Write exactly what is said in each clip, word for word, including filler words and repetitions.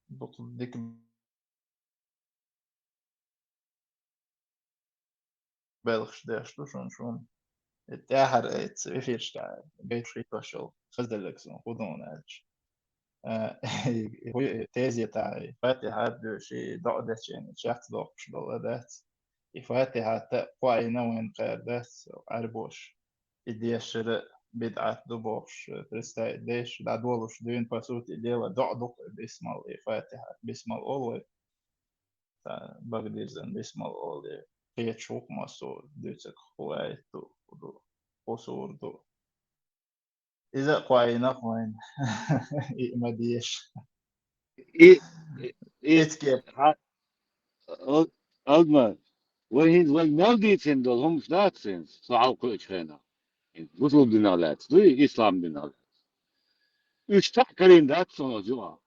Дукха дика белхаш деш ду шуна, шуна. Э, тӀаьхьара, э, ц-, эфирашка гайташ хӀиттош йолу хазделларг суна хӀун ду аьлча. Э, и, и, и, тезета, и, Фатихьат доьшуш, и, доӀа дечу хенахь, чехка доккхуш долу дац. И Фатихьат кхоийна вайн кхаьра дац, Ӏаьрбоша. И дешара бидӀат ду бохуш, э, представить деш, дӀадолуш дуьйна, по сути дела, доӀа ду-кх и бисмал, и Фатихьат, бисмал олу вай. Ца бага дирзина бисмал олий, кхеташ ву-кх массо а дуьйцург хӀун аят ду, хӀун ду, хӀун сура ду. Иза а кхоийна вайна. И а ма деша. И, и, и, Эцке. Хьа-, ал-, Алма, вай хӀинца вай мел дийцина долу хӀумаш дац хӀинца, со хьалакхуьучу хенахь. ХӀинца бусулба динах лаьцна дуй, ислам динах лаьцна. Уьш цхьаъ карийна дац суна оцу юкъахь.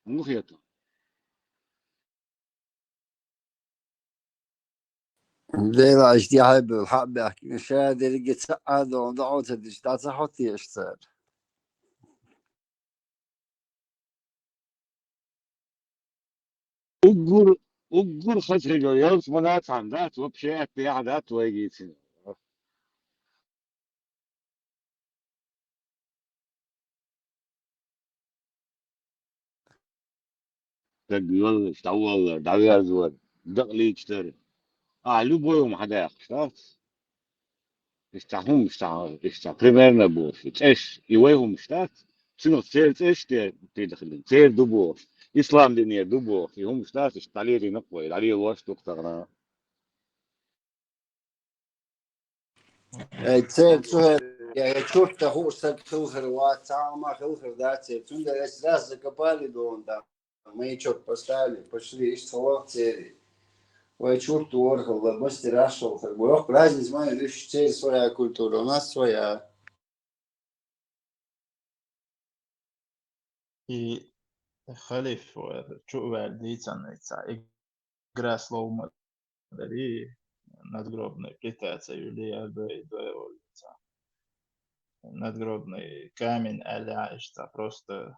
ХӀунда хета? Делахь иштта яхье а бевлла, хьаъ баьхкина, ша дерриге ца Ӏадолу, доӀа ца дича, дӀа ца хьоттийша цара? Уггар, уггар хаза хир йолу ялсамане цхьаьна дац, вообще аьтто яхьа дац вайга йийцина. Стаг йоллуш, дӀаволлар, дӀаверзор, дакъа лийча дара. Ахьа любой хӀума хьадаьккхуш дац. Иштта хӀумаш, иштта, иштта примерно бохуш, цӀеш, и вай хӀумаш дац. Цунах церан цӀеш те, те дахалин, церан ду бохуш, ислам динера ду бохуш, и хӀумаш дац, иштта дӀалерина-кх вай, дӀалелош ду-кх тахана. Эй, церан цу хӀе-, я, я чурт тӀе хууш стаг хилхар вац, цхьа а хӀума хилхар дац церан. Цундела эс раз закопали дон там, мы чё-то поставили, пошли, иштта хилла церан. Вай чурт ворхӀалла, мастераш хилхар. Бо, йоккха разница ма ю, уьш церан своя культура, у нас своя. И халиф вара чу а ваьлла дийцина, и цхьа игра слов ма дарий, надгробная плита ца юьлий, ардой, дой олу цхьа. Надгробный камень аьлла, иштта просто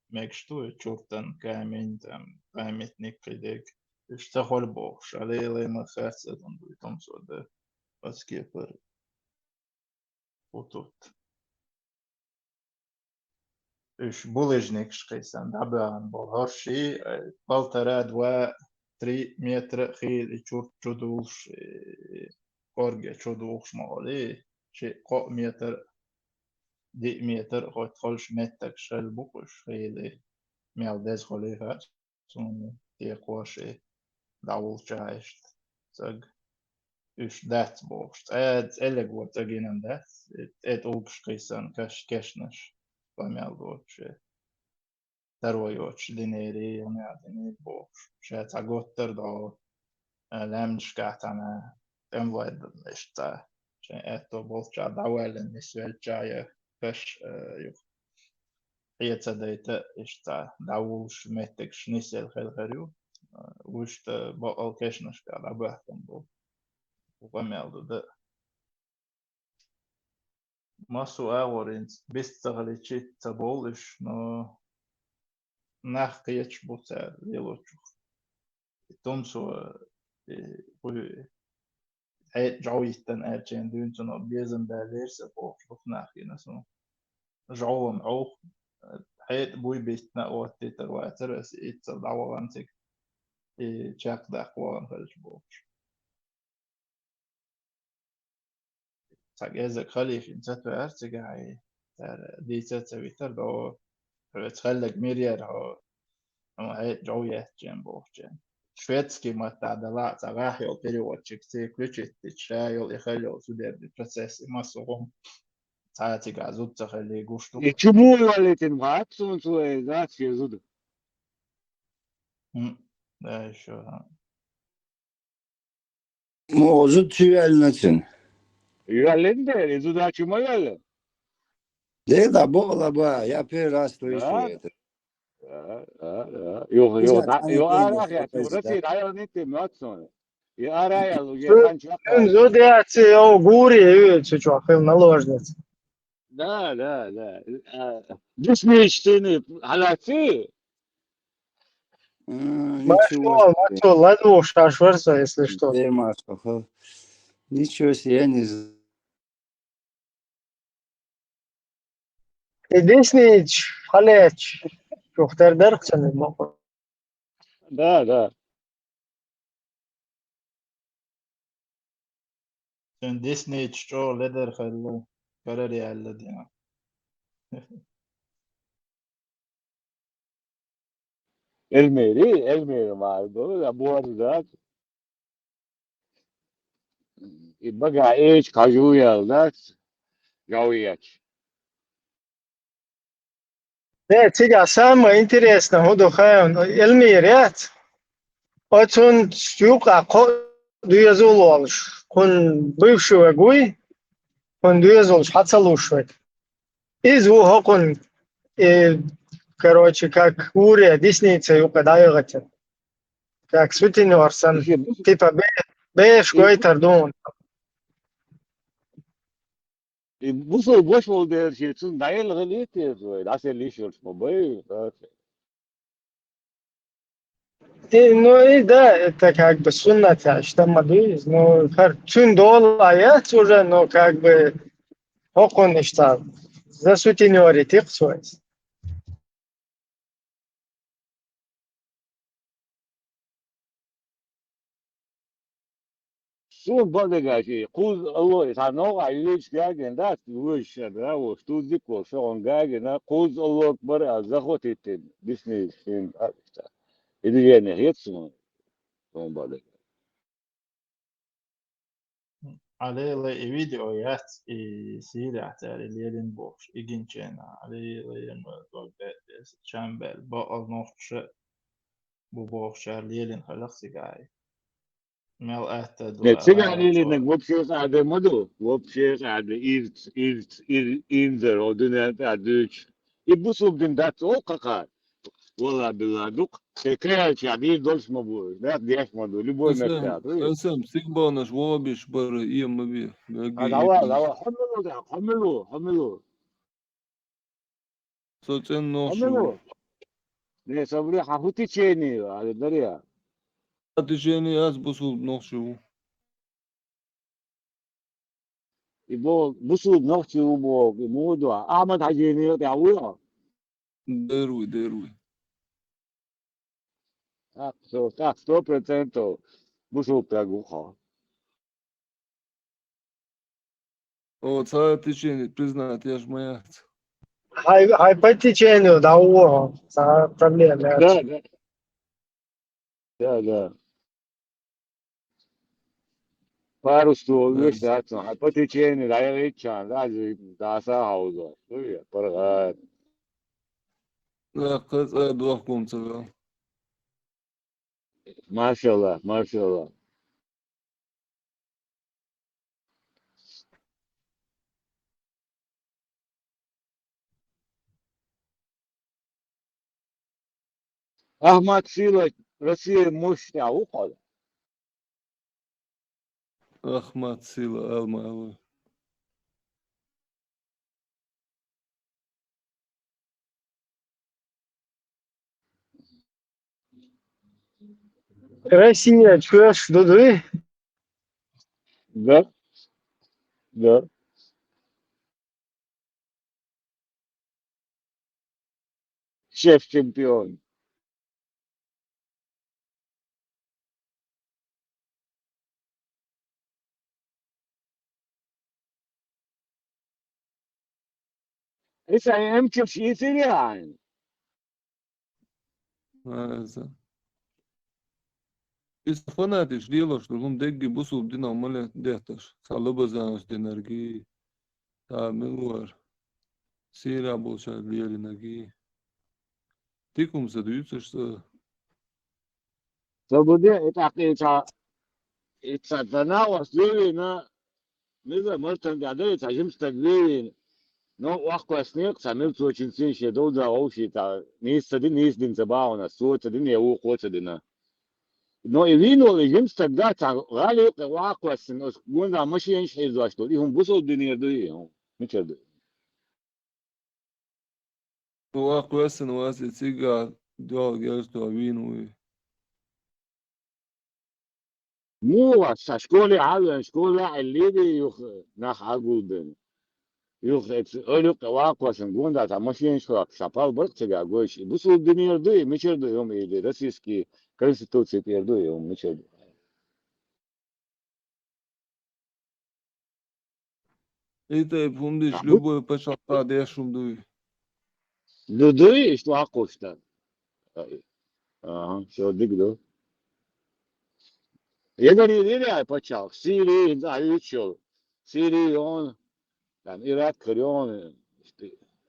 мегаш ду, чуртан камень, там, памятник кхидерг. Уьш ца хуьлу бохуш, а лелай ма хац, ца зун дуй, тумсо да. Оцу кепара. Хутут. Уьш булыжникаш кхийсана дӀабоьгӀна болу хӀорш, э, полтора, два, три метра хийла и чурт чу дулуш, э, кӀорге чу духуш ма олий, ши кхо метр, диъ метр, хоть холуш меттигаш хилла бу-кх уьш хийла, мел деза хуьлий хац. Суна тӀе кхоша дӀавуллучохь иштта стаг уьш дац бохуш. ЦӀе-, цӀе лего стаг йина дац, тӀе тӀулгаш кхийсана каш-, кешнаш, къамел доцуш, таро йоцуш динерий, йина динерий бохуш. Ша цхьа готтар дӀо, а, лаьмнашкахь цхьана тӀемалой д-, иштта, шайн аьтто болччохь дӀавоьллина нисвелччохь я каш, а, юха хье ца дайта, иштта дӀавуллуш меттигаш нисъелла хилла хир ю. Вуьшта бакъал кешнашкахь дӀабоьхкина бу. Къамел ду дан. Массо а агӀор хӀинца бист ца хилийча ца бовлу уьш, но нах кхеташ бу цара лелочух. И тумсо, и, хӀетӀа жӀов йиттина аьлча, дуьйна цунах безам баьллера сан бохуш, дукха нах гина суна. ЖӀов-м Ӏовха, хӀетӀа буй биттина а оттийтар вацара ас, иццал дӀавахана цига, и чекхдаккха вахана хилча бохуш. Цхьа гезаг халифин ца тоьар цигахь, и цара дийца а ца витар, до хьоьца хеллаг мир яра хьо, хьо хье жов еттачен бохучен. Шведский маттахь далахь а цхьа гӀахь йолу переводчик цига включить дича, ша йолу и хелла йолу судебный процесс, и массо а хӀума цхьа а цигахь зуда ца хилли гуш ду. И чу муха йоллийтина бац суна цо, и дац шен зуда? М, да, ещё, а. Мо зуда чу йоьллина цуьнан? Йоьллина дера, и зуда чу ма йоьллина. Дера, да, бакъала бан, я первый раз слышу это. Да, да, да. Юха, юха, да, юха, арахь яц, юха, Россия дӀайоллийтина моьтту суна. И арахь яц, юха, хан чохь. Цуьнан зуда яц, йо, гуре ю, цу чохь хила наложница. Да, да, да. А, диснейчтыны хьалаьций? М, ничего Машо, себе. Машо, ладно, шашварса, если что. Дер Машо, хо. Ничего себе, я не знаю. И диснейч, хьалаьций. Чухтар дархсана, ма. Да, да. Шен диснейч чӀогӀа ледара хилла, карара яьлла дина. Эльмери, Эльмери мара ду, а борза. И бага эч кажу ял, да? Жауяч. Не, цига самое интересное, хӀу ду хаьван, Эльмир яц. Оцун юкъа кхо дуьзал волуш, кхун бывший ваг вуй, кхун дуьзалш хьан ца луш ваг. Иза ву хӀокхун, и, короче, как уре дисница юкъа дӀайогӀатина. Как сутенёр сан, типа, бе-, беш гойтар ду. И бусул бош волу дела шен цунна дӀаелла хилийта иза вай, дӀасел йиш йолуш ма бай. И, ну и да, это как бы суннат, я, что ма ду иза, ну, хар-, цуьнан дола яц уже, но как бы хӀокхун иштта засутенёрить-кх цо иза. Суна бакъдерг аьлча, кхузза алло, цхьа новкъа юьллучу гагина дац, вуьйш шен, да, вуш, туззик волу шогӀун гагина, кхузза алло акбар а захотиттина, диснийш шин, а, иштта. И движение хет суна, суна бакъдерг. Алелай и видео яц, и сийрахь цара и лелина бохуш, и гинчена, алелай, ма, дог бе-, бе-, чам бел, бакъал нохча бу бохучара лелина хиларх цигахь. Мел атта ду, Не, а, цигахь ма, лелина цо. вообще къаьде ма ду, вообще къаьде, ирц, ирц, ир-, инзар, о дуьнен тӀе дуьйцуш. И бусулба дин дац, о, кхакхар. Валла билла дукх. Шен каялча дийр долуш ма бу. Нах деш ма ду. Любой меттехь. Эсам, сигбанаш вобиш бара, и ма би. А, давай, давай. Хьо мила ву, хьо мила ву, хьо мила ву? Со цӀен нохча ву. Не, со вре хьан хӀу течение, али дарья. Течение аз бусул нохча ву. И бо, бусул нохча ву бо, и муха ду. Ахмад Хьажийна тӀехь вуй хьо? Дер вуй, дер вуй. Так, всё, так, сто процентов бусул пегу хьо. О, цхьа течение признать еш ма яц. Хьай, хьай по течению, да, о, цхьа проблема яц. Да, да. Да, да. Пару слов, да, веш дац, хьай по течению, да, я ведь чан, да, же, да, са хауза. Ой, паргат. Да, кхаца дохкун ца вел. Машалла, машалла. Ахмат Сила Россия мощная ухала. Ахмат Сила, алма, алма. Россия, чуешь, дуды? Да. Да. Шеф-чемпион. Исаи эмчилш йийцира яхьан? Иза фанатикаш лелош ду, хӀума дегги бусулба динах ма ле детташ. Цхьа лабазанаш динарги, цхьа милвар, сийра болчара лелинарги. Тикум ца дуьйцуш ца. Ца бу де, и тӀаккха и ца, и ца, ца нагӀаш лелийна, мила мартан тӀехь дай, цхьа жима стаг лелийна. Но ваккхоьссинера цхьа милцочинцин шен довза вовший цхьа нийса ца дина, нийса дина ца бахьана, со ца дина, я вукхо ца дина. Но и вийна волу и жима стаг дац, цхьа гӀали юккъе ваккхоьссина, оцу гонза машенаш хьийзош долу. И хӀума бусулба динера ду и хӀума? Мичара ду? Ва кхоьссина вац и цига дуьхьал герз тоха вийна вуй. Муха сан школе Ӏавен, школа Ӏеллиди юха нах Ӏагулбен. Юха эцу Ӏуьллукъе ваккхосан гонда цхьа машинаш хӀокху, сан пал баркъ цига гойш. И бусул динера дуй, и мичара дуй хӀума, или российский конституция тӀера дуй, и хӀума мичара дуй. И тайпа хӀума деш, любой пачхьалкха деш хӀума дуй. Ду дуй, иштта ваккхуш дан. Ага, всё, дика ду. Егар йир яй пачхьалкх, Сири, хӀинца а юьйцуш йолу. Сири йоьна, там Ирак кхар йоьна,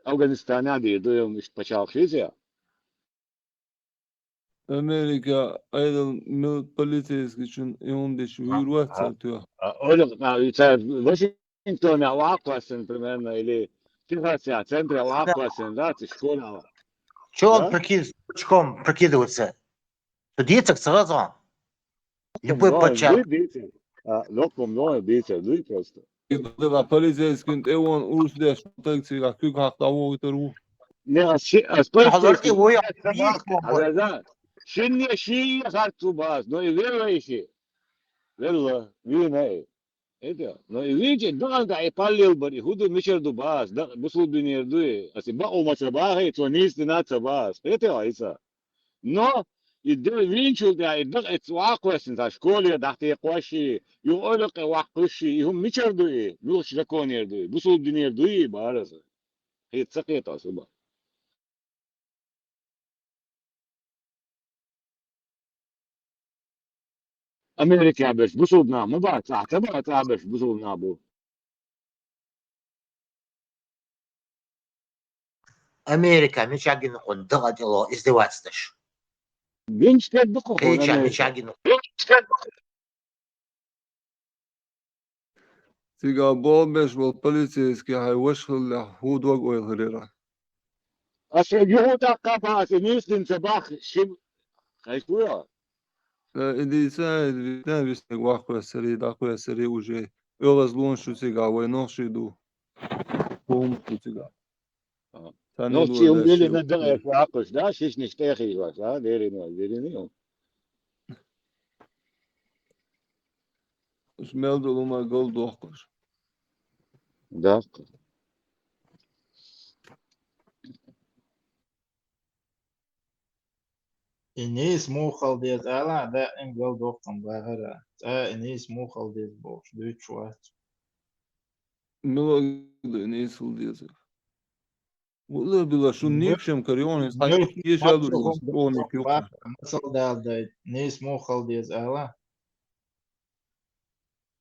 Афганистан а дийр ду, йоьна, иштта пачхьалкх шица. Америка Ӏедал мел полицейскийчун юхундеш вуьйр вац цара тоьхна. Олег, цара Вашингтонехь ваккхоссина, примерно, или Техасехь, центре ваккхоссина, да, цу школехь. Чё он прикид-, чком прикидывается? Что децаг сразу? Любой пачхьалкх. Локум дой, децаг, дуй просто. Дела полицейскин тӀе вон урс деш, таг цигахь куьг хьакха дӀавохуьйтур ву. Не, ас ши, ас полицейский. Хьалар тӀе вуй, а, а, да, да. Шинне шие харц ву бац, но и велла и ши. Велла, вийна и. Это, но и вийча, дагӀан тӀехь и паллел бар, и хӀун ду, мичара ду бац, дакъа бусул динера дуй, ас и бакъо ма ца бахий, цо нийса дина ца бац. Кхетий хьо, Ӏийса? Но и де вийначул тӀаьхьа и дакъа эцна ваккхоссина, цхьа школе дӀатекхош и, юха Ӏуьллукъе ваккхуш и, и хӀума мичара ду и? Муьлхачу законера ду и? Бусул динера дуй и, бахара аса? Кхета ца кхета аса хӀума? Америкехь берш бусул нах ма бац, цӀахь ца бац, цӀахь берш бусул нах бу. Америка мичахь гина кхунна дакъа тӀе ло издеваться деш? Гинчу стаг ду кху кхечахь Америка. Мичахь гина? Цигахь болх беш волу полицейский хьайн ваша хиллехь, хӀун дог ойла хир яра? Аса юха тӀаккха баха, аса нийса дина ца баха, ши хьайш ву йо? Ша и дийца, и витина вистаг ваккхоьссарий, дӀакхоьссарий уже. ОьгӀазлонаш шу цигахь, вай нохчий ду. ХӀумаш ду цигахь. Ага. Царна нохчий хӀума дели на дагӀа ваккхуш, да, шишнаш тӀехийжош, а, деррина, деррина ю. Уьш мел долу хӀума гал дохкуш. Да. И нийса муха хила деза ала, даим гал дохкун бахара. ЦӀа и нийса муха хила деза бохуш, дуьйцуш вац. Мила ду и нийса хила деза? Валла била, шун никшам карайонис хьан кеша ду, масал дала дай, нийса муха хила деза ала?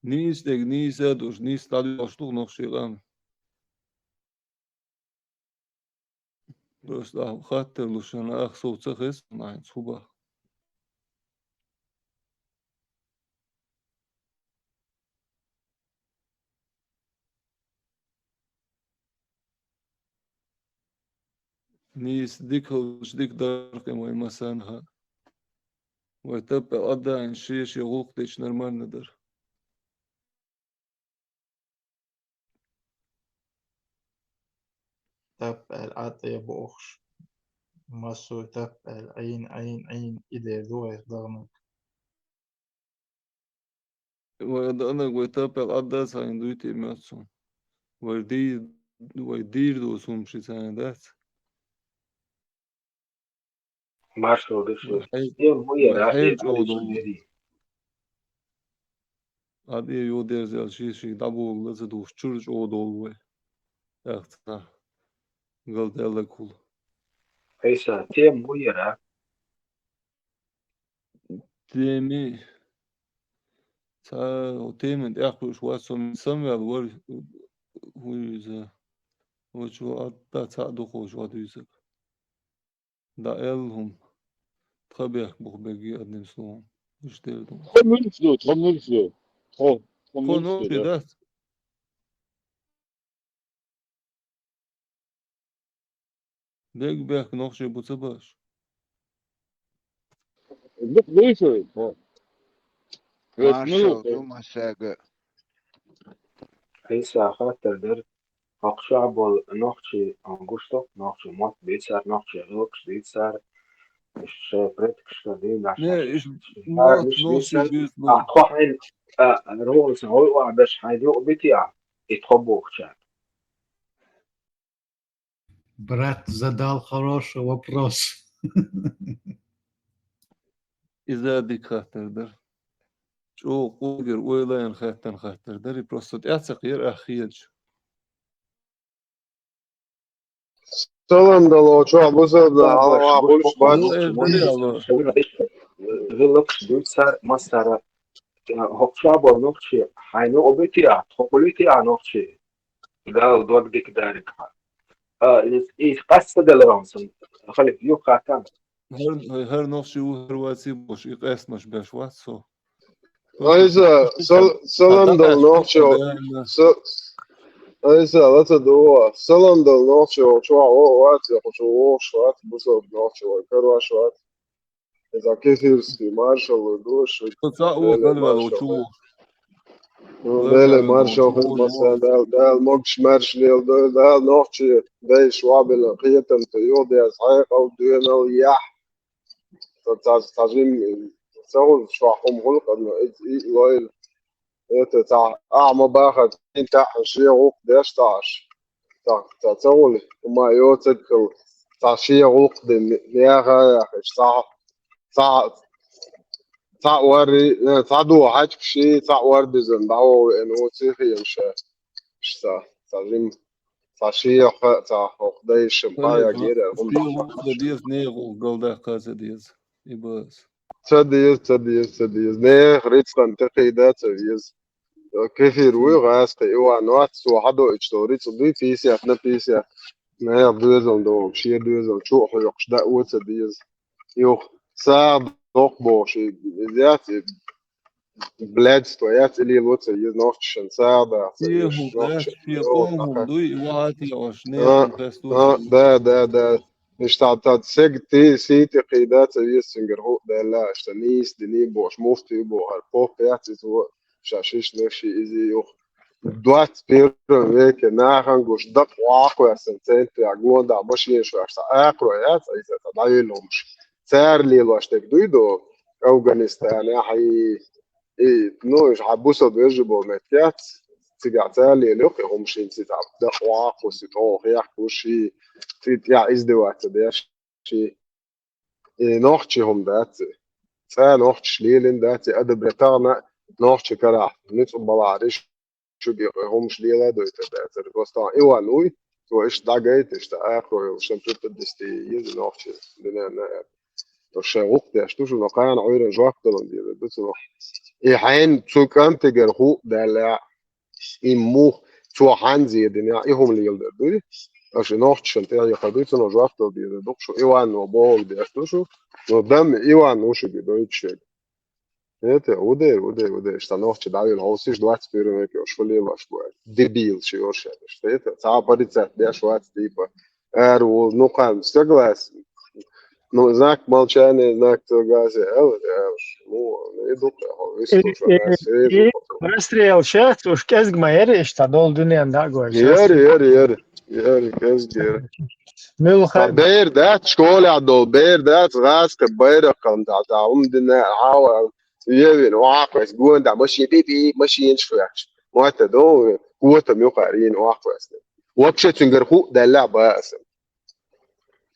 Нийса дег, нийса а душ, нийса дӀадоьлхуш ду нохчий къам. Просто ахь хаттар луш, ах сов ца хеза, нахьа цхьа бах. Нийса дика хилча дика дара-кх вайн массарна а. Вай таппа Ӏаддаийна шен-шен гӀуллакх дича нормально дара. Тап аьлла Ӏад тӀе бохуш. Массо а тап аьлла Ӏийна, Ӏийна, Ӏийна, и дер ду вайх даханарг. Вай даханарг вай тап аьлла Ӏадда ца хьийна дуй те моьтту суна. Вай дий-, вай дийр доцу хӀума ши ца хьийна дац. Маршалла ду шуна. Вай хьел-, вай хьел чӀогӀа долу. Ӏад е йо дерзаьлла ши шига дӀабогу лаза духуш чуьра чӀогӀа долу вай. ТӀаккха цхьа галдаьлларг хуьлу. Ӏийса, тема хӀун яра? Теми. Цхьа тема тӀехь кхуьуш вац со, Самвел вара, хӀун иза. Вачу Ӏадда цхьаъ дукхачу вӀадуьйсург. ДӀаэлла хӀума. Тхан бехк бу-кх берриге, одним словом. Иштта дера ду. Тхо муьлш ду, тхо муьлш ду. Тхо, тхо муьлш ду, да? Дац. Берриг бехк нохчий бу ца баш? Дукха дуй шуьга, тхо. Маршалла ду массаьрга. Ӏийса, хаттар дара. хӀокху чохь болу нохчий, а, гуш ду, нохчий мотт дийцар, нохчий гӀиллакхаш дийцар, шайн предкашка дийна Не, иш мотт нохчий дуьйцу А, тхо хьайна, а, рогӀусан гӀой охьаберш хьайна юкъа битий ахь, и тхо бохучаьрга? Брат задал хороший вопрос. Иза дика хаттар дара. ЧӀогӀа къугар ойланан хаттан хаттар дара, и просто тӀаьхьа ца кхера ахь хеташ. Салам дало, чохь бусалба, хьалха гӀулч бац. ГӀиллакхаш дуьйцар массара, хӀокху чохь болу нохчий хьайна юкъа битий ахь, тхо хуьлуьйтий ахь нохчий? Дала дог дика дариг хьан. А, иза, иза къаста делара сан, халиф, юха хаттам. ХӀара, хӀара нохчий ву, хӀара ваций бохуш, и къестамаш беш вац со. Айса, сал-, салам дала нохчо. Са-, Айса, лаца дуо. Салам дала нохчо, чохь вац, я кху чу вогӀуш вац, бусалба нохчо вай карош вац. Иза кефирский маршалла ду, шу Со цхьаъ ву, Деле галваьлла маршалла. Чу ву. Ну, Деле маршалла хир маса, Дала, Дала могуш маьрша лела дойла, Дала нохчий дайша вабелла кхетам тӀе юхадеш, хьекъал, доьналла яхь. Ца, ца, ца жим, ца гӀулч чохь хӀума гӀуллакх а, но и, и лойла. Это ца, ахьа ма бахара, цӀин тӀехь шен гӀуллакх деш ца Ӏаш. Ца, ца, ца гӀуллакх, хӀума йоцург хила, ца шен гӀуллакх дина, яха а яхаш, ца, ца, ца варри, э, ца дуо хьаьжкӀаш, ца вардизан дӀаволла веана ву, цихе ша, ша, ца, ца жим. Ца шеха, ца хӀокху дайша, пая гира, хӀума ца деза, нехан гӀуллакх галдаккха ца деза. И база. Ца деза, ца деза, ца деза. Нехан рицкъан тӀекхийда ца веза. Кефир вуй гӀазкхи, и ван вац, цо хьадоуьйтуш долу рицкъ дуй, пийсет на пийсет. Нехан доьзал догӀу, шен доьзал чу а хьоькхуш, даа ца деза. Юха сагӀа доккху бохуш, и, иза яц, и блядство яц, и лело ца еза нохчашна сагӀа даха ца еза, нохчашна шен къоман дуй, и вахьа тӀе ош, нехан хеста. А, да, да, да. Иштта тӀа, тӀа, тӀа, сега ти, сий тӀе кхийда ца веза цуьнгара хӀуъа даьлла, иштта нийса дини бохуш, муфти боху, хӀара поп яц иза, ша шишна ши иза юха. Двадцать первом веке нахана гуш дакъа ваккхаваьссан центре, гонда машинаш ваьш, ца акхаро яц, иза ца дӀавелла хӀумаш. Цара лелош дерг дуй до, Афганистанехь, и, и, ну, уьш хьан бусалба вежа болу меттиг яц, цигахь цара лелайо кхин хӀума шин цига дакъа ваккхуш, и тӀе хехкуш, и, ци тӀехь издеваться деш, и, и нохчи хӀума дац, цӀа нохчаш лелина дац, и адабре тахана нохчи карахь, ницкъ балахь риш, шу бекъа хӀумаш лела дойтар дацара. Просто Иван вуй, цо иштта дӀагайта, иштта акхо йолу шен пуьртадисте еза нохчи дуьненна аьлла. Цо шайн гӀуллакх деш ду шу, но кхана Ӏуьйранна жоп далун дезар ду цунах. И хьайна цу кӀантигара хӀуъа даьлла, и мух, цо хьанна зедина, и хӀума леладар дуй. Аша нохчашна тӀехьекха дуй, цунах жоп дала дезар ду шу. Иван ван бохург деш ду шу, но дам Иван ву шу бен дойтуш верг. ХӀета, удер, удер, удер, иштта нохчи дӀавелла хьовсийша двадцать первом веке, уьш хӀун лелош бу аьлла. Дебил ши йош аьлла. ХӀета, цхьа а порицать беш вац, типа, ара ву, ну, кхана, согласен. Ну, знак молчания, знак согласия, аьлла, аьлла. Ну, и ду-кх, хьо, вистхуьлуш ван, расстрел шац, уьш кӀезиг ма яра, иштта долу дуьненна дӀа а гой. Яра, яра, яра, яра, кӀезиг яра. Муьлха- Бер дац, школехь долу, бер дац, гӀазкхи байракх кхална, дӀа, дӀа, хӀума дина, хьава, Евин, охьакхойс, гонда, машин, би-, би-, машинаш ваьхча. Мотта ду, котам юкъара йина охьакхойсна. Вообще цуьнгара хӀуъа даьлла а бан аса.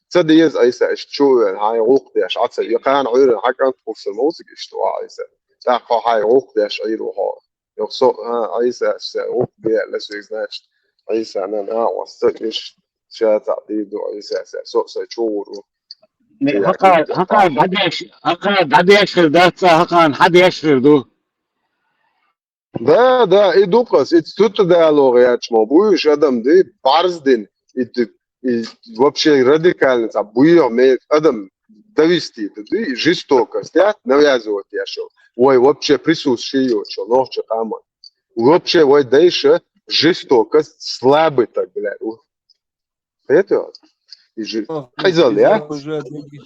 Ца деза Ӏийса, иштта чу а вен, хьайн гӀуллакх деш, Ӏа ца, и кхана Ӏуьйранна хьан кӀант кхуссур ма ву цига иштта, ва Ӏийса. ТӀаккха хьайн гӀуллакх деш Ӏийр ву хьо. Йо, со, а, Ӏийса, аса, гӀуллакх де аьлла соьга, значит, Ӏийса, нан, а, ва, ца, иш, ша цхьаъ дийр ду, Ӏийса, аса, со, со, чугӀур ву. Не, хьакха, хьакха дӀадеш, хьакха дӀадеш хир дац, хьакха хьан деш хир ду. Да, да, и ду-кх ас, и цу тӀедало гӀерташ ма бу уьш адам, ди, бӀарздина, и ди, и вообще радикально цхьа буьйхьа ме-, адам довести ду, ди, и жестокость, я, навязывать еш йолу. Вай вообще присутствие йоцуш йолу нохчийн къаман. Вообще вай дайша жестокость, слабый так, блядь, у. Хета? И же, а, къизал, я? Уже деги,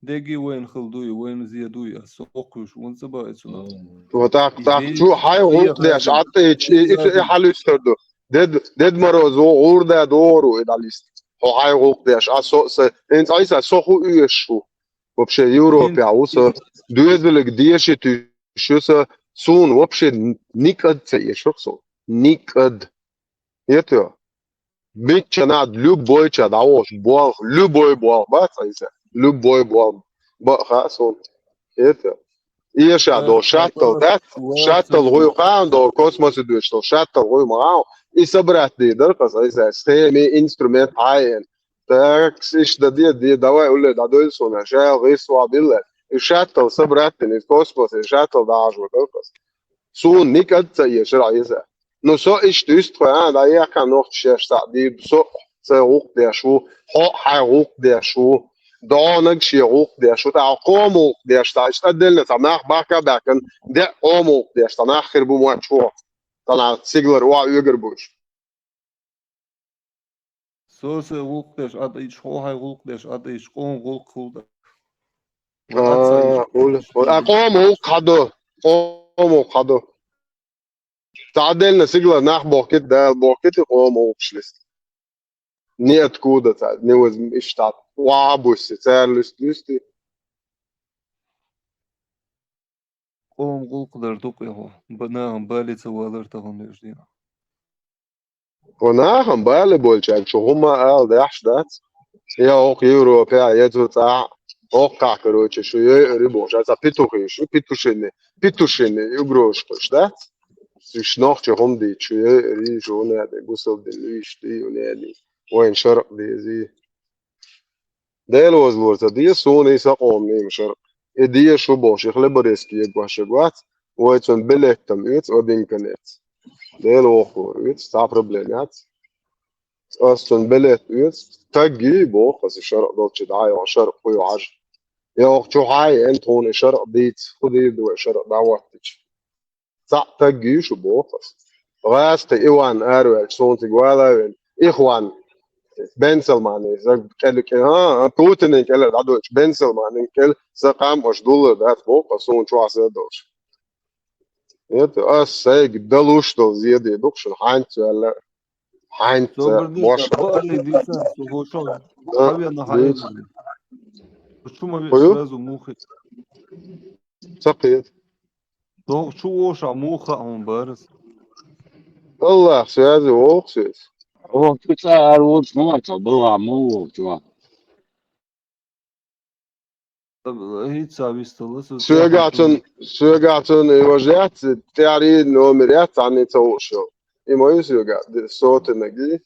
деги вайна хила дуй, вайна зе дуй, а со кхуьйш вон ца баьй цунах. Вот так, и так, де-, чу хьайн гӀуллакх деш, Ӏатта и, и, и, и хьалуьстур ду. Дед, Дед Мороз ву, гӀурда догӀур ву и дӀалиста. Хьо хьай гӀуллакх деш, а со, са, хӀинца Ӏийса со хӀу оьшуш ву? Вообще, Европехь ву со, доьзалиг деши туьйсуш ю со, суна вообще никад ца эшур со. Никад. Ето. Мичча над, любой ча дӀаволуш болх, любой болх бац Ӏийса. Любой болх. Баха суна. Ето. Эша долу шаттал дац, шаттал гӀуй хаан долу, космосе дуьйш долу шаттал гӀуй ма хаан. И собрать дийр дара хаза, иза схеми, инструмент хьаен. Так, иштта де, де, давай улле дӀадойла суна, шайл гӀирс ван билла. И шаттал собрать дина, и космос, и шаттал дӀажо дара хаза. Суна никад ца эшира иза. Ну, со иштта уьсту тхо, а, дӀаехка нохча шеш схьа дийр, со сайн гӀуллакх деш ву, хьо хьайн гӀуллакх деш ву, донаг шен гӀуллакх деш ву, тӀаккха къоман гӀуллакх деш, тӀаккха иштта отдельно цхьа нах бахка а баьккхина, де къоман гӀуллкх деш, цхьа нах хир бу моьттуш ву, цхьа нах сигалара охьа оьгар буш. Со сайн гӀуллкх деш Ӏа дайча, хьо хьайн гӀуллкх деш Ӏа дайча, къоман гӀуллкх хӀулда. А, хӀула, хӀула. А, къоман гӀуллкх хьан ду? Къоман гӀуллкх хьан ду? Цхьа отдельно сигалара нах бохкийта, Дала бохкийта, къоман гӀуллкхаш листа. Ниаткуда цхьа, невозм-, иштта, ваха буьсси, цара луьста, луьсти. Къоман гӀуллкх дар ду-кх и хьо, ба-, нахана бале ца валар тахана веш дийнахь. Хьо нахана бале болчаьрга шу хӀумма ала даьхьаш дац? Я хӀокху Европехь, я цу цӀахь, хӀокхахь, короче, шу йойур ю бохуш, аса петухи шу, петушиный, петушиный угрозаш кхуьуш дац? Уьш нохча хӀума дийца шу йойур ю, шу хӀунда аьлла, гусалдина вуьйш ду, хӀунда аьлла, вайна шарӀ дезий. Дела вазлора ца деза, суна и сан къоман нийса шарӀ. И деза шу бохуш, и хлеборезка егош вац, вай цунна билет-м оьцу один конец. Дела вохур оьцу, цхьа проблема яц. Ас цунна билет оьцу, стаг юй боху аса, шарӀ долчу дӀа а йогӀу, шарӀ кху ю хьажа. Я оха чу хьа а еана, тхуна и шарӀ дийца, хӀун дийр ду вай шарӀ дӀахӀоттича? Цхьаъ стаг юй шу боху аса. ГӀазкхи Иван араваьлча, суна цига вала а вина, Ихван, Бен Салманан кӀел, кӀел, а, а, Путинан кӀелара дӀадоьдучу Бен Салманан кӀел сан къам аша дуллур дац боху аса, суна чохь са а долуш. Эта ас сайга далуш долу зеде ду-кх шуна, хьаьнца цу аьлла, хьаьнца, собар де, бош. Баале дийца, со хӀокху чохь, а, хьавеана, хьаэцна. Чу ма веа, хӀу ю? Сразу мухе. Ца кхета. ДогӀу чу вошахь муха хаьа хьуна, Барас? Аллах, связи воху соьца. Воху цӀа ара волчу ма вацал, балгӀа ма воху чу. ХӀинца вистала со. Соьгахь цун, соьгахь цун и важа яц, тӀаьхьарий номер яц, цхьанне ца хууш йолу. И ма ю соьгахь, ди-, сотинаг и.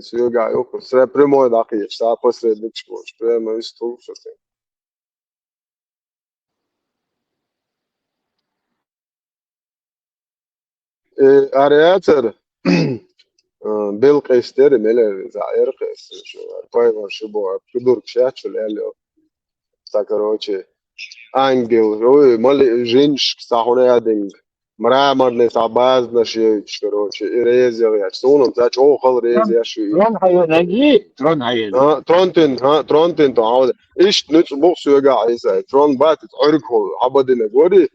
Соьгахь ю, сра прямой дӀакхеташ, цхьа посредникаш болуш, прямо вистхула шо цуьнан. Э, ара яцара, э, Белкъис дера, мелера, за Эркъис, шу, пайхамар шу боху, кудург шаьчул аьлла. Ца, короче, ангел, ой, мали-, жинашка, ца хьуна ядинг, мраморный, ца базанаш йойтуш, короче, и реза яхъяч. Суна ца чӀогӀа хала реза яш ю. Трон хьайо наги? Трон хьайо. А, трон тин, а, трон тин, то, а, иштта нуьцкъ бух соьга, Ӏийса, трон бат, Ӏуьрг хьо, хьабадина гори,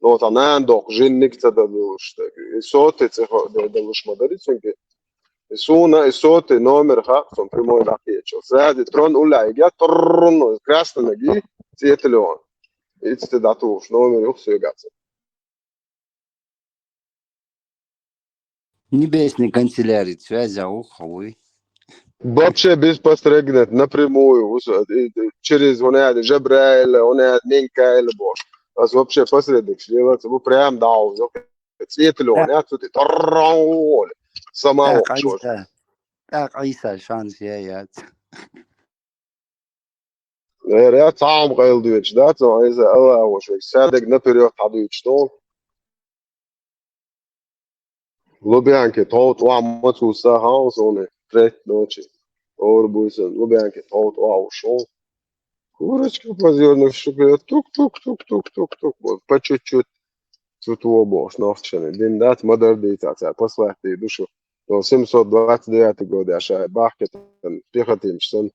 но ца нана доккху жинник ца далуш, так, и соти цӀе хо-, да-, далуш ма дари цуьнга. И суна, и соти номер хакъ, сон прямой дӀакхечал. Сразу трон уллаьйга, тррррн, красный ноги, цӀе телефон. Ицте дӀатухуш, номер юх соьга ца. Небесный канцелярий связь а ухуй. Вообще без посредника, напрямую, ус-, э, э, через, он яд, Жабраил, он яд, Минкаил, бо. Ас вообще посредник, шлела, цу прям дал, цветлён, я тут и торрон, сама. Так, вокшо. Айса. Так, Айса, шанс я, я. Эр, я цаам къайла дуьйцуш, да, цо, иза, Аллах, ваш век, садег наперёд хьадуьйцуш, тон. Лубянки тховт ва мацу сахан соны, треть ночи. Ор буйсан, Лубянки тховт ва ушел. Курочка позорно шукает, тук-тук-тук-тук-тук-тук, вот, по чуть-чуть. Цу того бохуш, нохчашна дин дац, ма-дарра дийца цара, послать дийр ду шу. Но семьсот двадцать девятый год аша бахкетан пехотинцаш санна,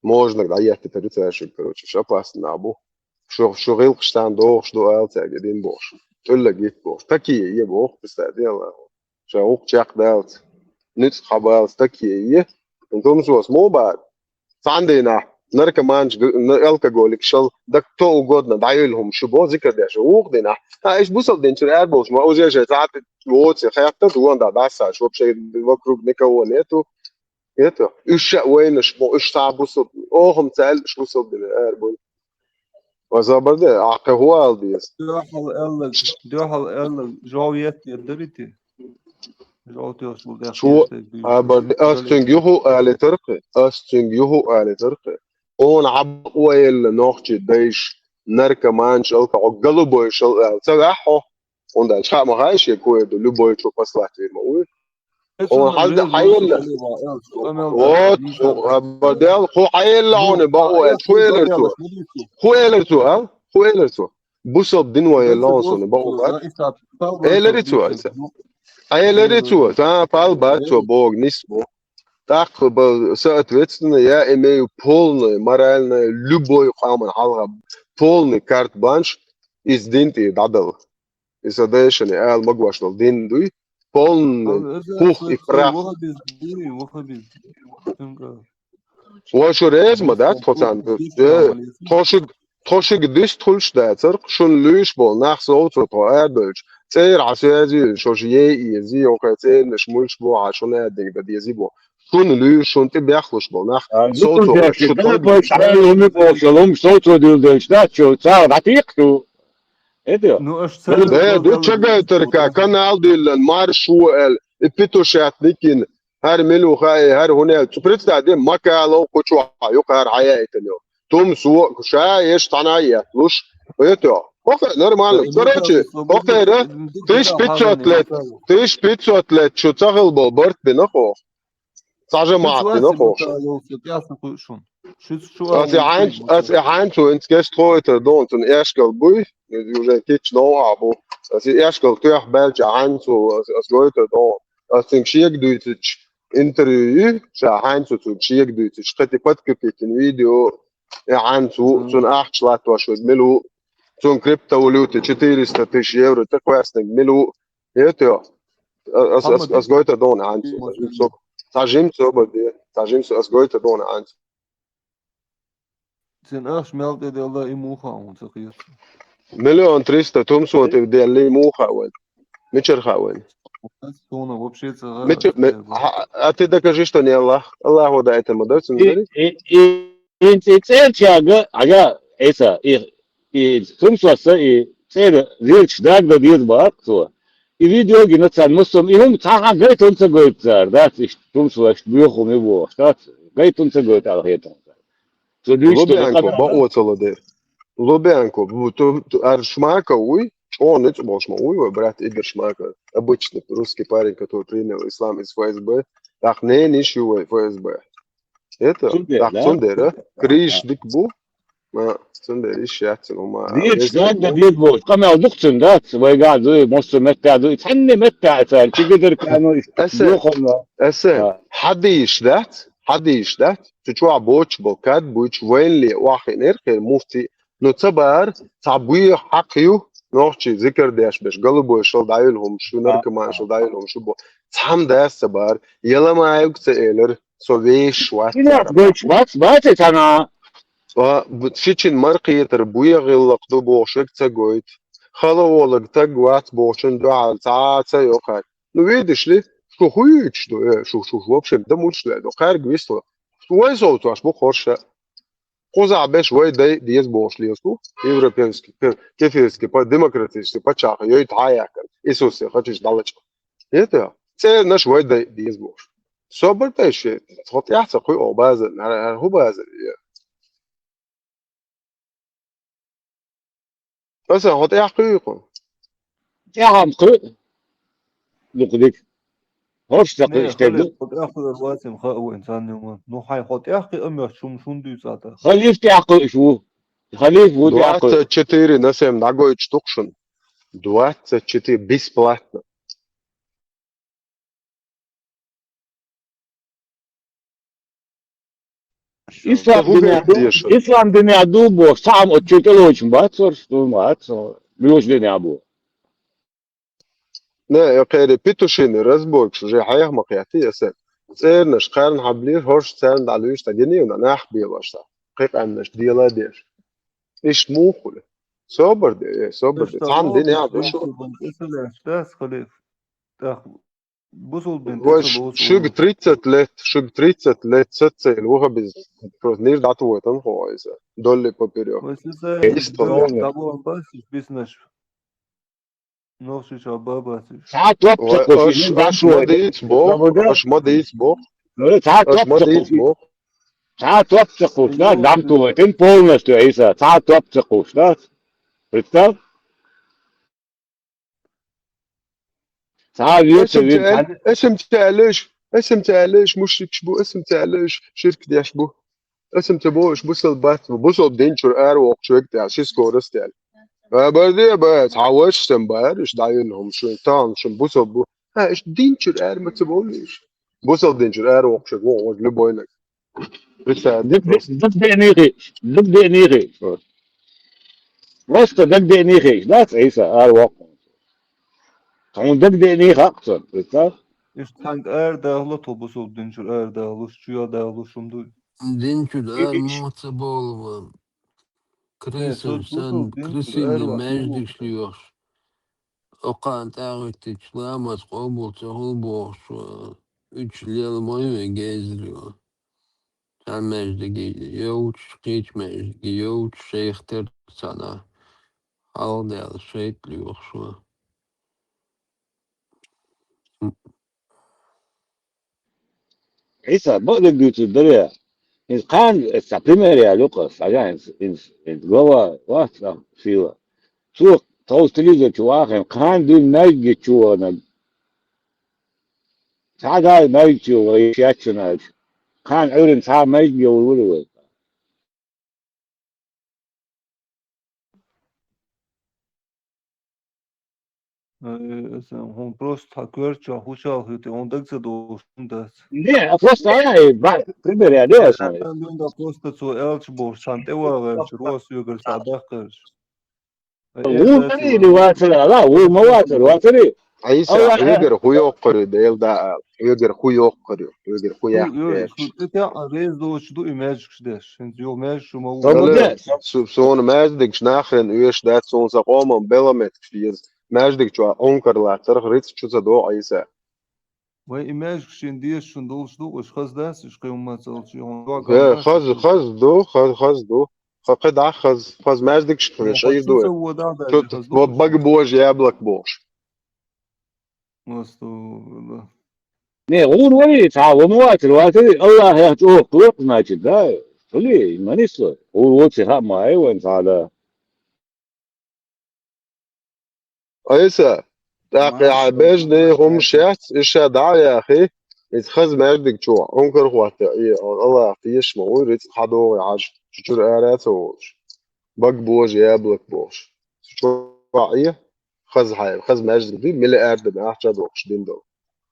можнаг дӀаеттитар ю цара шуьга, короче, уьш опасный нах бу. Шу, шу гӀиллакхаш царна дохуш ду ала цаьрга дин бохуш. ТӀуьллаг йитт бохуш. Такие е боху, представь, дело. ша гӀуллакх чекхдалац, ницкъ хьабалац, так е е. Тумсос мо бац. Цхьана дийнахь наркоманаш, г-, н-, алкоголикаш, шал дак то угодно, дӀайолу хӀума шу бо, зикар деш, вукху дийнахь. А, иш бусалба динчуьра ара болуш ма, уже же цхьаъ воций хеттарг, вон да дӀасаш, вообще вокруг никого нету. Это, уьш ша вайнаш бо, уьш цхьа бусалба, оха-м ца аьлла, уьш бусалба дина ара буй. Ва забарде, ахь кхин хӀун ала деза? Дуьхьал аьлла, дуьхьал аьлла, жов етта дарий те? Жов тешал деш Шу, абарде, ас цуьнга юху алитаркхи, ас цуьнга юху алитаркхи. Хьуна хьабакъо елла нохчий дайш, наркоманаш, алкоголь, голубой шал аьлла. Ца ваьхьо? ХӀунда аьлча хаа ма хаьа шен кхуьер ду, любой чу послать вийр ма вуй. Хьуна хьалда хьаелла. Вот, хабардел, хӀун хьаелла хьуна бакъо аьлча, хӀун элира цо? ХӀун элира цо, а? ХӀун элира цо? Бусалба дин ван елла хьуна суна бакъо аьлча. Элира цо аса. Элира цо, сан пал бац цо боху, нис бу. ТӀаккха ба-, соответственно, я имею полное, моральное, любой къаман хьалха, полный карт-бланш, иза дин тӀе дӀадала. И сан дайшана ала магош долу дин дуй, полный пух и прах. Ва шу реза ма дац тхо царна? Э, тхо шуьга, тхо шуьга дистхуьлуш дацара, шуна луьйш болу нах совцо тхо арадевлча. ЦӀера хьан соьзийла, шо шу ей эзи, йохай цӀернаш муьлш бу, хьан шуна аьддинг дан дезий бу. Шуна луьйш, шуна тӀе бехлуш болу нах совцо. Шу тӀе бохуш, хьайна хӀума бохуш, хӀума совцо дилла делча дац, шу цара дӀатийкха шу. Эдо. Ну, аш ца Э, ду чагайтарка, канал диллан, марш ву аьлла, и петушатник йина, хӀара мила ву хаьа, хӀара хӀун аьлла. Цу представь де, Макалов кху чохь юкъара хьаяийтина йо. Тумсо, ша еш цхьана а етталуш. Это, окей, нормально. Короче, окей, да? Тысяча пятьсот лет, тысяча пятьсот лет, шу ца хила болу барт бина хох. Цхьа жамаӀат дина кхоша. Ас и хьаьнца, ас и хьаьнца ву инца гест ховитар дон, цунна эшкал буй, уже кич новхьа бу. Ас и эшкал тоьхна баьлча хьаьнца ву, ас, ас гойтар дон. Ас цуьнга шега дуьйцучу интервью ю, ша хьаьнца ву цуьнга шега дуьйцучу, кхетий подкрепительный видео, и хьаьнца ву, цунна ахча латтош верг мила ву, цунна криптовалюта четыреста тысяч евро тӀекхоьссинарг мила ву, это, ас, ас, ас, ас гойтар дон хьаьнца ву, цхьа жимца а бан де, цхьа жимца ас гойтар дон хьаьнца. Цуьнан ахча мел тӀеделла и муха хьуна ца кхета? Миллион триста тумсо тӀе делла и муха вайн. Мичара хаьа вайн? Суна вообще ца гӀара. Мича-, ми-, ха-, а ты докажи, что не Аллах. Аллахо даийтар ма дац, И, цуьнан и, и, и, и цӀерачаьрга, ага, эса, и, и тумсоца, и цӀера зерчаш дагдан деза баха цо. И видео гина царна массо, и хӀума цхьа хьан гайтун ца гойту цара, дац иштта тумсо иштта боьха хӀума бохуш, дац? Гайтун ца гойту аьлла хетарна цара. Цо дуьйцу Лубянко, бакъо ца ладе. Лубянко, бу-, ту, ту, ар Шмаков вуй, чӀогӀа ницкъ болуш ма вуй вай брат Игорь Шмаков. Обычный русский парень, который принял ислам из Ф С Б. ТӀаккха нениш ю вай Ф С Б. Это, Цундела, так, да? Цундела. Криш дика бу. Ма, цундела иш яц, ну, ма, Деча везде. Ганда дед бохуш, къамел дукха цуьнан дац, вайгахь дуй, массо меттехь дуй, цхьанне меттехь а цара, чигадаркано, иш Эсе, йоханна. Эсе, А. Хьадийш дац, хьадийш дац, цу чохь боцуш болу кад буйчу вайнле охьахиънера хир муфти, но ца бара, цхьа буьйха хьакха ю, нохчий зикар деш беш, голубой шал дӀайолу хӀума шу, А. Наркоман шал дӀайолу хӀума шу бо. Цхьамма дас ца бара, яла ма ца элира, со вешаш вац Кинах цара. Гойтуш бац, бац и цхьана? Ва, бу-, шичина маркхетар буе гӀиллакх ду бохуш верг ца гойту. Хала волаг таг вац бохучун дуьхьал цхьа а ца йоккхуьйту. Ну, видишь ли, шу хуьйцуш ду, э, шу, шу, шу вообще да муьлш ле ду, кхаьрга висло. Шу вай совцош бу хорша. Кхузахь беш вай дай деза бохуш леза ду, европейский, ке-, кефирский, па-, демократический пачхьалкх йойта хьаяьккхина, Иисусе хачуьш дӀалачкъа. Это, цернаш вай дай деза бохуш. Собар дай ши, тхо тӀехь ца кхуьу оха базар, хӀара, хӀара хӀун базар? Аса хьо тӀехь кхуьу кху? ТӀехьам кхуьу. Дукха дика. ХӀорш ца кхуьу, Не, иштта ду. Хьо тӀехь кхуьур вацам, хаа ву инсан юма. Ну, хьайн хьо тӀехь кхуьу, амма шум, шум дуьйцу ата. Халиф тӀехь кхуьу шу. Халиф ву тӀехь кхуьу. Двадцать четыре на семь дӀагойтуш ду-кх шуна. Двадцать четыре бесплатно. Ислам динехь ду, ислам динехь ду бохуш, цхьа хӀума оцу чу тӀелоцуш бац, царш ду бац, муьлхачу динехь бу. Не, я кхери петушиный разборкаш уже хьеха ма кхетий аса. ЦӀернаш кхарна хьаблийр, хӀорш царна дӀалуьйш, цхьа гинийна нах белош цхьа. Кхин къаьмнаш дела деш. Иштта муха хуьлу? Собар де, э, собар де. Цхьана дина яхьа ду шу. Дац, халиф. ТӀаккха бусулба дин тӀе ца лоцу шуьга тридцать лет, шуьга тридцать лет саццайла ваха беза. Просто нир дӀатухуйтан хьо иза. Долли поперёк. Вай саццайла дӀаболан бац уьш биснаш. Нохчийчохь бан бац уьш. Цхьа топ ца кхуьссина, аша ма дийца боху, аша ма дийца боху. Нури, цхьа топ ца кхуьссина. Цхьа топ ца кхуьссина, дам тухуйтина полностью, Ӏийса. Цхьа топ ца кхуьссина. Представь? Цхьа вецан вин цхьаьна. Эсам ца аьллаш, эсам ца аьллаш, мушрикаш бу, эсам ца аьллаш, ширк деш бу. Эсам ца бохуш, бусалба бац, бусалба дин чуьра ара воккхуш вега тӀехь, ши скорость аьлла. Ва барде а бац, хьан ваша сам бара, иштта дӀавина хӀума шуна, тахана шуна бусалба бу. Хьан иштта дин чуьра ара ма ца бовлийша. Бусалба дин чуьра ара воккхуш вега вогӀу вожа любойнаг. Представь, дагадеанехь, дагадеанехь. Просто дагадеанехь, дац Ӏийса ара воккху. Тхуна дагадеанехь хьакъ ца, представь. Иштта цхьаьнга ара дахало тхо бусалба дин чуьра ара дахалуш, чуя дахалуш хӀума ду. Дин чуьра ара муха ца бовлу ван? Крысаш санна, крысийн маьждигаш лоьхуш. Окхана тӀаьхьа хӀиттича ламаз къобал ца хуьлу бохуш, уьш лела ма ю вайн гезаро. Цхьана маьждиге йовчаш, кхечу маьждиге йовчаш, шайх тера цхьана хьалха даьлла шайтӀа лоьхуш ван. Ӏийса, бакъдерг дуьйцур дара я? ХӀинца кхана, аса цхьа пример яьлла ю-кх аса, хьажахь, хӀинца, хӀинца, хӀинца глава вац цхьа сила. Цо тховса телевизор чу вахийна, кхана дуьйна маьждиге чу ваханарг. Цхьа а маьждиг чу вахийта яц шуна аьлча. Кхана Ӏуьйранна цхьа а маьждиг йовлур вара вай. Э, аса, хьуна просто хьан коьртачохь хӀун чохь хир ду, хьуна дага ца догӀуш хӀума дац. Не, а просто, а, э, ба-, пример я, не, аса. Просто цо аьлча бохуш, цхьана тӀе вагӀарча, рос вегар цхьа даккхарча. Ву ма вацара, ала, ву ма вацара, вацари? Ӏийса, хьоьгара хӀун йоккхур ю, Дела даа, хьоьгара хӀун йоккхур ю, хьоьгара хӀун яхкаш? Шу тӀе таьӀа реза доцуш ду и маьждигаш деш. ХӀинца юха маьждиг шу ма ву. Ала, су-, суна маьждигаш нахрен оьшуш дац, суна сан къоман белла меттигаш деза. Маьждиг чохь Ӏункар латтарх рицкъ чу ца догӀу Ӏийса. Вай и маьждиг шен дезаш шуна долуш ду, уьш хаза дац, уьш кхин хӀумма ца олуш, юхьун догӀу. Э, хаза, хаза ду, хаза, хаза ду. Ха кхидӀа хаза, хаза маьждигаш кхуьнаш айр ду. Чу, бага божа яблок бохуш. Астагфирулла. Не, гӀур вари, цхьа вама вацар, вацари, Аллах яхча оха кхоькху, значит, да? Хули, манисла. ГӀур воци хаа ма ай вайн цхьа да. Айса, тӀаккха хьан бежа де хӀума шец, иша дӀа а яхи, иза хаза маьждиг чу, Ӏункар хӀотта, и, Аллах тешаш ма вуй, рицкъ хьадогӀий хьажа, чу чуьра ара а ца волуш. Бага божа яблок бохуш. Чу чохь Ӏе, хаза хьайна, хаза маьждиг ду, миллиардами ахча а дохуш дина долу.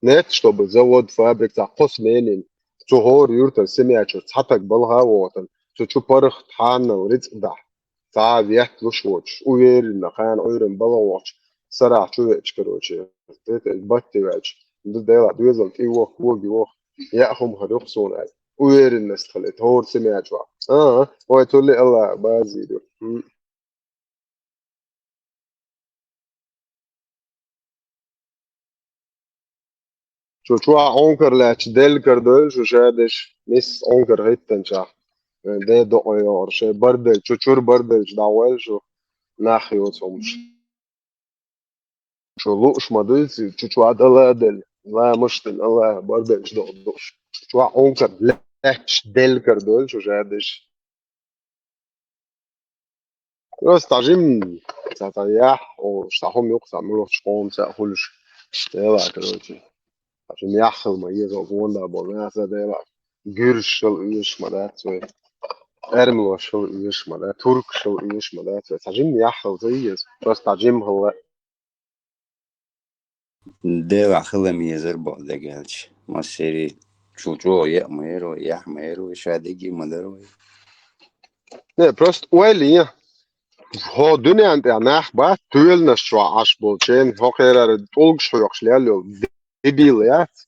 Нет, чтобы завод, фабрика, цхьа кхо сменин, цу хӀора юьртара семья чуьра цхьа таг балха а вохуьйтан, цу чу паргӀат хьанал рицкъ дахь, цхьа а ветта луш воцуш, уверенно, кхана Ӏуьйранна балха вохучу сарахь чу веача, короче, это, батти ваьлча, ду Делахь доьзал тӀе воху, коги воху, яа хӀума хир ю-кх суна аьлла. Уверенность хила, это хӀора семья чохь. А, а, ой, тулли Аллах, базийду. М. Чу чохь Ӏункар лаьтташ делкар дойлу шу шадерш, мисс Ӏункар хӀиттанчохь. Де докъо йогӀур, шайн бардалчу, чу чуьра бардалчу дӀагӀойла шу, нах йоцу хӀумаш. Шу лууш ма дуьйцу, чу чохь дала а делла, ламаш а дина, Аллах бардалчу докъо дууш. Чу чохь Ӏункар лаьтташ делкар дойлу шу шадерш. Просто цхьа жимма, цхьа, цхьа яхь, о, цхьа хӀума юкъа, цхьа муьлххачу къоман цхьа хуьлуш, Дела, короче. Цхьа жимма яхь хила ма еза, гонда болу нахаца Дела. Гуьржашал оьшуш ма дац вай. Эрмалошал оьшуш ма дац, туркашал оьшуш ма дац вай. Цхьа жимма яхь хила ца еза, просто цхьа жимма хила. Делахь хила ма езара боху дагахь аьлча. Массерий чу чӀогӀа яа ма яра вай, яхь ма яра вай, ша дерриге а ма дара вай. Не, просто ойла е. хӀо дуьнен тӀехь нах бац, тоьланаш чохь Ӏаш болчен, хӀо кхерара тӀулгаш хьоькхуш лел йолу дебил яц.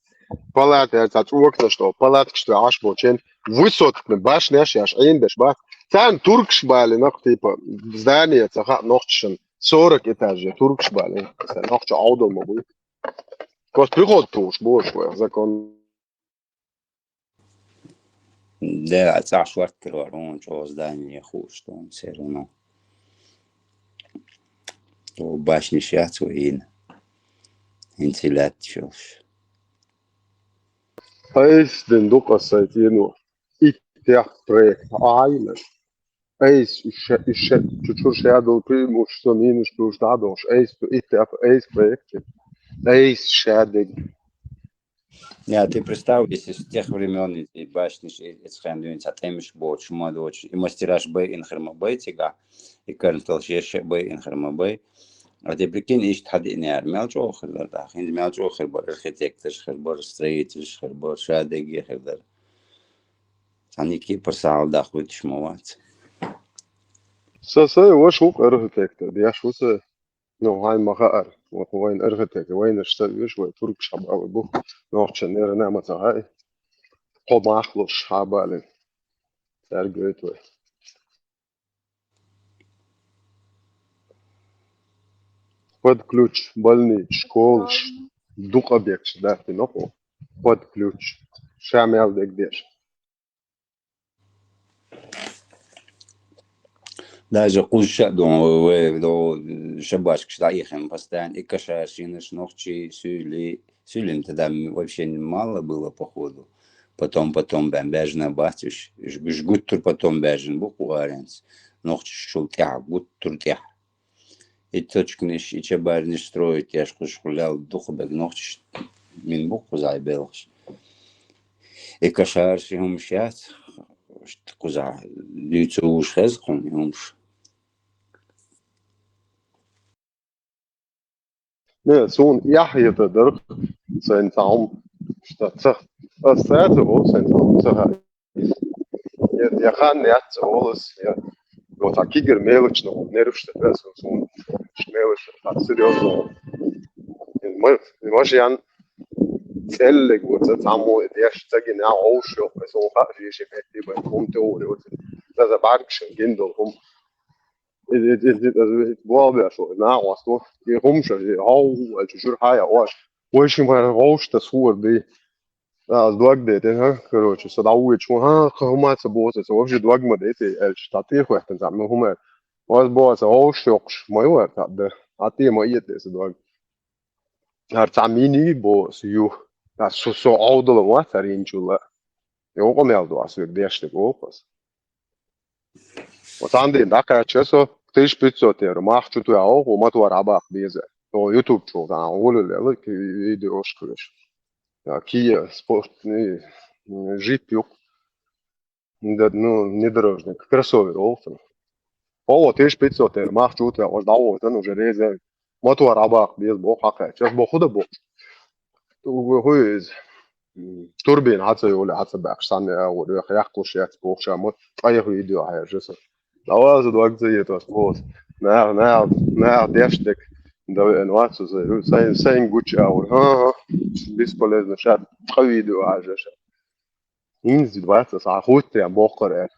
Палата яц, цхьа цӀоканаш тӀо, палаткаш тӀо Ӏаш болчен, высотный башнеш еш, Ӏийна беш бац. Царна туркаш балина, типа, здание ца хаьа нохчашна, сорок этажей туркаш балина. Аса нохча Ӏовдал ма буй. Кос приход туш, боже мой, закон. Да, цхьа шорт кира вара, хьуна чӀогӀа здание хууш ду, все равно. То башнеш яц вай йина. ХӀинца лаьтташ йолуш. Айса дина ду-кх аса сайн цӀено. Иттех проект Ӏайна. Айса, уьш ша-, уьш ша-, чу-чура ша долу преимущество, минус плюс дӀа а дохуш. Айса, иттех, айса проект. Айса ша дерг. Я, ты представь, если с тех времён и, и башниш, и, и цхьаьна дуьйна цхьа тӀемаш боцуш, ма доцуш, и мастераш байина хир ма бай цигахь, и карнталш еш а байина хир ма бай. А ты прикинь, иштта хьадиънера, мел чӀогӀа хир дара тӀаккха. ХӀинца мел чӀогӀа хир бара, архитекторш хир бара, строителш хир бара, ша дерриге хир дара. Цхьаьна кепара сахьал даккхуьйтуш ма вац. Сан сайн ваша ву-кх архитектор, деш ву сан. Ну, хьайн ма хаара, вайн архитектор, вайнаш ца веш, вай туркаш хьабаьлла бу, нохчанера нама ца хаьа. Кхо мах луш хьабалийна. Цаьрга гойту вай. Под ключ, больницаш, школаш, дукха объекташ даттина кху. Под ключ. Ша мел дерг деш. Даже кхуза ша а ду, вай, вай, ду, шабашкаш дӀаихина постоянно, и кошараш, и наш нохчий, суьйли, суьйлина тогда м-, вообще мало было, походу. Потом, потом бен баьжна бац уьш. Уьш, уьш гуттар потом баьжна бу кху аренца. Нохчашчул тӀаьхьа, гуттар тӀаьхьа. И точканаш, и чабарниш строить еш, кхузахь лел дукха бег нохчаш мин бу кхузахь белхаш. И кошараш, и хӀумаш яц, кхузахь дуьйцуш хеза кхунна и хӀумаш. Не, суна яхье дан дара, сайн цхьа хӀума, что ца, аса цаьрца ву, сайн цхьа хӀума ца хаьа. Я, я хан яц олус, я, вот а кигар мелочь, но нервш, что аса суна, мелочь, так серьёзно. Ма-, машен цӀеллиг ву, ца цхьаммо деш, ца гина, а вовш йо, аса вон хаьа, ши, ши метти бай, хӀума теория, вот, ца, ца бӀаьргашна гина долу хӀума. Болх беш ву, нахь вац ву. И хӀумаш, и хьо ву, аьлла, чу чуьра хьан яхьаш. Вай ши мара вовш тас хӀора ди. Аса дог дайти, хӀа, короче, со дӀавоьдуш ву, хӀа, кхин хӀума ца боху, аса вообще дог ма дайти, аьлча, тӀе хӀоьттина цхьа, ну, хӀума. Аса боху, аса вовш йоккхуш, ма ю вара, тӀе, а тӀе ма эци аса дог. ХӀара цхьа мини боху аса ю. Аса со, со Ӏовдал вац хӀара йинчул а. Йокъа мел ду аса верг деш дерг олу аса. Оцу цхьана дийнахь дӀакхаьчча со тысяча пятьсот евро мах чу тоьхна, хӀу мотор Ӏабаккха беза. Со YouTube чу вахана, гӀуллакх лела, ки-, видеош кхуьлуш. Я, Kia Sport, и, джип ю-кх. Да, ну, внедорожник, кроссовер олу цунах. О, вот, тысяча пятьсот евро мах чу тоьхна, оцу дӀавойтан уже реза. Мотор Ӏабаккха беза боху хьакхаьчча. Аса боху, хӀун ду боху? ХӀу иза? М, турбина хьан ца йолу, хьан ца баьккхаш, санна агӀор яхкуш яц боху ша, ма, ткъа яха видео хьаьржа аса. Давай аса дог ца ета аса боху. Нах, нах, нах деш дерг. Да веана вац аса, сайн, сайн гуча агӀор. ХӀан-хӀа, бесполезно, ша ткъа видео хьаьржа ша. ХӀинца вац аса, хьан хӀуттехь боккхар аьлла.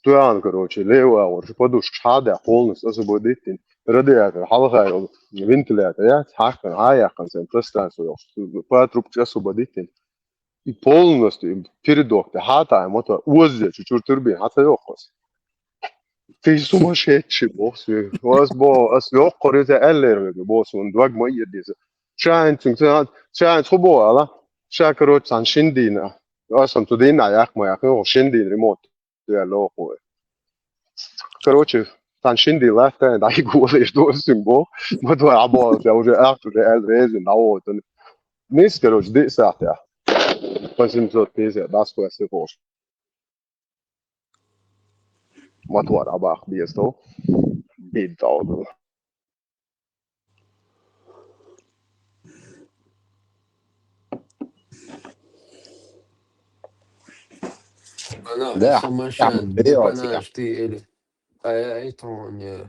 Тоьхна, короче, левый агӀор, подушкаш хьадаьхна, полностью освободить дина. Радиатор хьалха йолу вентилятор яц, хьаькхна, хьан яьккхина сайн пространство йоккхуш, патрубкаш освободить дина. И полностью, и передок тӀе хьан таьӀна мотор, озза чу чуьра турбина хьан ца йоккху аса? Ты сумасшедший, боху соьга. Аса боху, аса йоккхур иза аьллера вега, боху, суна дог ма эци иза. Ша хӀинца, ша хӀинца хӀун боху ала? Ша, короче, цхьана шина дийнахь. Аса-м цу дийнахь яккха ма яьккхина, шина дийнахь ремонт. Яьлла воху вай. Короче, цхьана шина дийнахь лаьтта дӀайигволуш ду аса цуьнга боху. Ма тхо Ӏаболуш, я уже ахча уже аьлла резина дӀавойтан. Нийса, короче, диъ сахьтехь. По семьсот пятьдесят, дӀасакхоьссина хӀорш. Мотор Ӏабаккха беза тхо. Бид долу. Ана, да, аса машен, да, да, панаш ти или. Ай, ай, тон, э,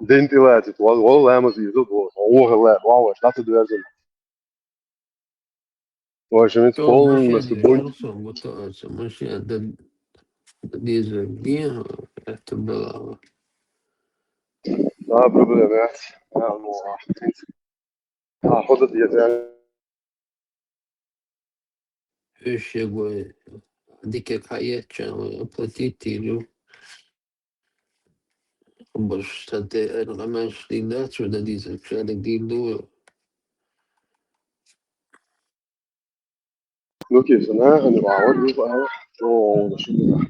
Дин тӀе лаьцна, вала, вала ламаз йийза, вала, вала, вала, вала, дӀа ца доьрзур. Вай, шимиц Цо полностью машен бунт. Шарх сон гуттар а, цо машен дан дезар дин, это было. Да, проблема яц. А, ну, а, в принципе. А, хода дезар. Уж егой дикак хьаэцча, оплатить йийр ю. Барш сан тӀе эр къамаьл дийна дац, вай дан дезар шадерг дийр ду. Ну, киса нахана вагӀар ю, а, о, да шуга.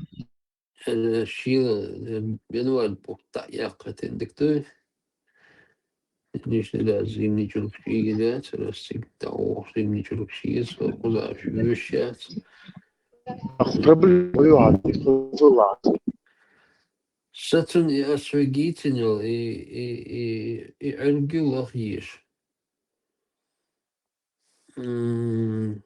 Э, шила, э, январь бутта яккхатен дик ду. Лишний раз зимний чулок шига яц, раз цигга ох зимний чулок шига, со кузаш вешац. Проблема ю, а, ты кузала. Сацун и освегительный, и, и, и, и эргилах еш. М,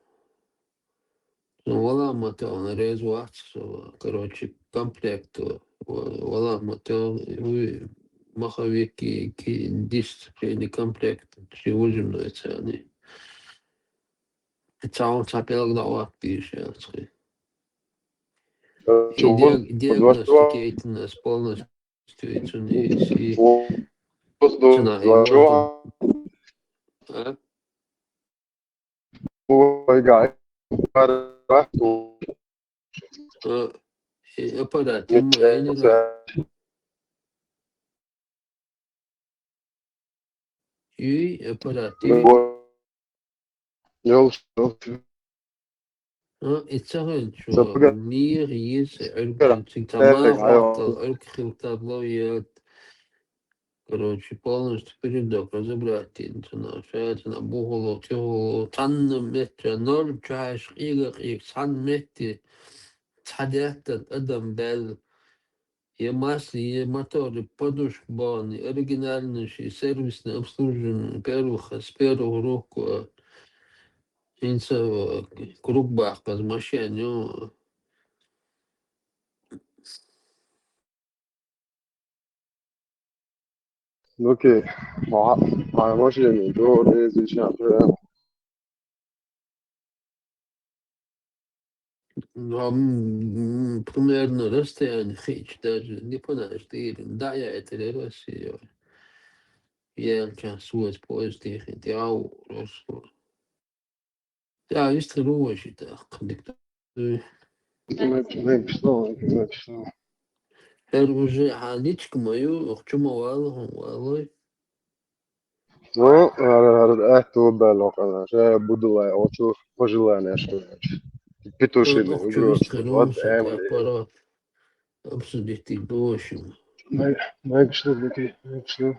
ну, вала мотор, он резваться, короче, комплект, ва-, вала мотор, уй, маховики, ки, дисциплины комплект, чи вужимной цены. Цаун цапелг да ват пишется. Э, И чего? диаг-, диагностикейтинас полностью цун и, и Просто цена и чего? Можно. А? Ой, га-, А, и аппарат, ему, я не знаю. Юй, аппарат, юй. Йол, йол. А, и цагӀан чу, Сапага. Мир, йис, Эрга, Эрга, цин тама, Эрга, вахтал, Эрга, хилтабло, я. Короче, полностью передок разобрать, цена, ша, цена, бухало, тихо, цанна метра, ноль, чаш, ига, иг, цан мети, цадятта, адам, бел. Е масло, е моторы, подушка бани, оригинальный ши, сервисное обслуживание, первых, с первых рук, э, инца, э, круг бахка, машина, ну. Ну, окей. Ма-, ма-, машина, до, резича, прям. Ну, а, м, м, примерно расстояние хич даже не понадо, ты да, я это не Россия. Я сейчас свой поезд ехать, я у-, Россия. Я историю так, никто. Написал, написал. Эр уже хьаничка ма ю, охчу ма вала хьун, валой. Ну, ар, ар, ар, ар, ту бел окъана. Ше будулай, очу, пожелание, что ли. Петушиный, охчу игрушки. Вот, вискарон, эм, аппарат. Обсудить их дошим. Най, най, что, Дмитрий, най, что?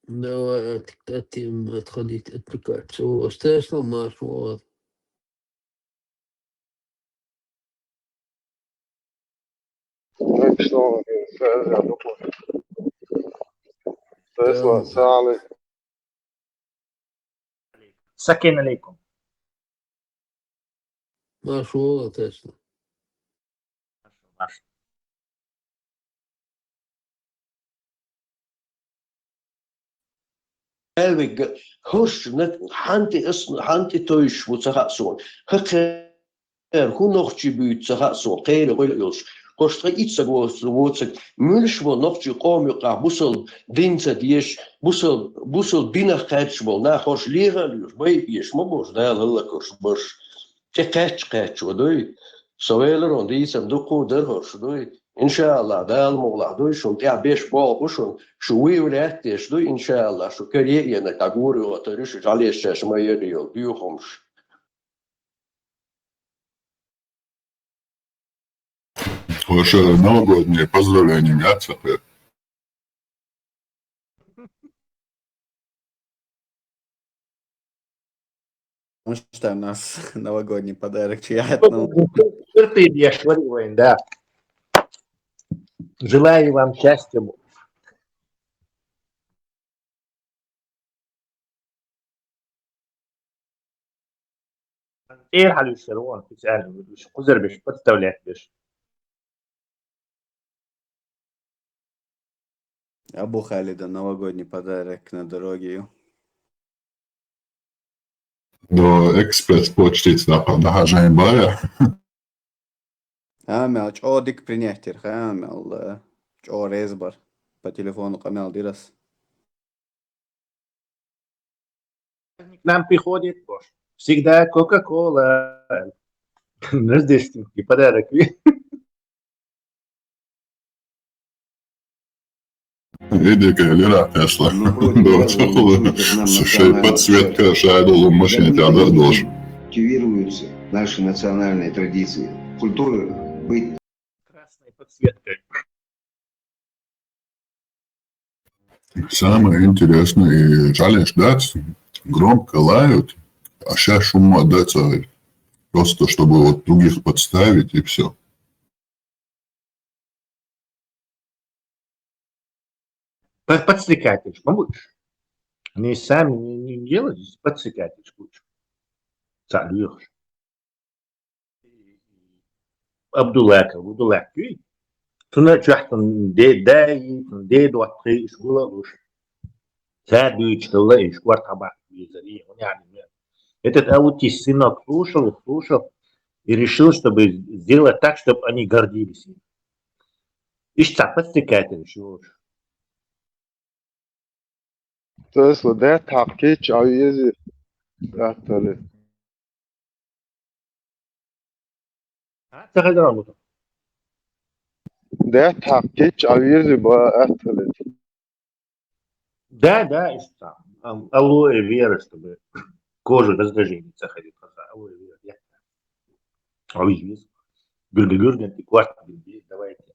Давай от, от тем отходить, отвлекаться. О, Тесла, Марс, вот. Тесла, салам. Сакин алейкум. Марш вала, Тесла. Марш. Элвиг, хӀорш наг хьанти ас, хьанти тойш ву ца хаъ суна. ХӀа кхер, хӀу нохчи буьйцу ца хаъ суна, кхера гӀойла йолуш. ХӀорш тха иццаг воцург, муьлш ву нохчи къома юкъахь бусалба дин ца дезаш, бусалба, бусалба динах кхаьчча болу нах, хӀорш леха а лоьхуш, байа безаш ма бу уьш, Дала хӀаллакьхуьлуш барш. ТӀе кхаьчча кхаьчча ву дуй. Со веларон дийцам дуккха а дара хӀорш дуй. Иншааллах, Дала мукъалахь дуй, шуна тӀехь беш болх бу шуна, шу вуй лаьтташ дуй, иншааллах, шу каре а енарг дӀагур а йоцур ю, шу жӀалеш шаьш ма елла йолу дуьйхамаш. Ваша новогодние поздравления, яц хӀокхуьнга? Потому что у нас новогодний подарок чья-то, ну. Сюрприз еш вари вайн, да. Желаю вам счастья. ТӀера хьалуьйсуш яра вон специально, уьш кхузара беш, подставлять беш. Абу Халида новогодний подарок на дороге ю. До экспресс-почтица дахьа-, дахьажийна бара. Амел чӀогӀа дика принять дира, амел, э, чӀогӀа реза бара. По телефону къамел дира ас. К нам приходит, боже, всегда Кока-Кола. Рождественский подарок. Видите, как Лера Тесла. Слушай, подсветка, шайдолу машине тебя дождь. Культивируются наши национальные традиции. Культура быть красной подсветкой. Самое интересное, и жаль ждать, громко лают, а щас шума да цари. Просто чтобы вот других подставить и всё. Под-, подстрекать лишь, помочь. Они сами не, не делают, здесь подстрекать лишь лучше. Царь Лёха. Абдуллаков, Абдуллаков. Цунна чохь цунна де-, дай, цунна де доттагӀий, иш гула а луш. Цара дуьйцуш хилла, иш корта хьабаккха везарий, хӀун яхьа. Этот аутист сынок слушал, слушал и решил, чтобы сделать так, чтобы они гордились им. Иштта подстрекать лишь луш. Тесла, даьтта хьакха кийча Ӏан веза, атта хилийта. А, ца хезара муха? Даьтта хьакха кийча Ӏан веза, ба, атта хилийта. Да, да, иштта. Ам, алоэ вера, чтобы кожа раздражение ца хезийта, алоэ вера, я. Ой, веза. Гурга, гурга, ты кварт, давайте.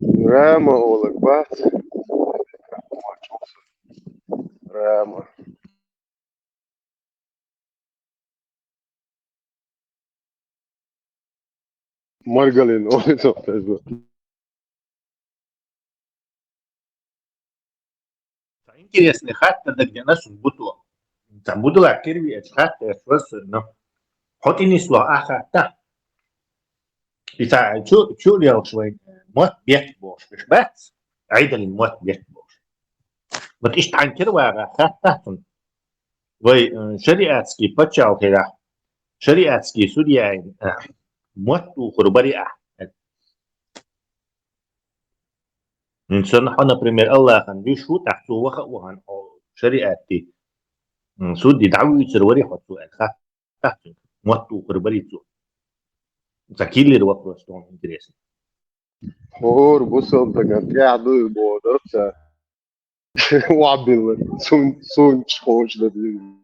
Рама олаг бац. Рама. Маргалин олицо хезна. Интересный хатта дагдина сун буту. Там будула кирви эч хатта эч васна. Хоть и несло а хатта. И та чу, чу лелаш вай мотт бетта бохуш, беш бац? Айдалин мотт бетта бохуш. Вот иштта хьан кира вара хатта сун. Вай, э, шариатский паччалхе, шариатский судья, э, мотт тухур бари а. Инсан хьо, например, Аллахьан виш ву, тӀаккха цо ваха а вахана, хьо шариатти, м, судьи дӀавуьйцур вари хьо цо аьлла, ха? ТӀаккха Мотт тухур бари цо. Ца киллер вопрос, что он интересный. ХӀора бусалба даган тӀехь дуй боху дарца. Вабилла, сун-, сунча ховчу дан дийна.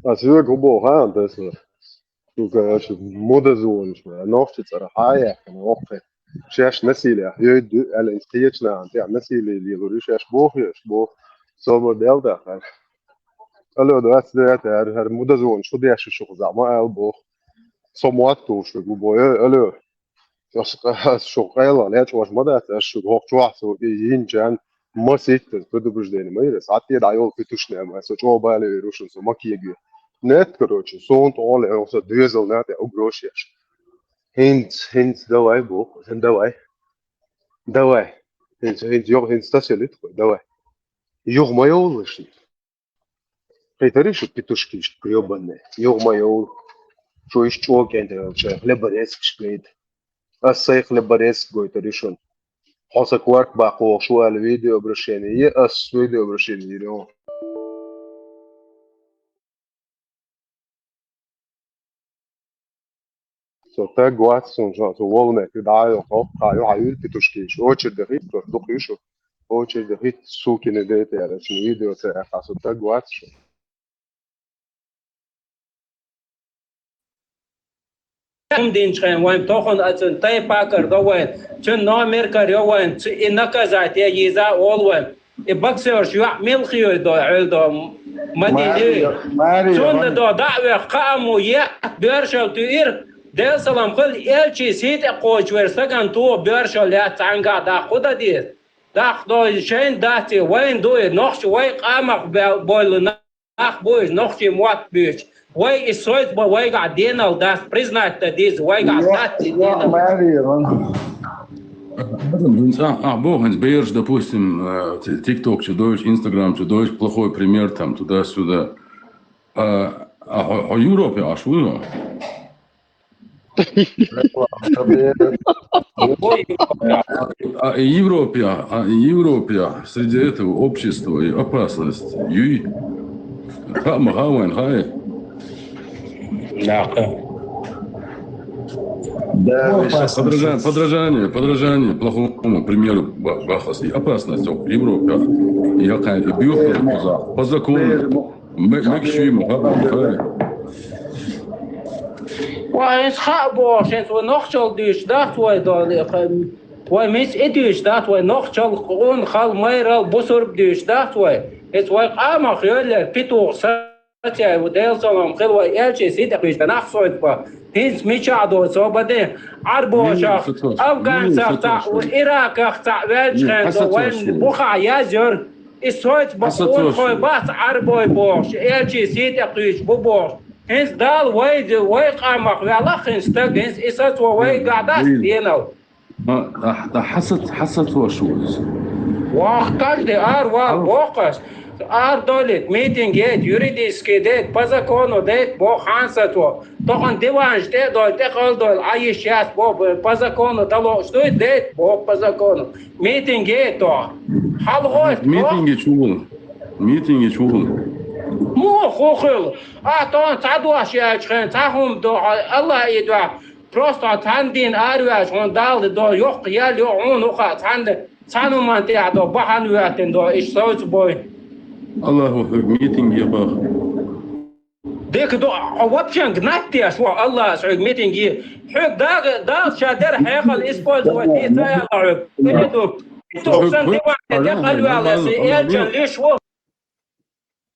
Ас вега хӀун боху хаьа, Тесла? Шуьга аша мудазонаш, нохча цӀара хьа а яьккхина, воккхе. Шаьш насилие йойду аьлла, иза кхечу нахана тӀехь насилие лелур ю, шаьш боху, еш боху. Собар дел дахар. Алло, двадцать девятое, хӀара, хӀара мудазонаш шу деш шу хаза ма аьлла боху. Со мотт тухуш ву бой, алло. Ас, ас шу къайла лечкъош ма дац, ас шу хӀокху чохь со и йинчан маситтаза предупреждение ма йира, ас хьан тӀе дӀайолу кхин тушнема, со чӀогӀа бале вер ву шуна, со ма кегаве. Нет, короче, суна тӀе олу, со доьзал на тӀе угрош еш. ХӀинца, хӀинца давай, боху, давай. Давай. ХӀинца, хӀинца, йо-, хӀинца тасалит хой, давай. Юха ма йовлаш. Кхетарий шу, петушки, ишта грёбаные? Юха ма йовла. Шу ишта чӀогӀа кӀентий хилча, хлеборезкаш гайта. Ас сайн хлеборезка гойтарий шуна. Хьо сан корта баккха вохуш ву аьлла видеообращение е, ас видеообращение йира. Со таг вац суна, со, со волу меттиг дӀа а йоккху, кхаа юьхьа юьлу петушкиш. Очередь хӀитта, дукха ю шу. Очередь хӀитта, сукины дети, аьлла, шуна видео ца яьккха, со таг вац шу. ХӀума динчу хенахь вайн тохана а цуьнан тайпа кара до вайн, цуьнан номер кара йо вайн, цу-, и наказать я йийза а олу вайн. И боксерш йоӀ мила хиой до, Ӏуьллу до, ма дийзий. Мари, Мари, Цунна Мари. До дӀа а веха, кхаа мо еа, боьршалла туьйра, Делан салам хила, элчий сий тӀе кхочуш верг стагана тоха боьршалла яц цхьаьнгахь даккха хӀун дан деза? Даккха до шайна дац и, вайна ду и, нохча вай къамах бел-, бойла нах бу иза, нохчий мотт буьйцу. Вай и сойту бан вайгахь денал дац, признать дан деза, вайгахь дац и денал. Мари, Мари. Ахь, ахь боху, хӀинца бераш, допустим, э, ти-, TikTok чу дойтуш, Instagram чу дойтуш, плохой пример там, туда-сюда. А, а хьо, хьо Европе Ӏаш вуй хьо? А, а Европе, а Европе, среди этого общества и опасность юй. Ха, ма ха вайн, хай. Да, подражание, подражание, подражание плохому примеру ба-, бахас. И опасность в Европе. Я кай, и бьёт по закону. Ме-, мегаш ву ма, хабар, хай. Вай, хӀинца хаа боху, хӀинца вай нохчалла дуьйцуш дац вай, дали, вай мис и дуьйцуш дац вай, нохчалла, къун, хала, майралла, бусурба дуьйцуш дац вай. ХӀинца вай къамах йоллера, петух сацаьй ву, Делан салам хила, вай элчий сий тӀе кхуьйсу нах сойту бан. ХӀинца мичахь доцу, со бан де, Ӏарбошах, афганцах цхьаъ, ираках цхьаъ ваьлча хенахь, вайн бухахь язйора. И сойту бан къонахой бац Ӏарбой бохуш, элчий сий тӀе кхуьйсуш бу бохуш. ХӀинца Дала вай, вай къамах ваьлла хӀинца стаг, хӀинца и сацо вайгахь дац денал. А, а, а хьан сац-, хьан сацош ву иза? Вах, каждый ар вал боху ас. Ар долит, митинг яйта, юридический дайта, по закону дайта боху хьан сацо. Тохана диванаш тӀе а дойла, тӀе кхал дойла, Ӏа йиш яц боху, по закону талош дуй, дайта боху по закону. Митинг яйта тохана. ХьалагӀойта тохана. Митинге чу вула? Митинге чу вула? Муха хӀу хуьлу? А тохана цхьа дош яьлча хен, цхьа хӀума до, Аллах и дуьхьа. Просто хьан цхьана дийна араваьлча, хьуна Дала до, йоккха ял йо, хьуна хӀу хаьа, цхьана, цхьана хӀуманна тӀехь до, бахьана воьттина до, иштта совца бой. Аллаху хьоьга митинг яхах. Дика ду, хьо вообще гнать деш ву, Аллахьас хьоьга митинг е. Хьоьга дага, Дала ша дера хьекъал использовать де ца аьлла хьоьга. Или ду, тух сан диван тӀе къалваьлла, сан элчан лиш ву.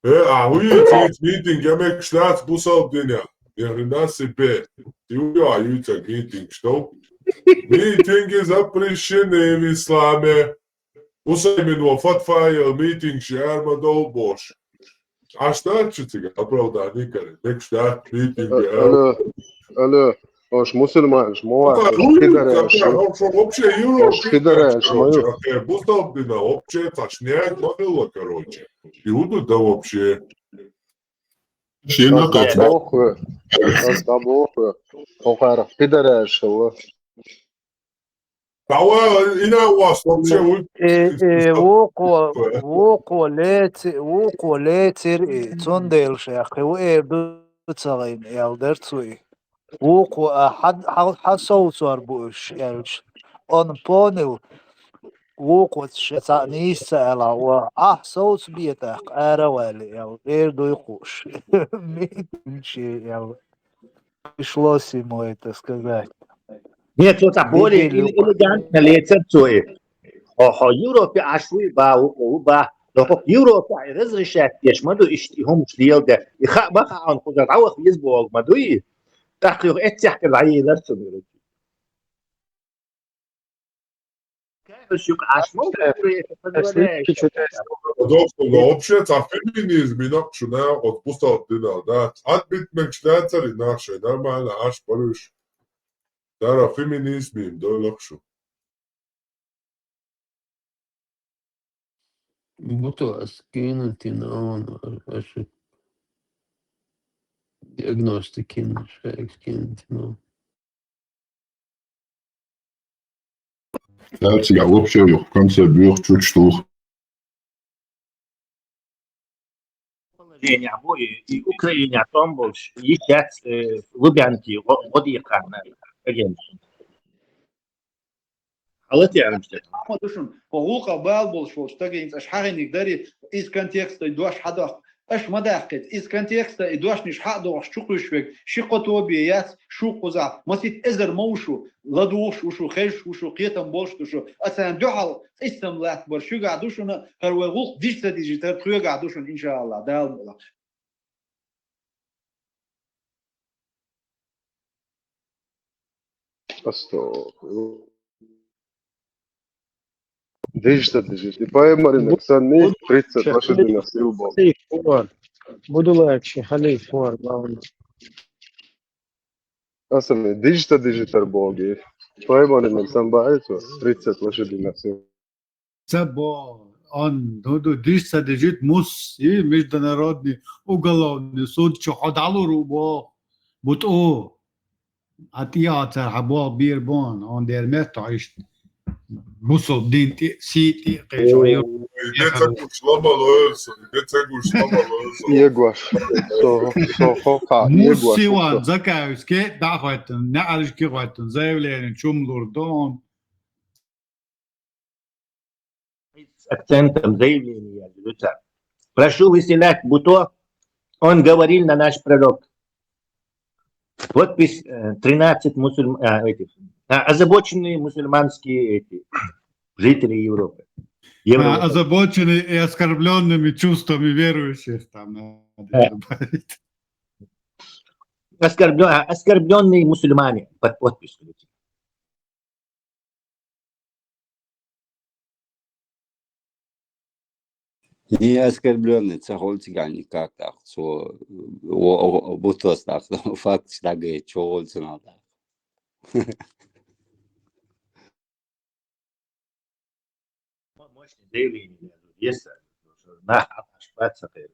Э, а хӀу ю цига митинг, я мегаш дац бусалба динехь. Ни хрена себе. Ди хӀу ю а ю цига митинг, что? Митинги запрещены в исламе. Усаймин ван фатва яла митингаш яр ма долу бохуш. Аш дац шу цига оправдание каре. Мегаш дац митинг яр. Алло, алло, ош мусульманаш ма вац, ош хидараьш ю. Ош хидараьш ма ю. Бусалба дина вообще цхьа шнег ма хилла, короче. И хӀу ду да вообще? Шена кхаьчна. Ас дӀабоху, ас дӀабоху. Хьо кхарах хидараьш хилла. Давай, и на вас вообще, вы Э, э, вукхо, вукхо леци-, вукхо лецира и, цундела ша кхин ву эр ду ца гӀин, аьлла дара цо и. Вукхо, а, хьан, хьан, хьан совцор бу уьш, аьлча. Он понял, вукхо ша цхьаъ нийса ца аьлла, ва, ахь совцабе тӀаккха, ара а вале, аьлла, эр дуй кхуш. Митинче, аьлла. Пришлось ему это сказать. Нет, цо цхьа более Видели. Эл-, элегантно лецар цо и. Хьо, хьо Европе Ӏаш вуй, ба, ву, ву, ба. Но хӀокху Европе разрешать деш ма ду иштта и хӀумаш леладе. И хаа ма хаьа хьуна, кхузара дӀаваха веза боху ма дуй. ТӀаккха юха эццехкара дӀаелар цунна. Каьхьаш юкъа Ӏаш ма ву, Европе позволяет. Подобно, но вообще, цхьа феминизм и нах шуна, оцу бусалба динал, да. Ад бит мегаш дацари нах шайн нормально Ӏаш баруш. Дара феминизм им дойлах шу. Бу то ас кинути наун, ашу диагностикин, шайх кинути наун. Цаьрца вообще юха конце буьйху чучу тух. Положение бу и, и Украине тӀом болуш, йиш яц, э, Лубянки гӀо-, гӀо декхарна агентство. Хьала те аьлла. Ма ду шуна, хӀокху гӀуллакхах бала болуш волчу стага хӀинца аша хьахийнарг дарий, из контекста и дош хьадоккху. Аша ма даккхийта, из контекста и дошнаш хьа а дохуш чу кхуьйсуш верг, ши-кхо тоба яц, шу кхузахь, масийтта эзар ма ву шу, ладугӀуш ву шу, хезаш ву шу, кхетам болуш ду шу. Аса дуьхьал къийсам латтабар шуьгахь ду шуна, хӀара вай гӀуллакх дижа ца дижитар тхоьгахь ду шуна, иншааллахӀ, Дала мукъ лахь. Астагфирулла. Дижа ца дижитар. И пайхамаран санна, тридцать лошадиных сил болу. Будулайкши халиф вар, главный. Аса дижа ца дижитар боху. Пайхамаран санна баьхьа цо, тридцать лошадиных сил. Ца бо, он, ну, ду, дижа ца дижит мус, и международный уголовный суд чу хьо дӀалур ву бо, бу тӀу. А тӀе а цара хьан бо бийр бон, он дер метто иштта. Бусул дин тӀе, сий тӀе, кхечо. Ой, де ца гуш лама лоьрса, де ца гуш лама лоьрса. Егош, со, со хо ха, мус егош. Сиван закаевске, да, хойтун, не аржки хойтун, заявление чум лур дон. С акцентом заявление я говорю так. Прошу выселять Буто, он говорил на наш пророк. Подпись, э, тринадцать мусульм-, а, этих, а, озабоченные мусульманские эти, жители Европы. А, Европы. Озабоченные и оскорблёнными чувствами верующих там надо добавить. Оскорблё-, а, оскорблённые мусульмане под подпись. Не оскорблённый, ца холцигани как так, со, о, о, о, бутос так, факт, что говорит, чё холцинал так. Мо-, мощный заявление лезу, ес, нах аташ бац сакъер.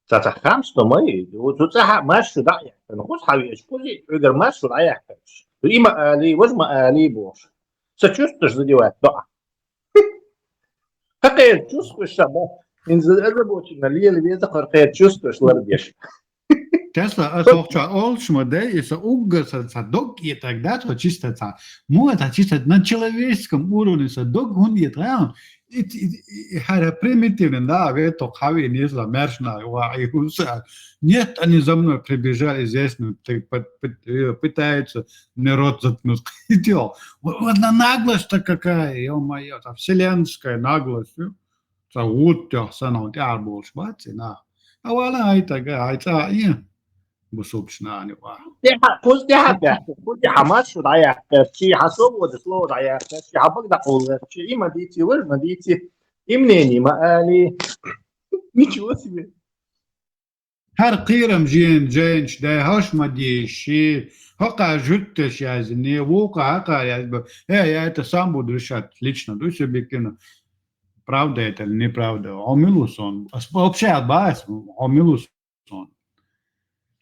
Ца ца хамсто май, вот цу ца ха-, маш шу дӀа яхтан, хус хьавеш, кузи, угар маш шу дӀа яхтан. Има али, вож ма али бош. Сочувствуешь задевать, да. Какая чувствуешь сама? Инза озабоченно, лиел веза, какая чувствуешь, лардеш. Тесла, ас охча олуш ма дай, и са уггар са, са дог и тогда то чисто ца. Му это чисто на человеческом уровне са дог, он и там. И, и, и, и хара примитивно, да, вето хави несла, мершна, ва, и хуса. Нет, они за мной прибежали здесь, ну, ты пы-, пы-, э, пытаются мне рот заткнуть. Идёт. Вот, вот на наглость-то какая, ё-моё, это вселенская наглость, ё. Ца вуттех санал тӀаьхьа болуш бац и нах. Авала хьай тага, хьай цӀа а ин. Бусулбчу нахана юкъа. ТӀаьхьа, кхуза тӀаьхьа баьхкира, кхуза тӀаьхьа массо а дӀаяьккхира, чи хьан со вода слово дӀаяьккхира, чи хьан бага дӀакхуллара, чи и ма дийци, вара ма дийци, и мнение ма али. Ничего себе. ХӀара кхерам жен-, женщина, дай хӀаш ма дийши, хӀокха жуьтташ яздина, вукха хӀокха язбо. Э, я это сам буду решать лично, ду субъективно. Правда это или неправда? Хьо мила ву сон? Ас вообще а бац, хьо мила ву сон?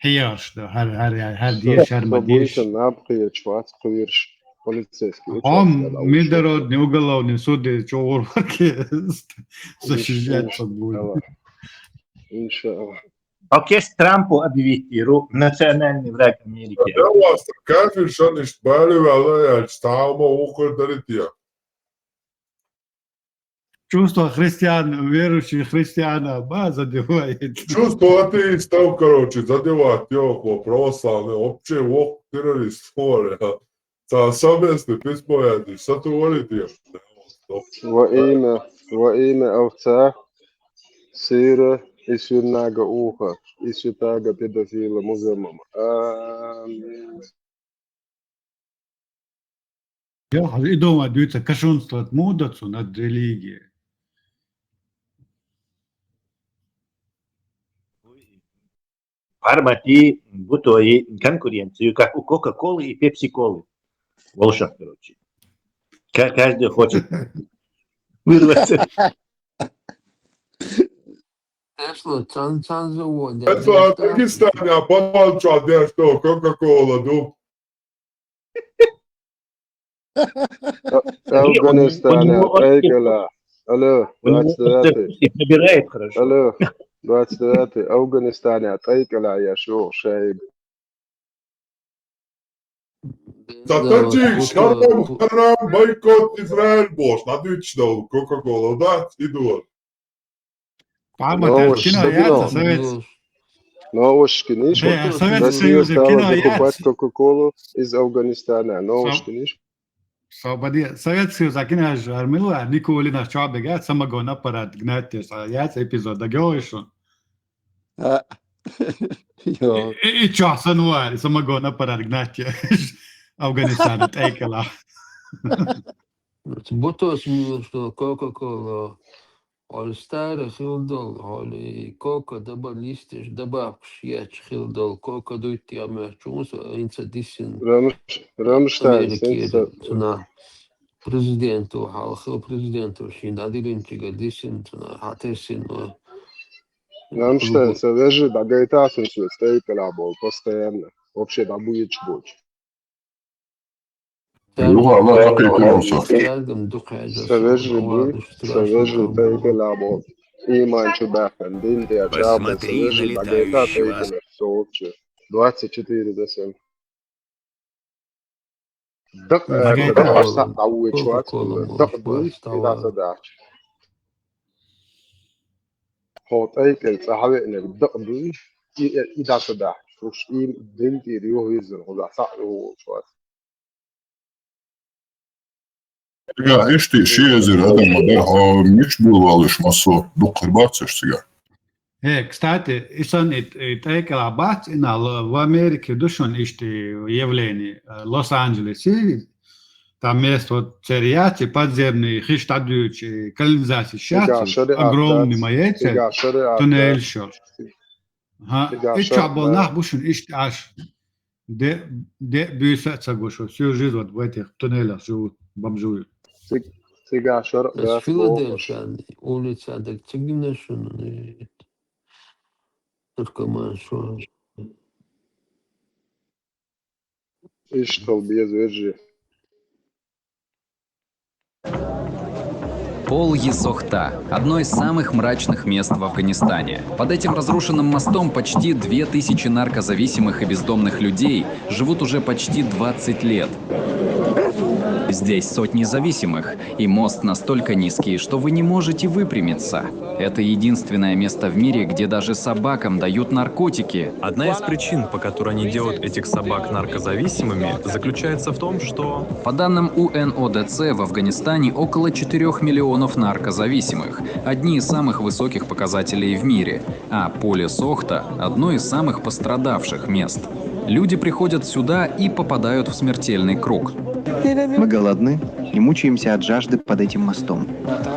Хьехарш ду, хӀара, хӀара, хӀара деша, хӀара ма деша. Наб кхераш вац кхуьйраш. полицейский Хьо участок, а лучше международный уголовный суд чугӀур ваке защищаться Иншаллах. будет. Иншаллах. Окей, Трампу объявить Иру национальный враг Америки. Де васта кафир шаниш бали вала яч, тамо укр дарития. Чувство христиан, верующих христиан, ба, задевает. Чувство атеистов, короче, задевать, ё, по православный, вообще, вок террорист, хоре. Та совместный письмо я, сатуарития. Во имя, во имя Овца, Сыра и Свиного Уха, и святаго педофила Музамама. Аминь. Я хӀанз и дома дуьйца кашунство мудац над религия. Армати, бутои конкуренцию, как у Кока-Колы и Пепси-Колы. Волшеб, короче. Ка- Каждый хочет вырваться. Тесла, цан цан завод. Это Дагестане, а подвал что, где что, Кока-Кола, ну. Афганистане, У него Тайгала. Алло, У него двадцать девятый. И пробирает хорошо. Алло, двадцать девятый. Афганистане, Тайгала, я шо, шайб. Татачи, харам, харам, бойкот Израиль, бош, надвично, Кока-Кола, да, идут. Пама, Ну, тар вот кино что яца, делал? совет. Новость, конечно. Э, Советский Россия Союз, стала кино закупать яца. Кока-Колу из Афганистана. Новость, Со- конечно. Свободе. Советский Союз, кино же армила, Николина Чабега, самогон аппарат гнать, яца эпизод, да, говоришь? А, ё. И, и чё, сануар, самогон аппарат гнать. Афганистане, Тайгала. Бутос милуш до Кока-Кола. Хьоли старый хилдол, хьоли Кока дабар листиш, добавкаш яч хилдол. Кока дуйт я мя чунс, инца дисин. Рамш-, Рамштайн, Америки сенса-, цуна президенту, хьал хил президенту, шин дадиринчига дисин, цуна хатесин. Рамштайн, са вежи, да, гайтасун, что стоит коллабол, постоянно. Вообще, да, будет больше. Юха, ла, я кайкурам со. Са вежи буй, са вежи тайкалабол. Иман чу бахан, дин тя чабал, са вежи багайта тайкалар сообщи. Двадцать четыре за семь. Дак, э, Багайта. Дак, аса, а уе чуац, Дак дуй, и да са дач. Хо тайкал, са хаве не Дак дуй, и, и да са дач. Уж им дин ти рио визен, хо да са уе чуац. Га, ишти ши эзир адам ма да, хо миш булвалыш масо, дукхар бацаш сига. Э, кстати, исан и, и тайкала бац, ина л-, в Америке душон ишти явление, э, Лос-Анджелесе, там место вот цериати, подземный хиш тадуч, и канализация щас, Ига шариат огромный дац. маете, Ига шариат туннель дац. шо. Ага, Ига и шариат чабал дац. Нах бушун ишти аш. Де, де бюса цагушо, всю жизнь вот в этих туннелях живут, бомжуют. Циг-, цига шор С да Филадельфия улица, так цигнашун, наркоман шо. Иштал без вежи. Поль Сохта — одно из самых мрачных мест в Афганистане. Под этим разрушенным мостом почти две тысячи наркозависимых и бездомных людей живут уже почти двадцать лет. Здесь сотни зависимых, и мост настолько низкий, что вы не можете выпрямиться. Это единственное место в мире, где даже собакам дают наркотики. Одна из причин, по которой они делают этих собак наркозависимыми, заключается в том, что... По данным УНОДЦ, в Афганистане около четырёх миллионов наркозависимых, одни из самых высоких показателей в мире, а Поле Сохта — одно из самых пострадавших мест. Люди приходят сюда и попадают в смертельный круг. Мы голодны и мучаемся от жажды под этим мостом.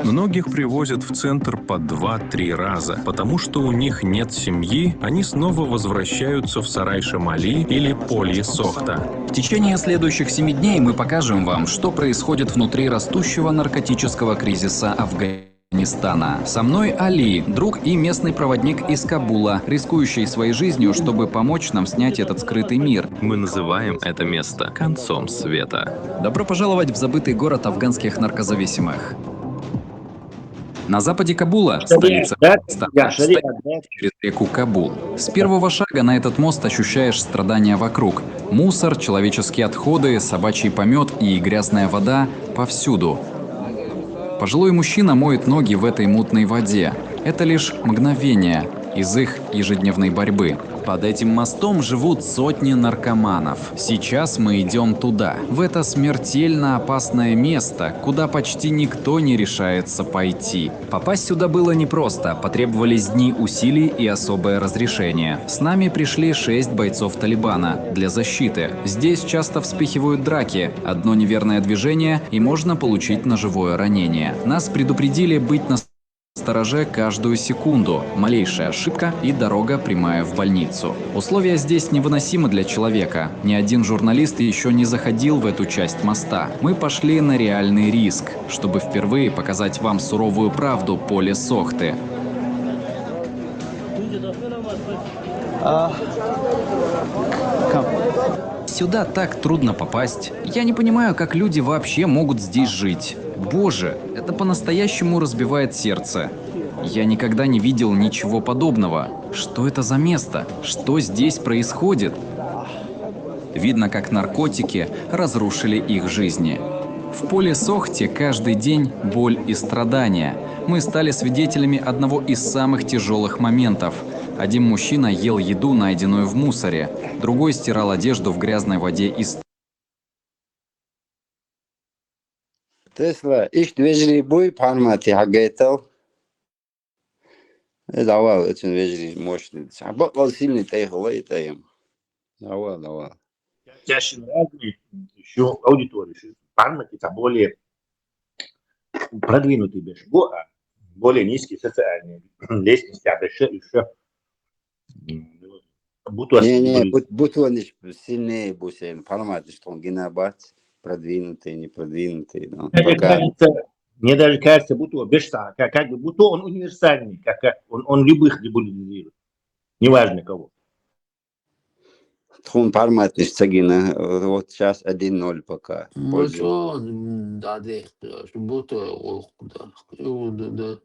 Многих привозят в центр по два-три раза, потому что у них нет семьи, они снова возвращаются в Сарай Шамали или Поле Сохта. В течение следующих семи дней мы покажем вам, что происходит внутри растущего наркотического кризиса Афганистана. Афганистана. Со мной Али, друг и местный проводник из Кабула, рискующий своей жизнью, чтобы помочь нам снять этот скрытый мир. Мы называем это место концом света. Добро пожаловать в забытый город афганских наркозависимых. На западе Кабула, столица Афганистана, через реку Кабул. С первого шага на этот мост ощущаешь страдания вокруг. Мусор, человеческие отходы, собачий помет и грязная вода повсюду. Пожилой мужчина моет ноги в этой мутной воде. Это лишь мгновение из их ежедневной борьбы. Под этим мостом живут сотни наркоманов. Сейчас мы идем туда, в это смертельно опасное место, куда почти никто не решается пойти. Попасть сюда было непросто, потребовались дни усилий и особое разрешение. С нами пришли шесть бойцов Талибана для защиты. Здесь часто вспыхивают драки. Одно неверное движение, и можно получить ножевое ранение. Нас предупредили быть на стороже каждую секунду. Малейшая ошибка, и дорога прямая в больницу. Условия здесь невыносимы для человека. Ни один журналист еще не заходил в эту часть моста. Мы пошли на реальный риск, чтобы впервые показать вам суровую правду поля Сохты. А, как? Сюда так трудно попасть. Я не понимаю, как люди вообще могут здесь жить. Боже, это по-настоящему разбивает сердце. Я никогда не видел ничего подобного. Что это за место? Что здесь происходит? Видно, как наркотики разрушили их жизни. В поля Сохте каждый день боль и страдания. Мы стали свидетелями одного из самых тяжелых моментов. Один мужчина ел еду, найденную в мусоре, другой стирал одежду в грязной воде и Тесла, иштта вежарий буй, пхьармати хьагайтал. Э, давай, очень вежарий, мощный. Бакъал сильный тайхала и таем. Давай, давай. Чаще разные, еще аудиторию, еще пхьармати, это более продвинутый беш, бу, а более низкий социальный лестница, а дальше еще бутуа Не, не, бут- бутуаниш сильнее бусен, пхьарматиш тхун гина бац, продвинутый, не продвинутый, но Мне пока. кажется, мне даже кажется, будто беш, как, как бы, будто он универсальный, как, как он, он любых дебилизирует. Неважно кого. Тхун пхьарматиш цагина, вот сейчас один ноль пока. Мочо, да, да, будто, да, да.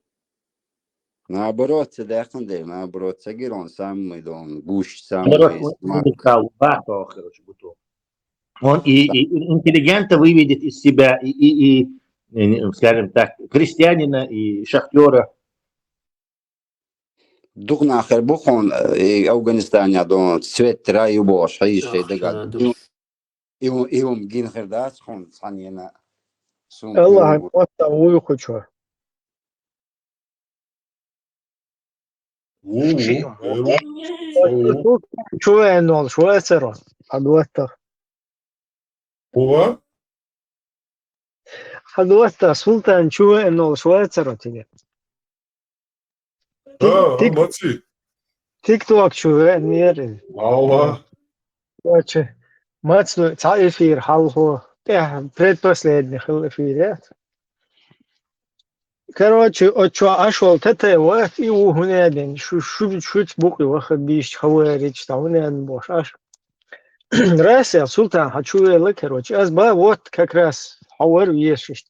Наоборот, це дехнде, наоборот, цагирон самый дон, гуш Наоборот, самый он смак. будет стал бахо, короче, будто. Он и, и интеллигента выведет из себя, и, и, и, э, скажем так, крестьянина, и шахтера. Дукна хер бу хон, э, Афганистане дон цвет рай убош, хай шей дага. Душ. Иум, иум гин хер дац хон, цанина. Сум Аллах, хер вот там уйхучу. Уу, уу. Чу эн ол, шуэцеро. Хадуатта. Ува? Хадуатта, Султан, чу эн ол, шуэцеро тебе. Да, Тик- молодцы. Тикток чу эн ери. Алла. Короче, мацну, ца эфир, халхо. Э, предпоследний хил эфир, э. Короче, очо ашол тете вот, и у хунеден, шу, шу, шуц букви ваха биш, хаварич, та хунеден бош, аш. Рася, Султан, хочу вела, короче, аз ба, вот, как раз, хавар вешишт.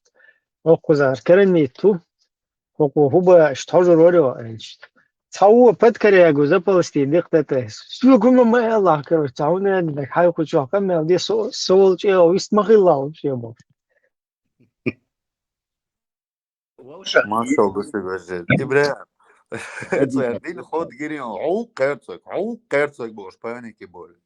Окузар, керамиту. Хоку хуба, что же ролё, энчт. Цау подкорягу заползти, дыхтете. Сюгума мэлах, короче, цау не, не, хай хочу, камел, де со, сол, че, вист махилла, вообще, бо. Машал гуси гуси. Ибра. Цердин ход гирин. Гьу къерцог. Гьу къерцог бош паники боль.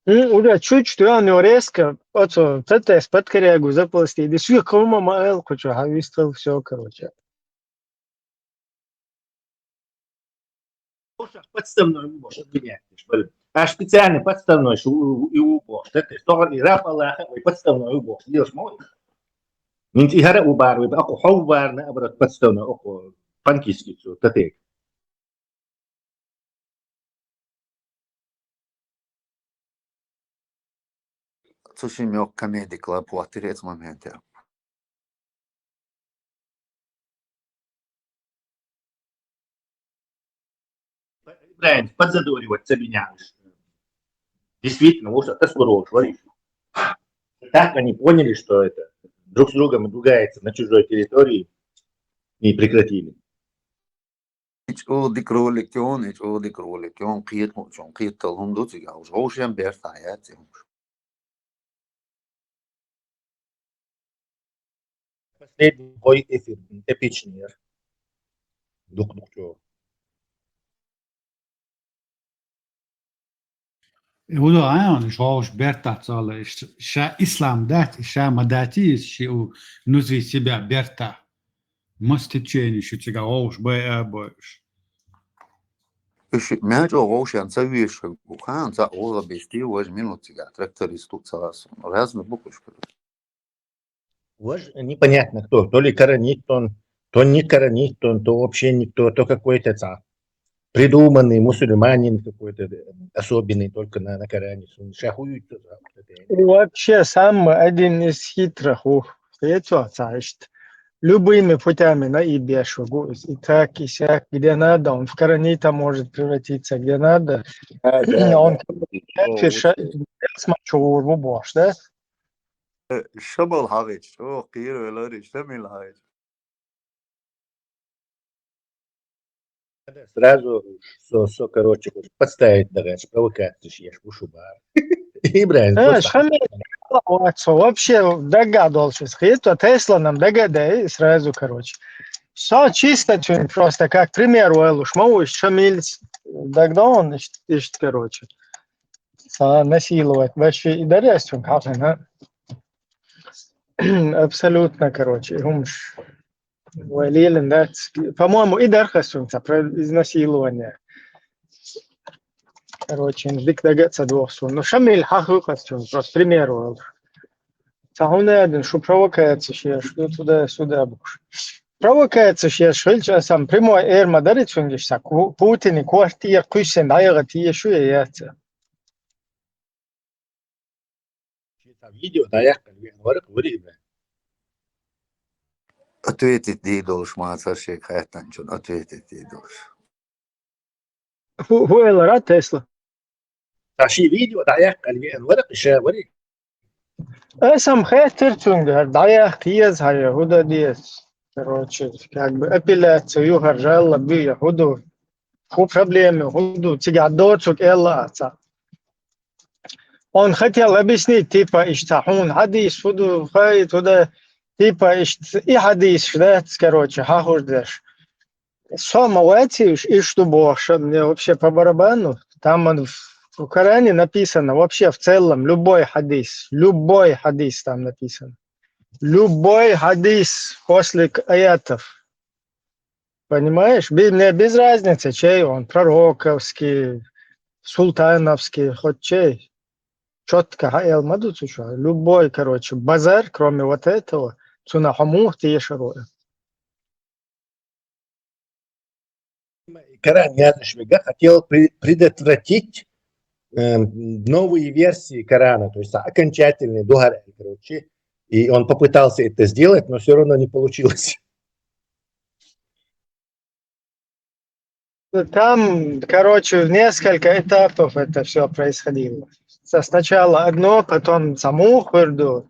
М, уже чуть что, оно резко, оцо, тетес подкорягу заползти, де сюгума мэл хочу, а вистал всё, короче. Подставной убош, обвиняешь, блин. А специально подставной шу и убош. Это что и раб Аллаха, и подставной убош. Делаешь мой. Минти хара убар, вы, ако ховар, наоборот, подставной, ако панкистский, что, татек. Цу шимёк Comedy Club хуатирец момент я. Правильно, подзадоривать ца меня. Действительно, вот это суров, говоришь. Так они поняли, что это друг с другом ругается на чужой территории и прекратили. Ич o dik rolik yon, ич o dik rolik yon, kıyıt mu çon, kıyıt talım do tsiga, o şen berta ya tsim. Последний бой эфир, эпичный. Дук-дук-чо. Уду ан шоуш бертат цала, ша ислам дат, ша мадати, ши у нузи себя берта. Мас течени шу цига оуш бай а боюш. Иш мяч о оуш ян ца виш, ухан ца ола бести вож минут цига трактористу ца. Разный букуш. Вож непонятно кто, то ли коронит он, то не коронит он, то вообще никто, то какой-то ца. Придуманный мусульманин какой-то особенный, только на, на Коране. Шахуют. И вообще самый один из хитрых у это ца, ишт. Любыми путями на и бешугу. И так, и сяк, где надо, он в коронит может превратиться, где надо. Он смачур в убош, да? Шабал хагыч, о, кир велори, шамил хагыч. Надо сразу со, со, короче, подставить, да, провокацию съешь, ушуба. Ибрагим, Э, шамил, вообще догадывался, что Тесла нам догадывай, и сразу, короче. Все чисто, чё, просто как пример, уэлуш, мауш, шамиль, догдон, короче. Са насиловать, вообще, и дарясь, он как, а? Абсолютно, короче, гумш. Валилин, да, по-моему, и Дархасунца про изнасилование. Короче, дик дагаться двух сун. Ну, шамиль хаху костюм, просто пример был. Сахуна один, шу провокация, что туда-сюда буш. Провокация, что сам прямой эрма дарит сунгишса, Путин и квартир кусен, да я гати, что я это. Видео, да, я как бы, говорю, время. Ответить дей долш, ма цар шек хайтан чун, ответить дей долш. Хуэлара Тесла. Таши видео, да, я как бы, говорю, еще говори. Эсам хэтэр цунгар, да, я хиез, хая, худа диез. Короче, как бы апелляция, юхар, жалла, бия, худу. Ху проблемы, худу, цига доцук элла аца. Он хотел объяснить, типа, ишта хун хадис, худу, хай, туда, типа, ишт, и хадис, да, короче, хахуш деш. Сома ватиш, ишт убоша, мне вообще по барабану. Там он в, в Коране написано, вообще в целом, любой хадис, любой хадис там написано. Любой хадис после аятов. Понимаешь? Мне без разницы, чей он, пророковский, султановский, хоть чей. Четко хаэл мадуцу, любой, короче, базар, кроме вот этого, цуна хомух тиешаруя. Коран Язышвига хотел предотвратить э, новые версии Корана, то есть окончательный дугар, короче. И он попытался это сделать, но все равно не получилось. Там, короче, в несколько этапов это все происходило. Сначала одно, потом саму хурду.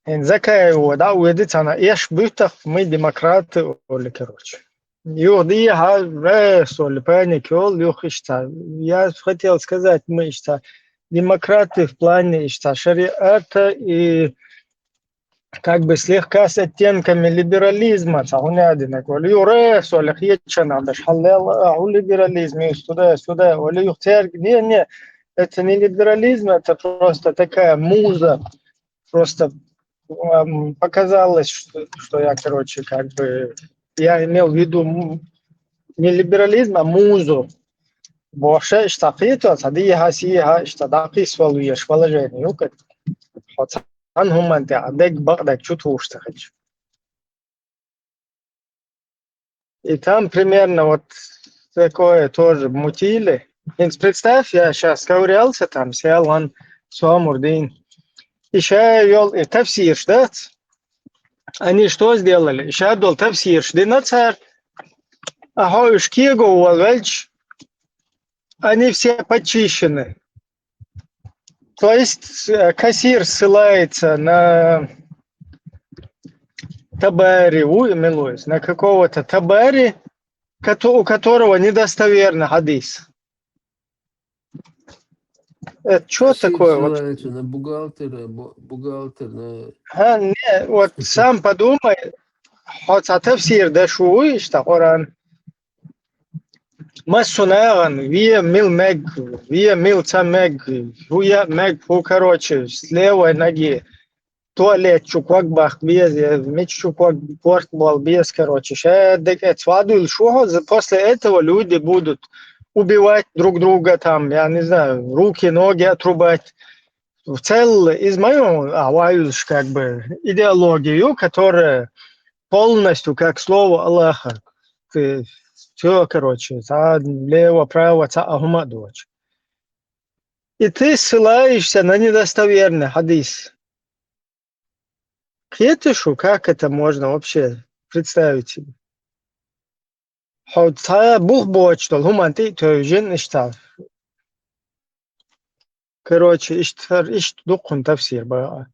Эн закай вода уйди цана еш бутах мы демократы, оли, короче. Юрди ха ве соли паник ол юх ишта. Я хотел сказать, мы ишта демократы в плане ишта шариата и как бы слегка с оттенками либерализма, цахунядина, коли юре, соли хьечана, даш халлел, а у либерализм, и сюда, сюда, оли юхтер, не, не, это не либерализм, это просто такая муза, просто эм, показалось, что, что я, короче, как бы, я имел в виду не либерализм, а музу. Боша штакиту, сади хаси ха штадакис валуеш положение, юкат. Хоцан хуманте адек бакдак чутуш тахич. И там примерно вот такое тоже мутили. Представь, я сейчас ковырялся там, сел он сомурдин. И ща вёл и тафсир ждать. Они что сделали? Ща дол тафсир жди на царь. А хоюш кего валвельч. они все почищены. То есть э, Касир ссылается на Табари, у, милуюсь, на какого-то Табари, кото- у которого недостоверный хадис. Это что Касир такое вообще? Ссылается на бухгалтера, бу- бухгалтер, на... А, не, вот сам подумай, хьо цхьа тафсир деш вуй иштта Къуръан. Массо а нахана ве мил мег, ве мил ца мег, хӀу я мег, хӀу, короче, с левой ноги туалет чу ког бахка беза, я мича чу ког порт бола беза, короче, ша декъе цвадуьлуш ву хьо, за- после этого люди будут убивать друг друга, там, я не знаю, руки, ноги отрубать. В целом, из моего, а, ваюш, как бы, идеологию, которая полностью как слово Аллаха. Все, короче, ца лево, право, ца ахума дочь. И ты ссылаешься на недостоверный хадис. Кхеташ хьо, как это можно вообще представить себе? Хьо цхьа бух боцуш долу хӀуманна тӀе а тевжина иштта. Короче, иштта, иштта дуккхун тафсир баха.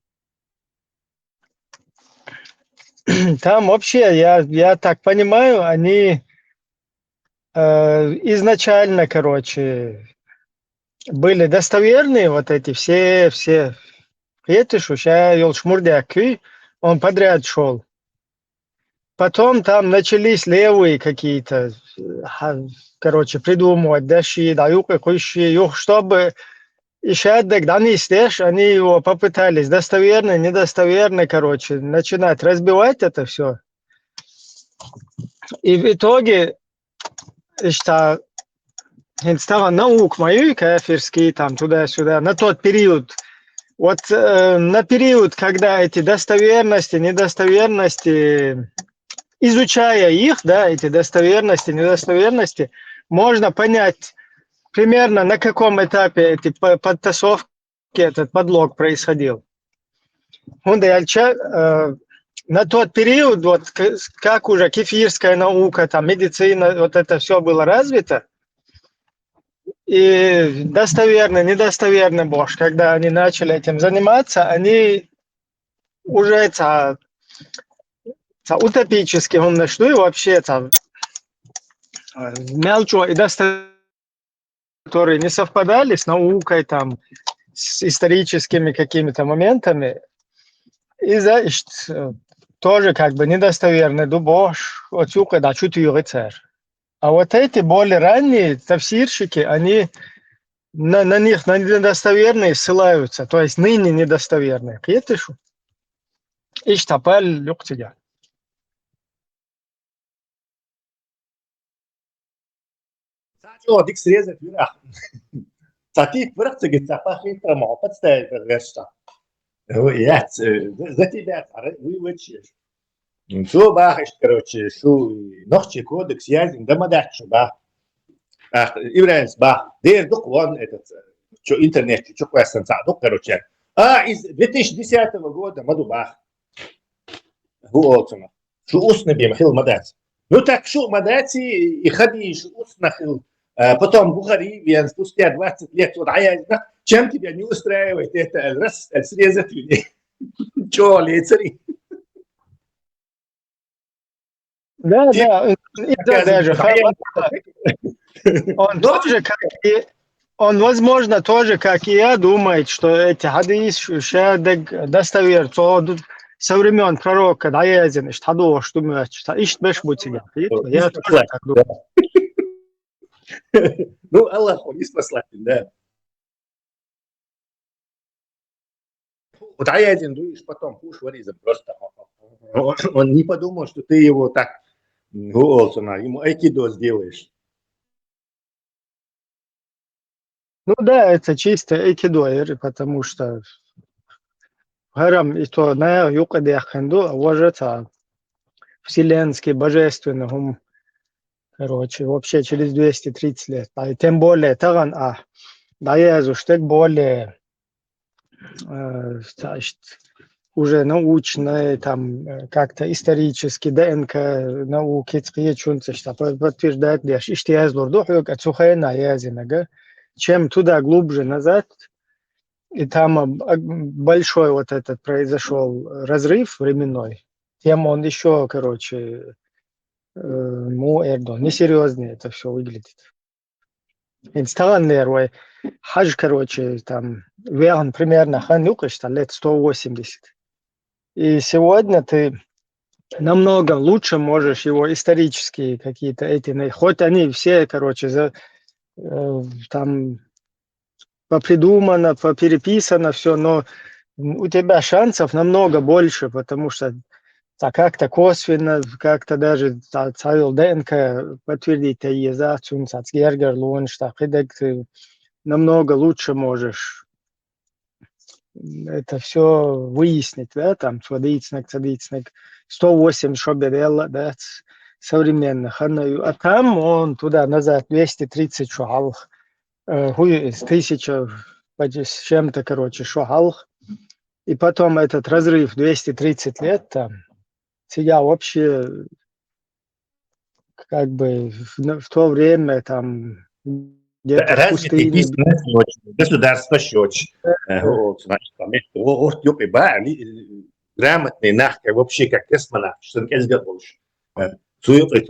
Там вообще, я, я так понимаю, они э, изначально, короче, были достоверные вот эти все, все. Кхеташ хьо, ша йолуш мурдек куьй, он подряд шел. Потом там начались левые какие-то, э, ха- короче, придумывать даши, да, юкъе кхуьйши, юх, чтобы и шаддаг донести деш, они его попытались достоверно, недостоверно, короче, начинать разбивать это все. И в итоге, иштта, хӀинца тахана наука ма ю кафирский, там, туда-сюда, на тот период. Вот э, на период, когда эти достоверности, недостоверности, изучая их, да, эти достоверности, недостоверности, можно понять примерно, на каком этапе эти по- подтасовки, этот подлог происходил. ХӀунда аьлча, э, на тот период, вот к- как уже кефирская наука, там, медицина, вот это все было развито, и достоверно, недостоверно бохуш, когда они начали этим заниматься, они уже ца, ца утопические, он что и вообще ца, э, мелочи и достоверно, которые не совпадали с наукой, там, с историческими какими-то моментами. И за иштта, э, тоже как бы недостоверный ду бохуш, оцу юкъа дӀа чу туьйхи цара. А вот эти более ранние тафсирщики, они на, на них, на недостоверные ссылаются, то есть ныне недостоверные. Кхеташ хьо? Иштта пал юкъ цига. Цхьа чӀогӀа дика срезать вира. Цхьа тип вара цига, цхьа похитра ма подставить вара вешта. Ой, яц, э, за, за тебя, ара, вывод шеш. Цо баха иштта, короче, шу нохчий кодекс язйина дан ма дац шу баха. Ах, Ибрахимс баха. Дер дукха вон этот, э, чу интернет чу, чу кхоьссина цхьаъ дукха, короче. А, из две тысячи десятого года ма ду баха. ХӀу олу цунах? Шу устный бен хила ма дац. Ну так шу ма дац, и, и ходи шу устно хила. А потом Бухари вен спустя двадцать лет вот дӀаяздина, чем тебя не устраивает это, раз, срезать вини. Чё, лицари? Да, да, и да, даже, ха- он тоже, как и, он, возможно, тоже, как и я, думает, что эти хадис, ша даг, достоверно, цо ду- со времён пророка дӀаяздина, иштта хьадохуш ду моьттуш, ца иштта беш бу цига. Я тоже так думаю. Ну, Аллах, он из послатель, да. Вот дӀаяздина дуьйш, потом пуш варизм просто. Он, он не подумал, что ты его так, ну, олсона, ему айкидо сделаешь. Ну да, это чисто айкидо, потому что хӀара-м и то на юкъа даьккхина ду, а вожа ца вселенский, божественный хӀума. Короче, вообще через двести тридцать лет. А тем более тахана а дӀаяздеш дерг более, э, ца иштта, уже научно, там, э, как-то исторически, ДНК науки кхечунца иштта по-, подтверждать деш, иштта язлур ду хьоьга, цу хенахь язйинарг, чем туда глубже назад, и там, а, а, большой вот этот произошёл разрыв временной, тем он ещё, короче, э, ну, эрдон, несерьёзнее это всё выглядит. ХӀинца таханлера вай хьажа, короче, там, вехна примерно хан юкъа иштта лет сто восемьдесят. И сегодня ты намного лучше можешь его исторические какие-то эти, на-, хоть они все, короче, за-, э, там попридумано, попереписано всё, но у тебя шансов намного больше, потому что та как-то косвенно, как-то даже та цхьайолу ДНК подтвердить тайе за цунца цхьацца гергарлонаш, та кхидерг ты намного лучше можешь это всё выяснить, да, там, цо дийцинарг, ца дийцинарг, сто восемьдесят шо бен делла, да, ц-, современно ханна ю. А там он туда-назад двести тридцать шо хьалха, э, хӀу-, тысяча почти с чем-то, короче, шо хьалха. И потом этот разрыв двести тридцать лет там, цигахь вообще, как бы, в, в то время там где-то в пустыне. Развитый бизнес не очень, государство не очень. Э, вот, значит, там есть, о, вот, юкъе баьхна, э, грамотный нах, как вообще как космонавт, что он кӀезга болуш. Э, цу юкъе,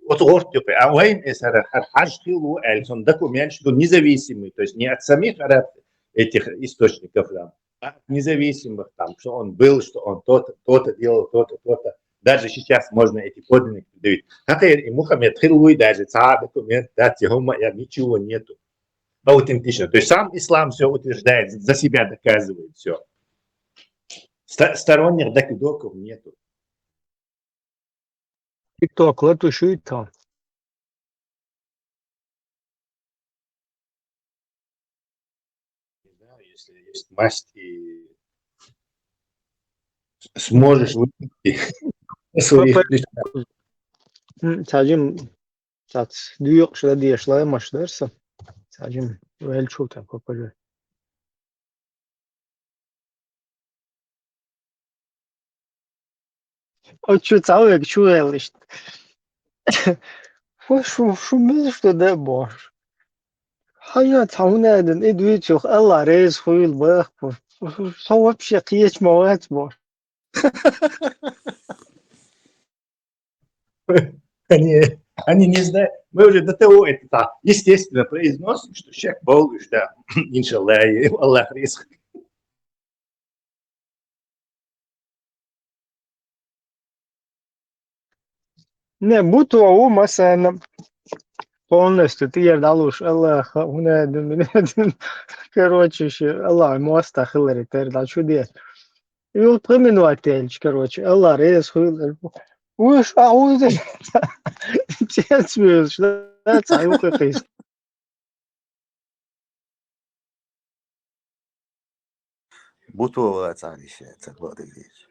оцу гӀорта юкъе. А вайн эсара хьар хьажа хилла ву аьлла, цунна документаш ду независимый, то есть не от самих араб этих источников там, а от независимых там, что он был, что он то-то, то-то делал, то-то, то-то. Даже сейчас можно эти подлинники предъявить. Хьакхера и Мухаммед хилла вуй даже, цхьа а документ дац, я хӀума, я ничего нету. Аутентично. То есть сам ислам всё утверждает, за себя доказывает всё. Ста-, сторонних доказательств нету. ТикТок латуш ю тхо? Да, если есть масть и с-, сможешь вывести своих. Папа, м, цхьа жим, цхьацца дуьйкъаш ладеш лаймаш дара сан. Цхьа жим веллачул тӀе кхопажа. Оцу чу цхьа вега чу гӀелла иштта. Фу, шу, шу мила шу дан бохуш? Хьан цхьа хӀун аьлла, и дуьйцу юха, Алла реза хуьйла боху. Со вообще кхеча ма вац бохуш. Они, они не знают. Мы уже до того это так, естественно, произносим, что шек болуш, да. Иншаллах, и Аллах реза. Не, бутт ву масана полностью тӀера дӀалуш, Аллаха, хӀун аьлла, мин аьлла. Короче, ши, Аллах, моста хиларе тера дӀа шу де. И вот пхи минот делча, короче, Аллах реза хуьлу. Уьш, а, уьш, цец вуьйлуш, да, цхьа юкъа кхийса. Бутт ву вацахь, иштта ца бакъдийша.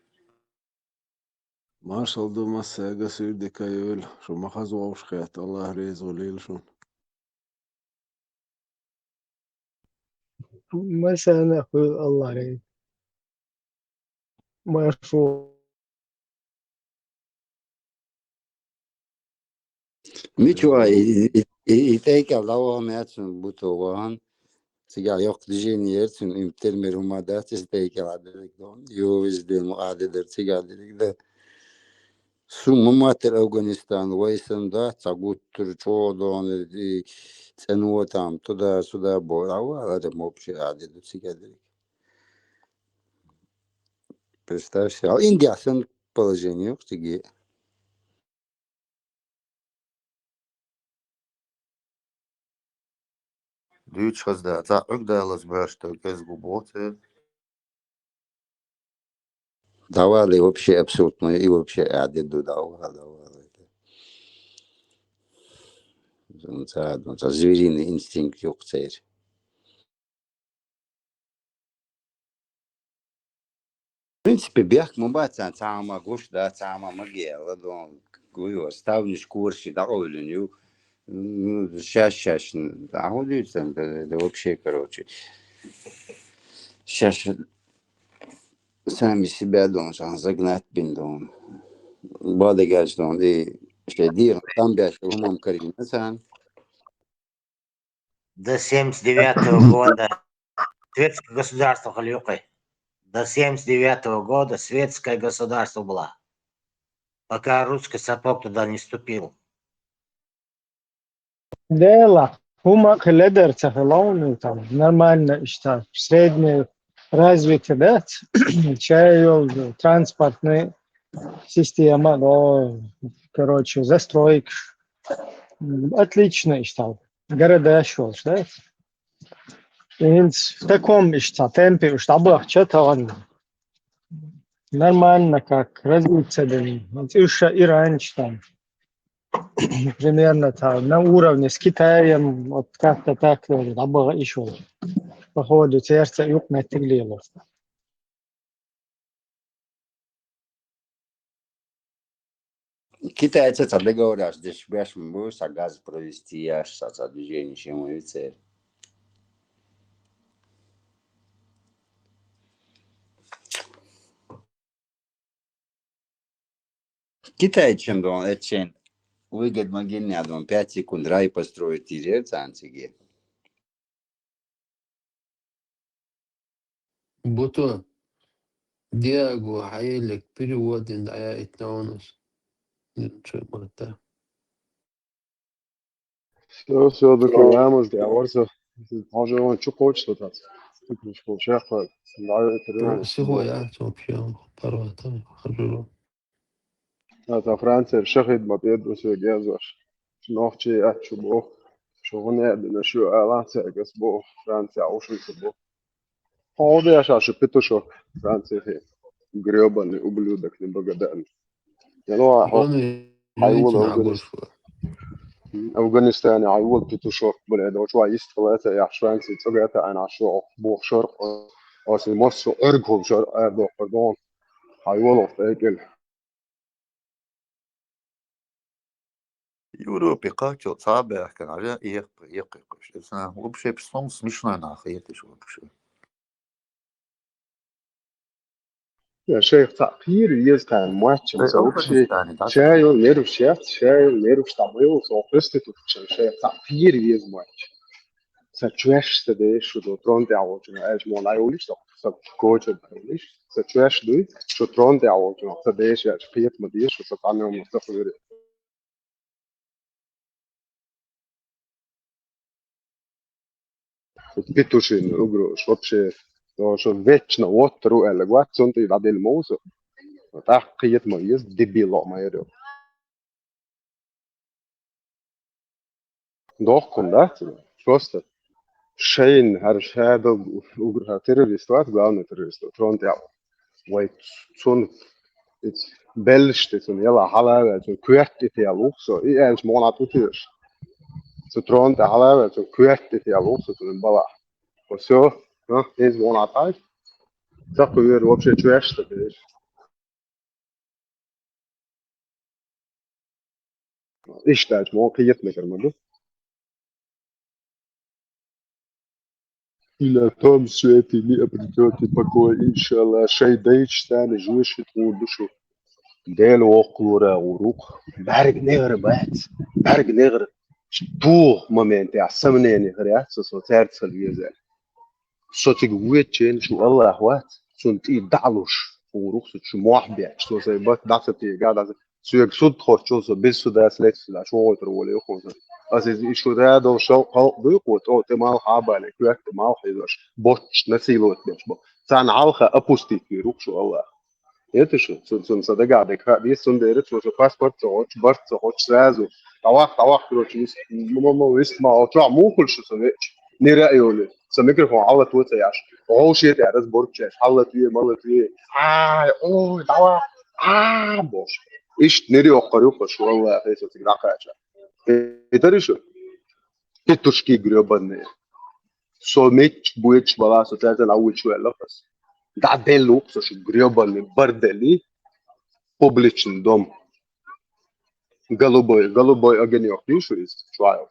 Маршалла ду массаьрга, суьйре дика йойла. Шу ма хаза вовшахкхетта, Аллах реза хуьлийла шуна. Масана хуьлу Аллах реза. Маршо. Мича ван, и, и, и, и тӀекӀел дӀавахана яц цуьнан бутт ву вахана. Цигахь йоккха движение яра цуьнан, и термер хӀума дац, иза тӀекӀел дерриг дон. Йо, иза ден ма Ӏаде дара, цигахь дерриг дан. Су ма ма тера Афганистан, вай санна дац, цхьа гуттар а чӀогӀа дон, и цӀено там, туда-сюда бо. А вала ада ма вообще Ӏаде ду цигахь дерриг. Представь себе, а Индия санна положение юкъа циге. Дуьйцуш хаза да, цхьа Ӏуьрг далаза баьрша тӀе кӀезиг бу боху церан. Давали вообще абсурдно, и вообще Ӏаде ду, давали, давали. Цхьа, цхьа звериный инстинкт юкъа церан. В принципе, бехк ма бац царна, цхьа хӀума гуш дац, цхьа хӀума ма геала, дон, гуйо, ставнаш кораш дӀакъовлина ю. Ну, шаьш-шаьш, а хӀун дуьйцу, да, да, вообще, короче. Шаьш, сами себя дон, сан загнать бин дон. Бадагаш дон, и шедир, там бяш, умам карина сан. До семьдесят девятого года светское государство халюкай. До семьдесят девятого года светское государство было. Пока русский сапог туда не ступил. Дела, хӀума хиледар ца хилавни там, нормально иштта, средне развитие дац, чай йол, транспортный система, но, короче, застройка. Отлично иштта. Города шолш, да? И в таком иштта темпе уж табах чатаган. Нормально как, развиться дали. Уж иранч там. Примерно там, на уровне с Китаем, вот как-то так, вот, абага ишо. Походу, сердце юг на тиглило. Китайцы ца договоряш, деш бяш бу, са газ провести яш, са, са движение, чем офицер. Китай чем дон, эчен выгодно геннядон, пять секунд рай построить или цанциге. Буто, Диаго, хьаеллик переводин дӀаяйтнавнус. Чу марта. Все, все, дукха ламаз де аварса. Хожа он чу кочто тац. Чу кочто шахва. Сихо я, вообще, парвата, хажуро. Ата Франция шахид ма педро все гязош. Нохчи ачу бо. Шо вон я дина шу аланца гас бо. Франция уши бо. Ходе я шашу петушок. Франция хе. Грёбаный ублюдок неблагодарный. Я ну а хо. Ай, вот, Афганистан. Афганистане, ай, вот петушок, блядь, вот что есть, это я Франции, что это, она что, бог шор, оси мос шо, эргом шор, эрдо, пардон. Ай, вот, это. Европе качал, цабе, канаве, ехпе, ехпе, вообще, в основном смешно нахуй, это что вообще. Я шейх цхьаъ пхийра веза тхьайна моттачунца вообще. Шайол нерваш яц, шайол нерваш дӀабоьлху, со хӀусте тухучун шейх цхьаъ пхийра веза моттача. Са чоьш ца деш шу ду трон тӀехь волчунах, аьлча мо дӀайолиш со, са коча дӀайолиш. Са чоьш дуй, шу трон тӀехь волчунах ца деш, аьлча кхета ма деза шу, со цхьанне ма ца хуьйра. Петушина угрош, вообще, то, что вечно вот ру аьлла гват, цунна тӀе дӀаделла ма ву со. ТӀаккха кхета ма веза, дебило ма яр. Дохкун, да? Просто шайн хӀара шадал угра террорист вац, главный террорист, трон тӀехь. Вай цун, эц беллаш тӀе цун яла хьалаваьлла, цун коьрта тӀе ялух со, и аьлча мо дӀатӀатоьш. Цу трон тӀе хьалаваьлла, цун коьрта тӀе ялух со, цун бала. Всё, а, из мо дӀатӀай. Ца кхоьру вообще чоьш ца деш. Иштта аьлча мо кхета мегар ма ду. И на том свете не обретёте покоя, иншаллах, шайн дайча царна жоьжахати гӀур ду шу. Дела воккхалора гӀур ву-кх. БӀарг негӀар бац, бӀарг негӀар. Тух моментехь сомнени хир яц со, со цаьрца хила веза аьлла. Со цига воьдучу хенахь шу Аллах вац, цунна тӀе дӀа а луш, гӀур ву-кх со, шу мохь бетташ, со сайн бат дӀа ца тегахь, дӀа ца Соьга суд тхоччул со, без суда, следствия, шу гӀойтур воле юхуна. Аса иза и шу да долу шал халкъ дуй кхо, тӀо тӀе малх а бале, коьрта тӀе малх хьийзош, боцчу насиловать беш бо. Царна хьалха опустить вийр ву-кх шу Аллах. Это шу, цун, цун са дагахь дерг хаа деза, цундела цо со паспорт ца гӀоттуш, барт ца гӀоттуш, сразу. ДӀавахь, дӀавахь, короче, вист, ма, ма, вист ма, чохь муха хуьлу шу со веача? Нира а йолу, со микрофон хьаллатво ца еш, гӀовше тӀе разборчеш, хьаллатве, маллатве, ай, ой, давай, а, бош. Иштта нира йоккхур ю-кх шу, валлахӀи, со цига дӀакхача. И тари шу? Петушки грёбаные. Со мичча боьдуш бала, со цаьрца а вуьйцуш ваьлла ас. ДӀаделла ву-кх со шу грёбаный бордели, публичный дом. Голубой, голубой огонёк, дийш ву иза чохь?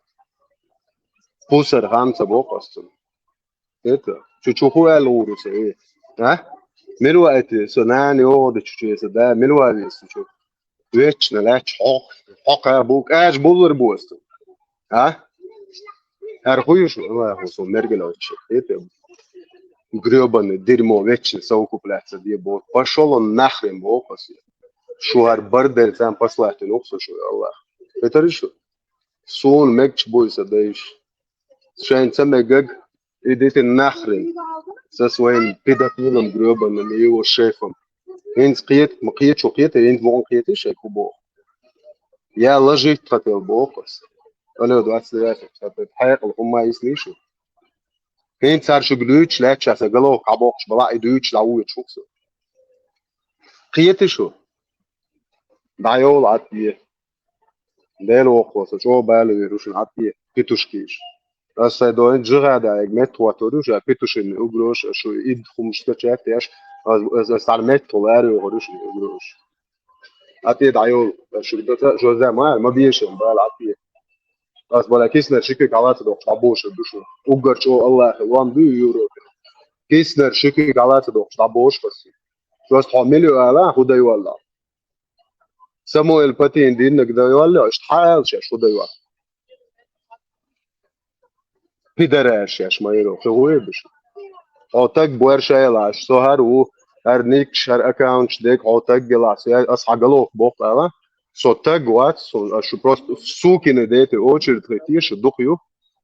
Пусар хан ца боху ас цунна. Это, чу чуху аьлла гӀур ву со, э? А? Мила ваита со нана йогӀу дичу чеса, да, мила ваита со чу. Вечно лаьтташ хьо-, хьо кхаба, кӀажа буллар бу аса. А? ХӀара хуй шу, Аллахо со мергала вачча. Это грёбаный дерьмо, вечно совокупляться де бо. Пошёл он нахрен, бо, пошёл. Шу хӀара бар дер цан послать ву со шу, Аллах. Это шу. Суна мегаш буй са дайш. Шайн ца мегаг, идите нахрен. Со своим педофилом грёбаным и его шефом. ХӀинца кхета, ма кхета, шу кхета, хӀинца вон кхета, шай хӀу боху. Я ложить хотел боху ас. Алло, двадцать девятый, кстати, хьекъал хӀумма йисни шу. ХӀинца цар шуьга дуьйцуш лаьтташ, аса гало хьабохуш бала, и дуьйцуш дӀавоьдуш ву со. Кхета шу. ДӀайовла Ӏад е. Дела воккхо, со чӀогӀа бала вер ву шуна Ӏад е, петушкиш. Аса сай доин жигӀада, яг меттахӀоттор ду ша петушиный угрош, а шу ид хӀумаш качаьттеш, ас, ас, ас цхьана меттахула ара йохур ю шуна угрош. Ӏад е дӀайовла, ас шу даца, шу за ма, ма бешан, бала Ӏад е. Ас бала киснар ши куьг хьалаца дохуш, дӀабошур ду шу. Уггар чӀогӀа Аллахе лом ду Европе. Киснар ши куьг хьалаца дохуш, дӀабошу ас. Шу ас тхьо мила ю ала, хӀу дай валла. Самуэл Патин диннаг дайвалла, иштта хьаьлча шу дайвал. Пидораш шаьш ма йоро, кхин гӀо ю беш. Хьо таг борша елаш, со хӀара ву, хӀара никш, хӀара аккаунташ дег, хьо таг елаш, со я, ас хьа галох боху ала. Со таг вац, со, ас шу просто сукины дети очередь хай теша дукха ю.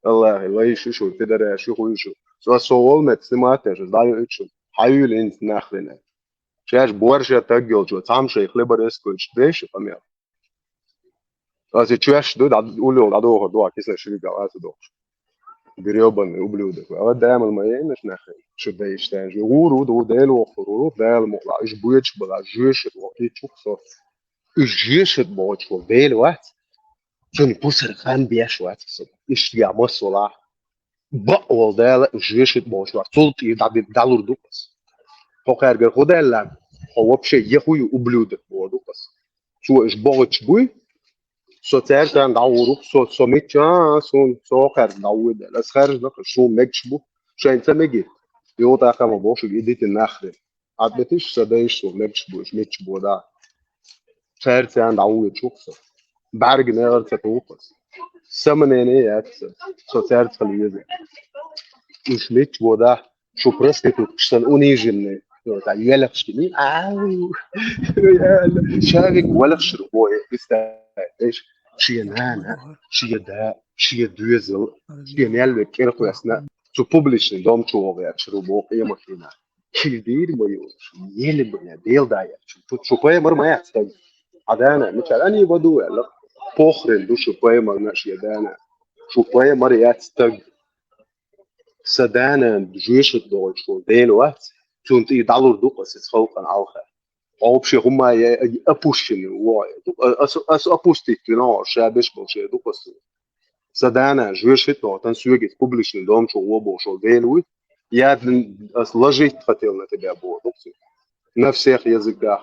Аллахи, лайш ю шу, пидораш ю хуй шу. Со, со вол мет снимать еш, даю ичу. Хьаюьйла хӀинца нахрена. Шаьш борша таг йолчо, цхьамма шайн хлеборезкуьйтуш дайша къамел. Аса чоьш ду, дӀа-, улло дӀадохур ду, а кисла шуьга аса дохуш. Грёбаный ублюдок. Ала дамал ма енаш нахрен. Шу дайш тан жи. ГӀур ву, ду, Дела вохур ву, Дала мукъла, уьш боьдуш бала, жоьшат воху, и чух со. Уьш жоьшат бохучу ву, Дела вац. Цунна пусар хан беш вац со. Иштта я масса вала. Бакъ волу Дала уьш жоьшат бохучу вац. Цул тӀе дӀа-, дӀалур ду ас. Хьо кхаьргара хӀу даьлла, хьо вообще яхуй ублюдок боху ду ас. Цо уьш бохучу буй, со цаьрца дӀагӀур ву, со, со мичча, а, суна, со кхаьрга дӀагӀур даьлла. Ас хаьржина, шу мегаш бу, шайн ца меги. Йо, тӀаккха ма боху шуьга, идите нахрен. Ӏад бетиш, сан дайш, со мегаш бу, уьш мичча бо да. Цаьрца дӀагӀур чух со. БӀаьрга негӀар ца туху ас. Саманене яц сан, со цаьрца хила веза. Уьш мичча бо да. Шу проституткаш санна униженный. Йо, та йоьлхаш кини. Ау. Шарик валхаш ру бой, представь. Шен нана, шен да, шен доьзал, шен мел век кӀирхоьссина. Цу публичный дом чу вогӀу яхаш ру бо, къематдийнахь. Ши дийр ма ю, ели бу, я, Дела да яхаш. Цу, цу пайхамар ма яц стаг. А дана, мичара, ани ваду, аьлла. Похрен ду шу пайхамарна, шен дана. Шу пайхамар яц стаг. Сан дана жоьшат дохуьйтуш волу Дела вац, цунна тӀе дӀалур ду аса халкъана хьалха. Хьо вообще хӀумма я, опущенный, во, аса, аса опустить вина, ша беш болу шен ду аса. Сан дана жоьшат доху, тан соьга публичный дом чу гӀо бохуш волу Дела вуй, я ас ложить хотел на тебя боху ду аса. На всех языках.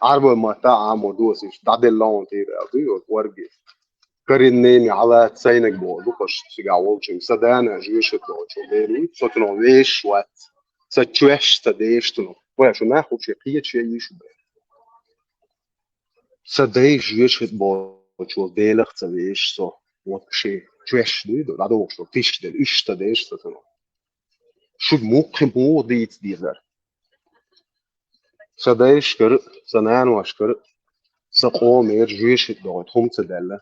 Ӏарбой матта Ӏамо досуш, дӀаделла вон тӀера аьлла дуй, вот, варги. Коренными хьала цайнаг боху ду, кхаш цигахь волчуьнга. Сан дана жоьшат дохучу Дела вуй, со цунах вешаш вац. Сан чоьш, сан деш цунах. Вай, шу нах вообще кхечу я йиш бу. Сан дай жоьшат бохучу Делах ца вешаш со. Вот шен чоьш дуй, дӀадохуш, тиш дела, уьш сан деш со цунах. Шуьга муххи муха дийца дезара? Сан дайшкара, сан наношкара, сан къомера жоьшат дохуьйту хӀума ца даьлла.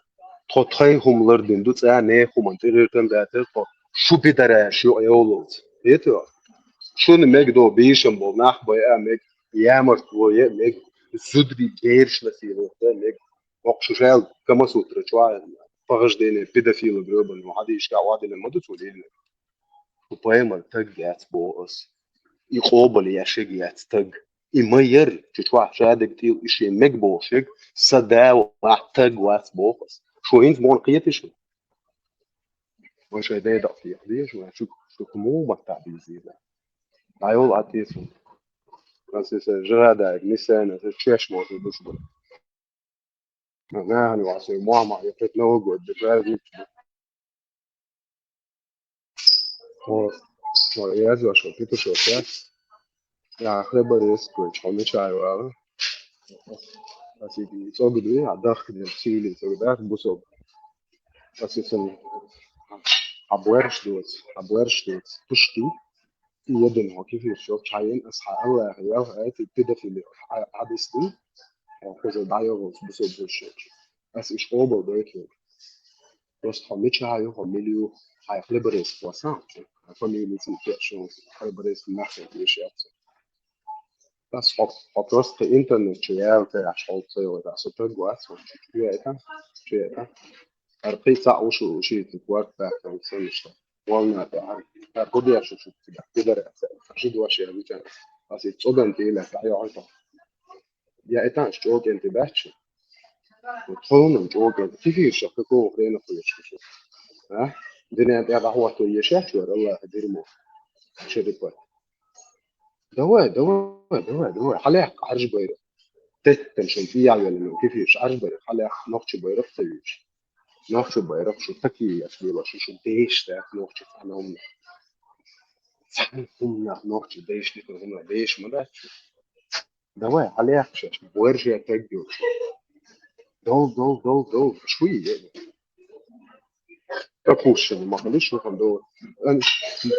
Тхо тхайн хӀума лардина ду, цӀа нехан хӀуманна тӀе гӀиртан дацара тхо, шу пидораш ю йовлалц. Хетий? Шуна мега до бийшам болу нах байа мега, ямартло е мега, зударий бераш насиловать мега. Воккха шу шаьлла Камасутра чохь а, похождение педофила грёбаного, хьадийшка вадина ма ду цо лелина. Шу пайхамар таг яц боху ас. И къобал еш яц таг. И ма яр, чу чохь шадерг тӀе и шен мега бохуш ерг, сан да вац, таг вац боху ас. Шу хӀинца бохна кхетий шу? Вай шайн дайдакъ тӀе деза, вай шу, шу муха маттахь дийзийла. Ӏайол а тесун. Ас иза жагӀа даьрг, нисана, аса чеш моту душ бара. Нахана ваьсса, мама, я петь Новый год, да, праздник. О, о, я за что, ты пошёл, да? Я хлеборезка, чхьо мича ю ала. Ас и цӀога дуй, а дахка ден сийли цӀога дац, бусалба. Ас и сан хьа боарш доц, хьа боарш доц, пуш ду. И яден хьо кефир шо, чхьайен ас хьа Аллахь, ял хьа эти педофили, хьа, хьа дис ду. Хьо коза дайо волс, бусалба шо. Ас иш къобал дойт. Просто хьо мича ю, хьо милли ю, хьай хлеборез хвасан. Хьай фамилия цин пешо, хлеборез нахуй еш яц. Бас хьо, хьо просто интернет чу ял те аш хьо цой вот ас таг вац, хьо чу я это, чу я это. Ар пи ца ушу уши ты кварт так там сон что. Волна та ар. Ар куди я шу шу тебя. Куда я? Жи два ши я вича. Ас и цодан те ля та я это. Я это аш чокен те бачи. Тхоунан чӀоӀа кефир шо, какого хрена хуеш шо? А? Динен тӀе дӀахӀотто ешех чуьра, Аллахь дерьмо. Шерипа. Давай, давай, давай, давай. Хьалех Ӏарж байрах. Теттан шун тӀе ял велин кефир ш Ӏарж байрах. Хьалех нохчи байрах ца вич. Нохчи байрах шу таки яш била шу шу деш так нохчи цанаумна. Цанаумна нохчи деш дик хумна деш ма дач. Давай, хьалех шаш. Буэр же тегги. Дол, дол, дол, дол. Шуи е. Опущенный, махали шухан дол. Ан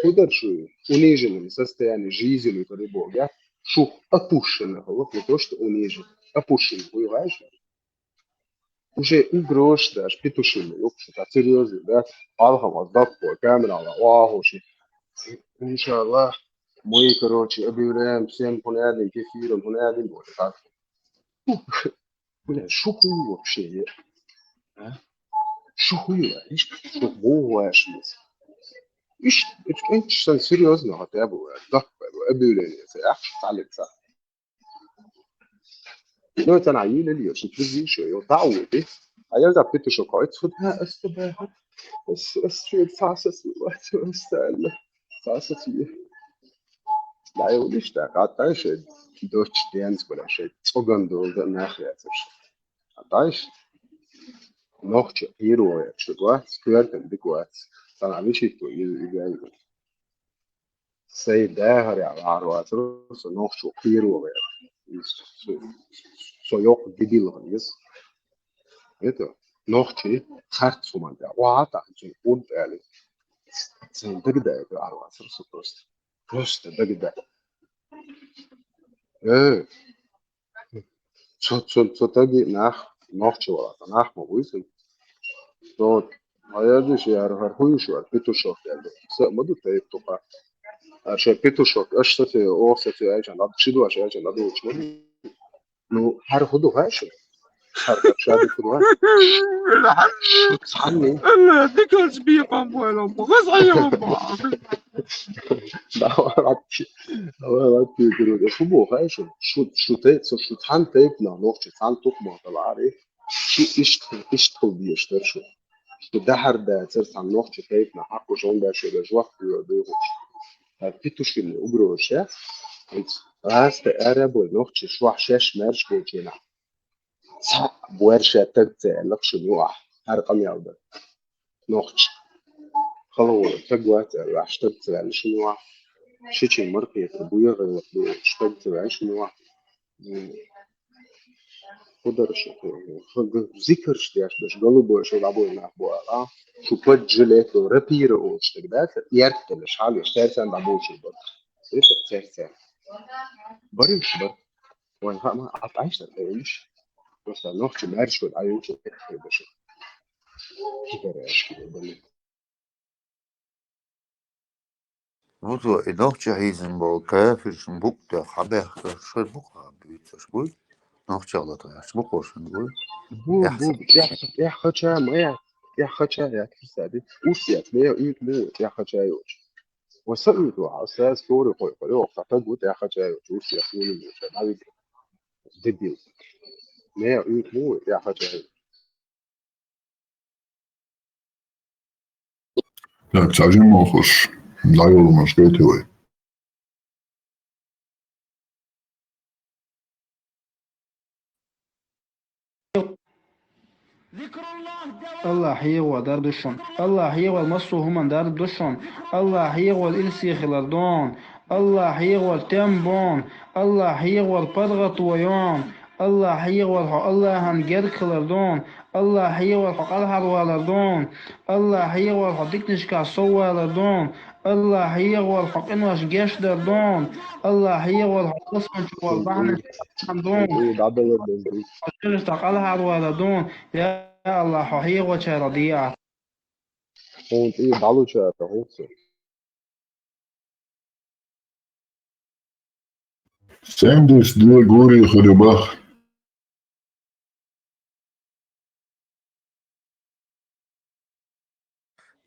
куда шуи? Униженный состояние жизни, который Бог, я. Шух опущенный, вот не то, что унижен. Опущенный, понимаешь? Уже угрожаешь, даже петушиный, ёпта, серьёзно, да? Алхам, а сдав по камера, а, а, вообще. Иншаллах, мы, короче, объявляем всем понятным кефиром, понятным, вот так. Бля, шу хуй вообще, е. А? Шу хуй, а? Иш, шу хуй, а, шу. Иш, иш, иш, сан серьёзно, хотя бы, да, объявление, а, столица. Ну, это на юле ли, очень призвище, я дал, и, а я запиту, что кой, тут, а, СТБ, ас, ас, ас, ас, ас, Сасати. Дай улиш да, катай ше, доч денс бара ше, цоган дол да нахря цеш. Катай ш. Нохчи ируя, чугва, сквертен диквац. Сан амичи ту, и, и, и. Сей да хари а, арвацру, со нохчу ируя. Со, со, со ёк дебил гнис. Это, нохчи, харт суман да. Ва, та, цун урд али. Цун дагда это арвацру, со просто. Просто дагда. Э, цо, цо, цо таги нах, нохчи вала, нах ма вуйсун. Тот, а я диш, я хар хуйш, я петушок, я. Са, маду тейп тука. А ше петушок, аш са те, о, са те, ай чан, ад, шиду, аш, ай чан, ад, уч, маду. Ну, хар худу, хаш. Хар, хар, шади худу, ха. Шу цанни. Ала, дикас би кам бойлам, газ айам ба. Давай, лапчи. Давай, лапчи, киру. Шу бо, хаш. Шу, шу те, шу, шу цан тейп на, нохчи, цан тук ма, талари. Шу ишт, ишт хул би, ишт шу. Шу дахар да, цер цан нохчи тейп на, хакку шон да, шу да, жвах, шу да, шу. Ха, петушини угрожа. Раста арабой нохчи швах шеш мерш бочина. Ца буэрша тагце лакши нуа. Хар къамялда. Нохчи. Халавора тагвац, лаш тагце лакши нуа. Шичин маркет буя гайлак штагце лакши нуа. Кударш, хаг зикрш деш, деш голубой, шо дабой нах буала. Шупат жилет, рапира уч, тогда это яртеле, шали, штерцен дабой шубат. Это церцен. Барин шубат. Ван хама, а тайш, да тайш. Просто нохчи мэрш, вот, а юч, это бешо. Кибереш, кибереш. Вуто и нохчи хьийзан бол кафиршин букъ тӀе хьабаьхка, шоай букъ хьабуьйцуш буй? Нохчалла тӀе яхаш букъ шин буй? Бу, Яхса бу, бу. тӀехьа, тӀехьа хача, ма я, тӀехьа хача, я, кисади. Урс я, ме я, уьйт му, тӀехьа хача йоч. Ва са уьйт ва, са стори хой, хой, ва, хата гу, тӀехьа хача йоч, урс я, уьйт му, са, навик. Дебил. Ме я, уьйт му, тӀехьа хача йоч. Так, цажин мохуш. Дайвол мошкой тевой. Аллахь хьехавар дар ду шун. Аллахь хьехавар массо а хӀуман дар ду шун. Аллахь хьехавар ил сихилар дон. АллахӀ хьехавар тем ба хьона, АллахӀ хьехавар паргӀато я хьона, АллахӀ хьехавар хьо АллахӀан герга хилар да хьона, АллахӀ хьехавар хьо кӀалхарвалар да хьона, АллахӀ хьехавар хьо диканашкахь соввалар да хьона, АллахӀ хьехавар хьо къинош гечдар да хьона, АллахӀ хьехавар хьо алсамчу вала бахьанаш да хьона. Хьо жинашта кӀалхарвалар да хьона. Я АллахӀ, хьо хьехавачарах де Ӏа. Хьуна тӀера дӀалучара хӀуца. Семьдесят две гури хилира боху.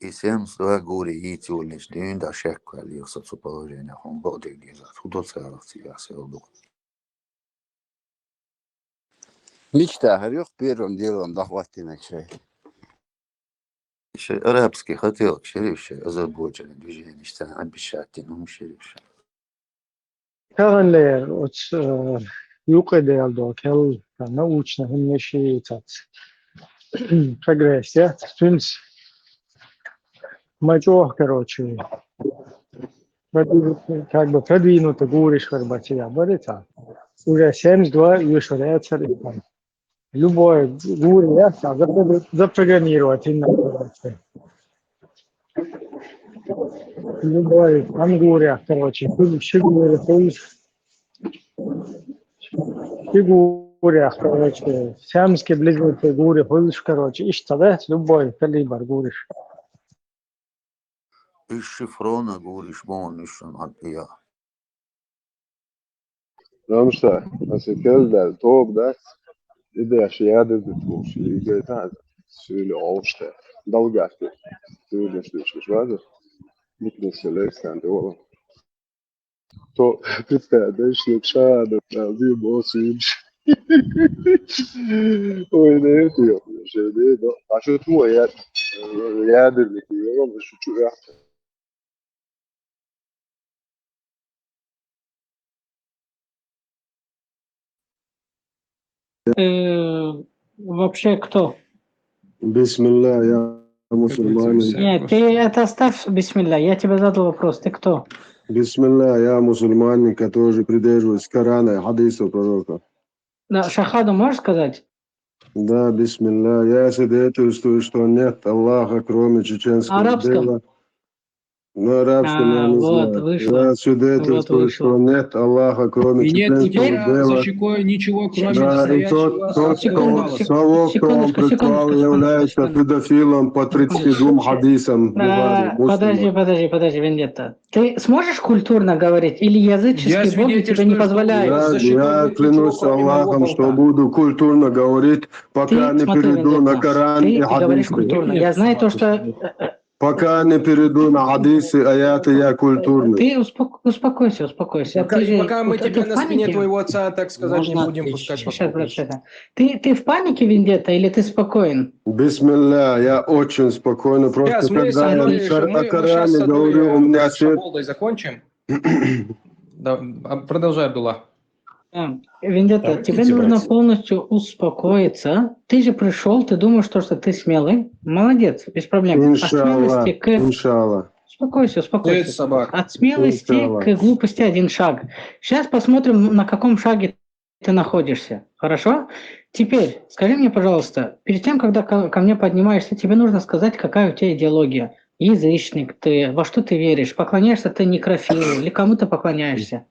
И семьдесят два гури йийца йолийча дуьйна дӀа шек ваьлла, со цу положенехь хьуна бакъдерг деза, хӀун до царах цига сел ду. Мечта хӀара юха первым делом дӀахӀоттийна шай. Шай арабский хотелка шераш, шай озабоченный движенеш, царна обещать дина хӀума шераш. Таханлера оцу, э, юкъе дела до кел, научно хӀуманаш йийцац. Прогресс яц, цуьнца ма чӀогӀа, короче, продвинутый, как бы продвинутый гуриш хир бац я, барица. Уже семьдесят два юьшур яцара и там. Любой гури яц, а запро-, запрограммировать хӀинна, короче. Любой там гури, короче, хуьлуш, ши гури хуьлуш. Ши гури, короче, сиамский близнецы гури хуьлуш, короче, иштта дац, любой калибр гуриш. Уьш шифрона гуриш боху, уьш шуна хьан тӀе яа. Рамша, аса кел даьлла, тоба дац, и деш яда ду тхуш, и гайта, суьйли Ӏовшта, далгахь, суьйли деш деш ваза, микнесе лерсан тӀе вала. То кхитта дешниг шахӀадат аьлла, дийна босу йимаш. Ой, не это, я, уже не, но, а что твой, я, я дырник, я вам, что, что, я. Э, вообще кто? Бисмилла, я мусульманин. Нет, ты это оставь, бисмилла. Я тебе задал вопрос. Ты кто? Бисмилла, я мусульманин, который придерживается Корана и хадисов пророка. Да, шахаду можешь сказать? Да, бисмилла. Я свидетельствую, что нет Аллаха, кроме чеченского Бейла. На арабском я не знаю. Я свидетельствую, что нет Аллаха, кроме чеченского Бейла. И нет у тебя за щекой ничего, кроме настоящего арабского. Да, и тот, тот, кто, того, кто вам прислал, является педофилом по тридцати двум хадисам Бухари, Муслима. Подожди, подожди, подожди, Вендетта. Ты сможешь культурно говорить, или языческий бог тебе не позволяет? Я, я клянусь Аллахом, что буду культурно говорить, пока не перейду на Коран и хадисы. Ты говоришь культурно. Я знаю то, что, э, э, Пока не перейду на хадисы, аяты, я культурный. Ты успок-, успокойся, успокойся. Пока, ты же, пока мы тебя на спине твоего отца, так сказать, не будем пускать по кругу. Щас, щас, щас. Ты, ты в панике, Вендетта, или ты спокоен? Бисмилля, я очень спокойно. Просто когда я о Коране говорю, у меня сердце... Сейчас мы с тобой, э, с Шаболдой закончим. Да, а, продолжай, Абдулла. Да. Вендетта, тебе нужно полностью успокоиться. Ты же пришёл, ты думаешь, то, что ты смелый. Молодец, без проблем. Иншалла, иншалла. Успокойся, успокойся. От смелости к глупости один шаг. Сейчас посмотрим, на каком шаге ты находишься. Хорошо? Теперь скажи мне, пожалуйста, перед тем, когда ко, ко мне поднимаешься, тебе нужно сказать, какая у тебя идеология. Язычник ты, во что ты веришь, поклоняешься ты некрофилу или кому ты поклоняешься?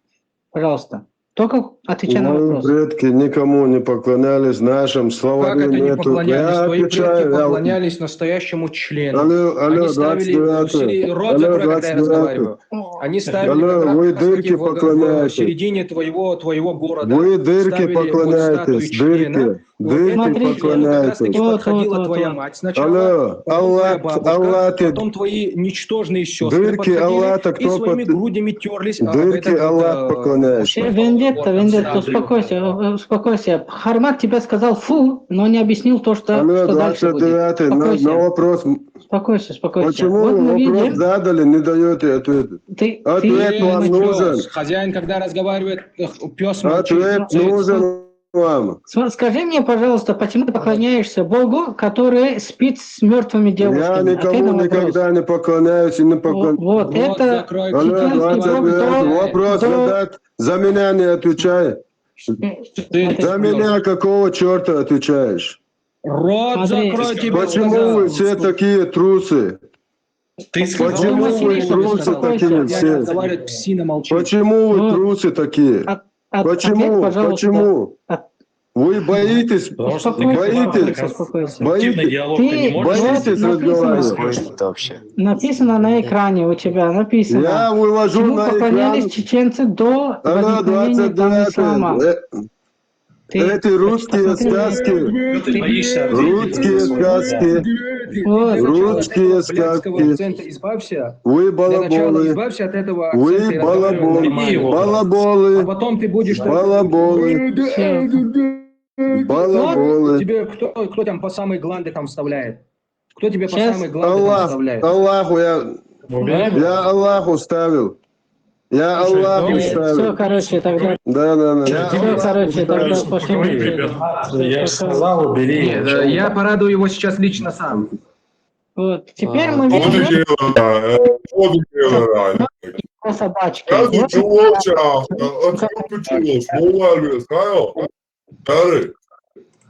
Пожалуйста. Только отвечай на вопрос. Мои предки никому не поклонялись, в нашем словаре нету. Как это не поклонялись? Твои предки поклонялись настоящему члену. Алло, алло, двадцать девятый. Они ставили, слушай, рот закрой, когда я разговариваю. Они ставили как раз, кстати, в, в середине твоего, твоего города ставили вот статую члена. Вы дырки поклоняетесь, дырки поклоняетесь. Вот, вот, вот, вот. Алло, Аллах, Аллах, потом твои ничтожные сёстры подходили и своими грудями тёрлись об этот вот, э, Вендетта, Вендетта, успокойся, э, успокойся. Хармат тебе сказал фу, но не объяснил то, что, что дальше будет. Алло, двадцать девятый, на, на вопрос. Успокойся, успокойся. Почему вопрос задали, не даёте ответа? Ответ вам нужен. Хозяин, когда разговаривает, э, пёс молчит. Ответ нужен. Мама. См- Скажи мне, пожалуйста, почему ты поклоняешься Богу, который спит с мертвыми Я девушками? Ответ на никому вопрос. Никогда не поклоняюсь и не Вот, поклоняюсь. Вот, Рот это закрой, чеченский Тимофей, Бог до... Вопрос до- задать, за меня не отвечай. Ты За меня какого черта отвечаешь? Рот Смотри. закрой, тебе Почему сказал. Вы все такие трусы? Ты сказал, Почему Василий, Вы трусы успокойся. Такие Я все? Разговаривать псина молчит. Почему Вы Ну, трусы такие? От- от- Почему? Ответ, пожалуйста. Почему? От- Вы боитесь? Потому что ты Успокойся, Боитесь? успокойся. Конструктивный Боитесь? диалог Ты ты не можешь вот Боитесь написано, разговаривать? Слышно вообще. Написано на экране у тебя, написано. Я вывожу Чему на поклонялись экран. чеченцы до Она возникновения там ислама? двадцать девятая. Э, Ты Эти русские посмотри на сказки. Ты боишься ответить Русские на свой вопрос, сказки. Вот. Русские Блядского сказки. акцента избавься. Вы Для начала балаболы. избавься от этого Вы акцента и разговаривай балаболы. нормально. Балаболы. А потом ты будешь... Всё. Балаболы. Тебе кто, кто там по самой гланде там вставляет? Кто тебе по Сейчас. самой гланде там Аллах, вставляет? Аллаху я, Уверен? я Аллаху ставил. Я Слушай, Аллаху ну, Все, ставил. Короче, тогда. Да, да, да. Чё, Все, короче, тогда пошли. Поговори, ребят. Я же сказал, убери. Э, Я порадую его сейчас лично сам. Вот. Теперь мы А. Вот и видим дело, э, вот и дело, реально. Собачки. Я Вот. ничего, чё, а что случилось? Ну, ладно, знаю. Старый.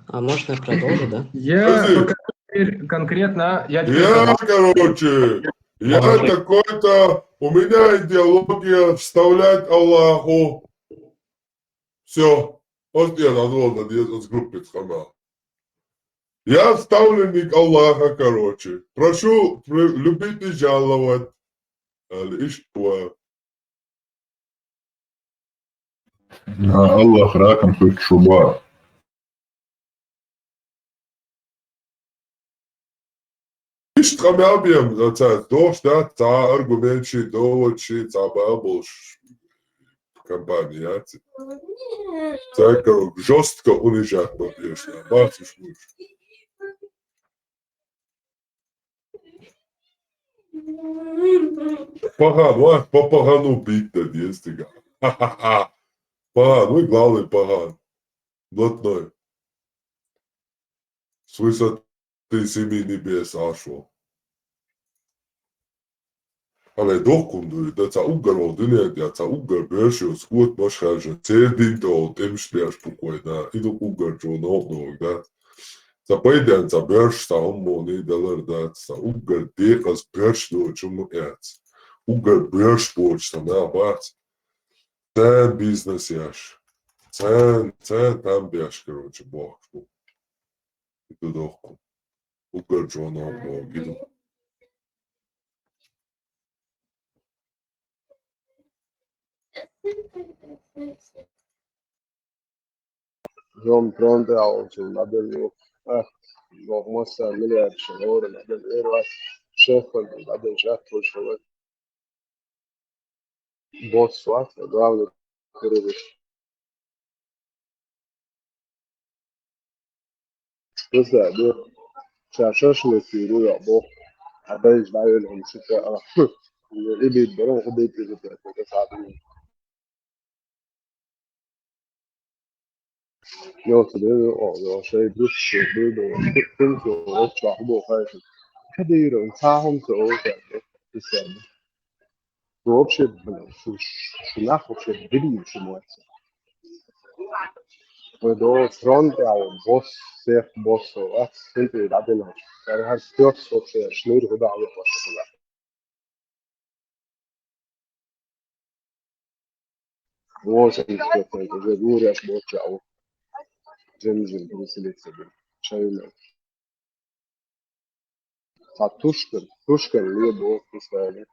А можно я продолжу, да? Я Подожди. пока теперь конкретно... Я теперь Я, короче, я такой-то, у меня идеология вставлять Аллаху. Все. Вот я надо вот надеюсь, с группы схватил. Я ставленник Аллаха, короче. Прошу при- любить и жаловать. Али ишква. Аллах раком хоть шуба. Ишт хамял бием, цац дошта, ца аргумент ши, довод ши, ца бабл ш- компания. Ца, короче, жестко унижать, конечно. Бачиш муш. Пахан, ва, по пахану бить да дестига. Пахан, вы главный пахан. Блатной. С высоты семи небес ашло. Али дохкун дуй, да ца уггар ол дуьнен тӀа, ца уггар берш йо, скот маш хажа, цердин то, тӀемш беш пукой, да, идук уггар чо, но, но, да. Ца пайден, ца берш, ца уммони, далар, да, ца уггар декъас берш до, чум эц. Уггар берш боч, ца на бац. Цен бизнес яш. Цен, цен там беш, короче, бох. Иду дохку. Уггар чо, но, но, иду. Жом трон дал, чун мадел ю. Ах, жом моса миллиард шалор, мадел ю. Шеф, мадел жат, шалор. Босс, ва, главный курыгыш. Просто, да, ша шашлык, я бо. А дальше, да, я вам шутка, а, и бит, барон, и бит, и бит, это самое. Йо, тебе, о, йо, шей, брюк, шей, брюк, брюк, брюк, о, чахбо, хайш. Кадыра, он сахом, то, о, так, это самое. Ну, вообще, блин, шу, шу, нах вообще, блин, шу, мой. Вы до фронта, а он босс, всех боссов, а, с кем ты, да, блин, а, а, вообще, шнур, куда, а, вообще, куда. Восемьдесят процентов уже буряш бочау. Джинджин переселиться был. Чайна. А Тушкан, Тушкан не был писали.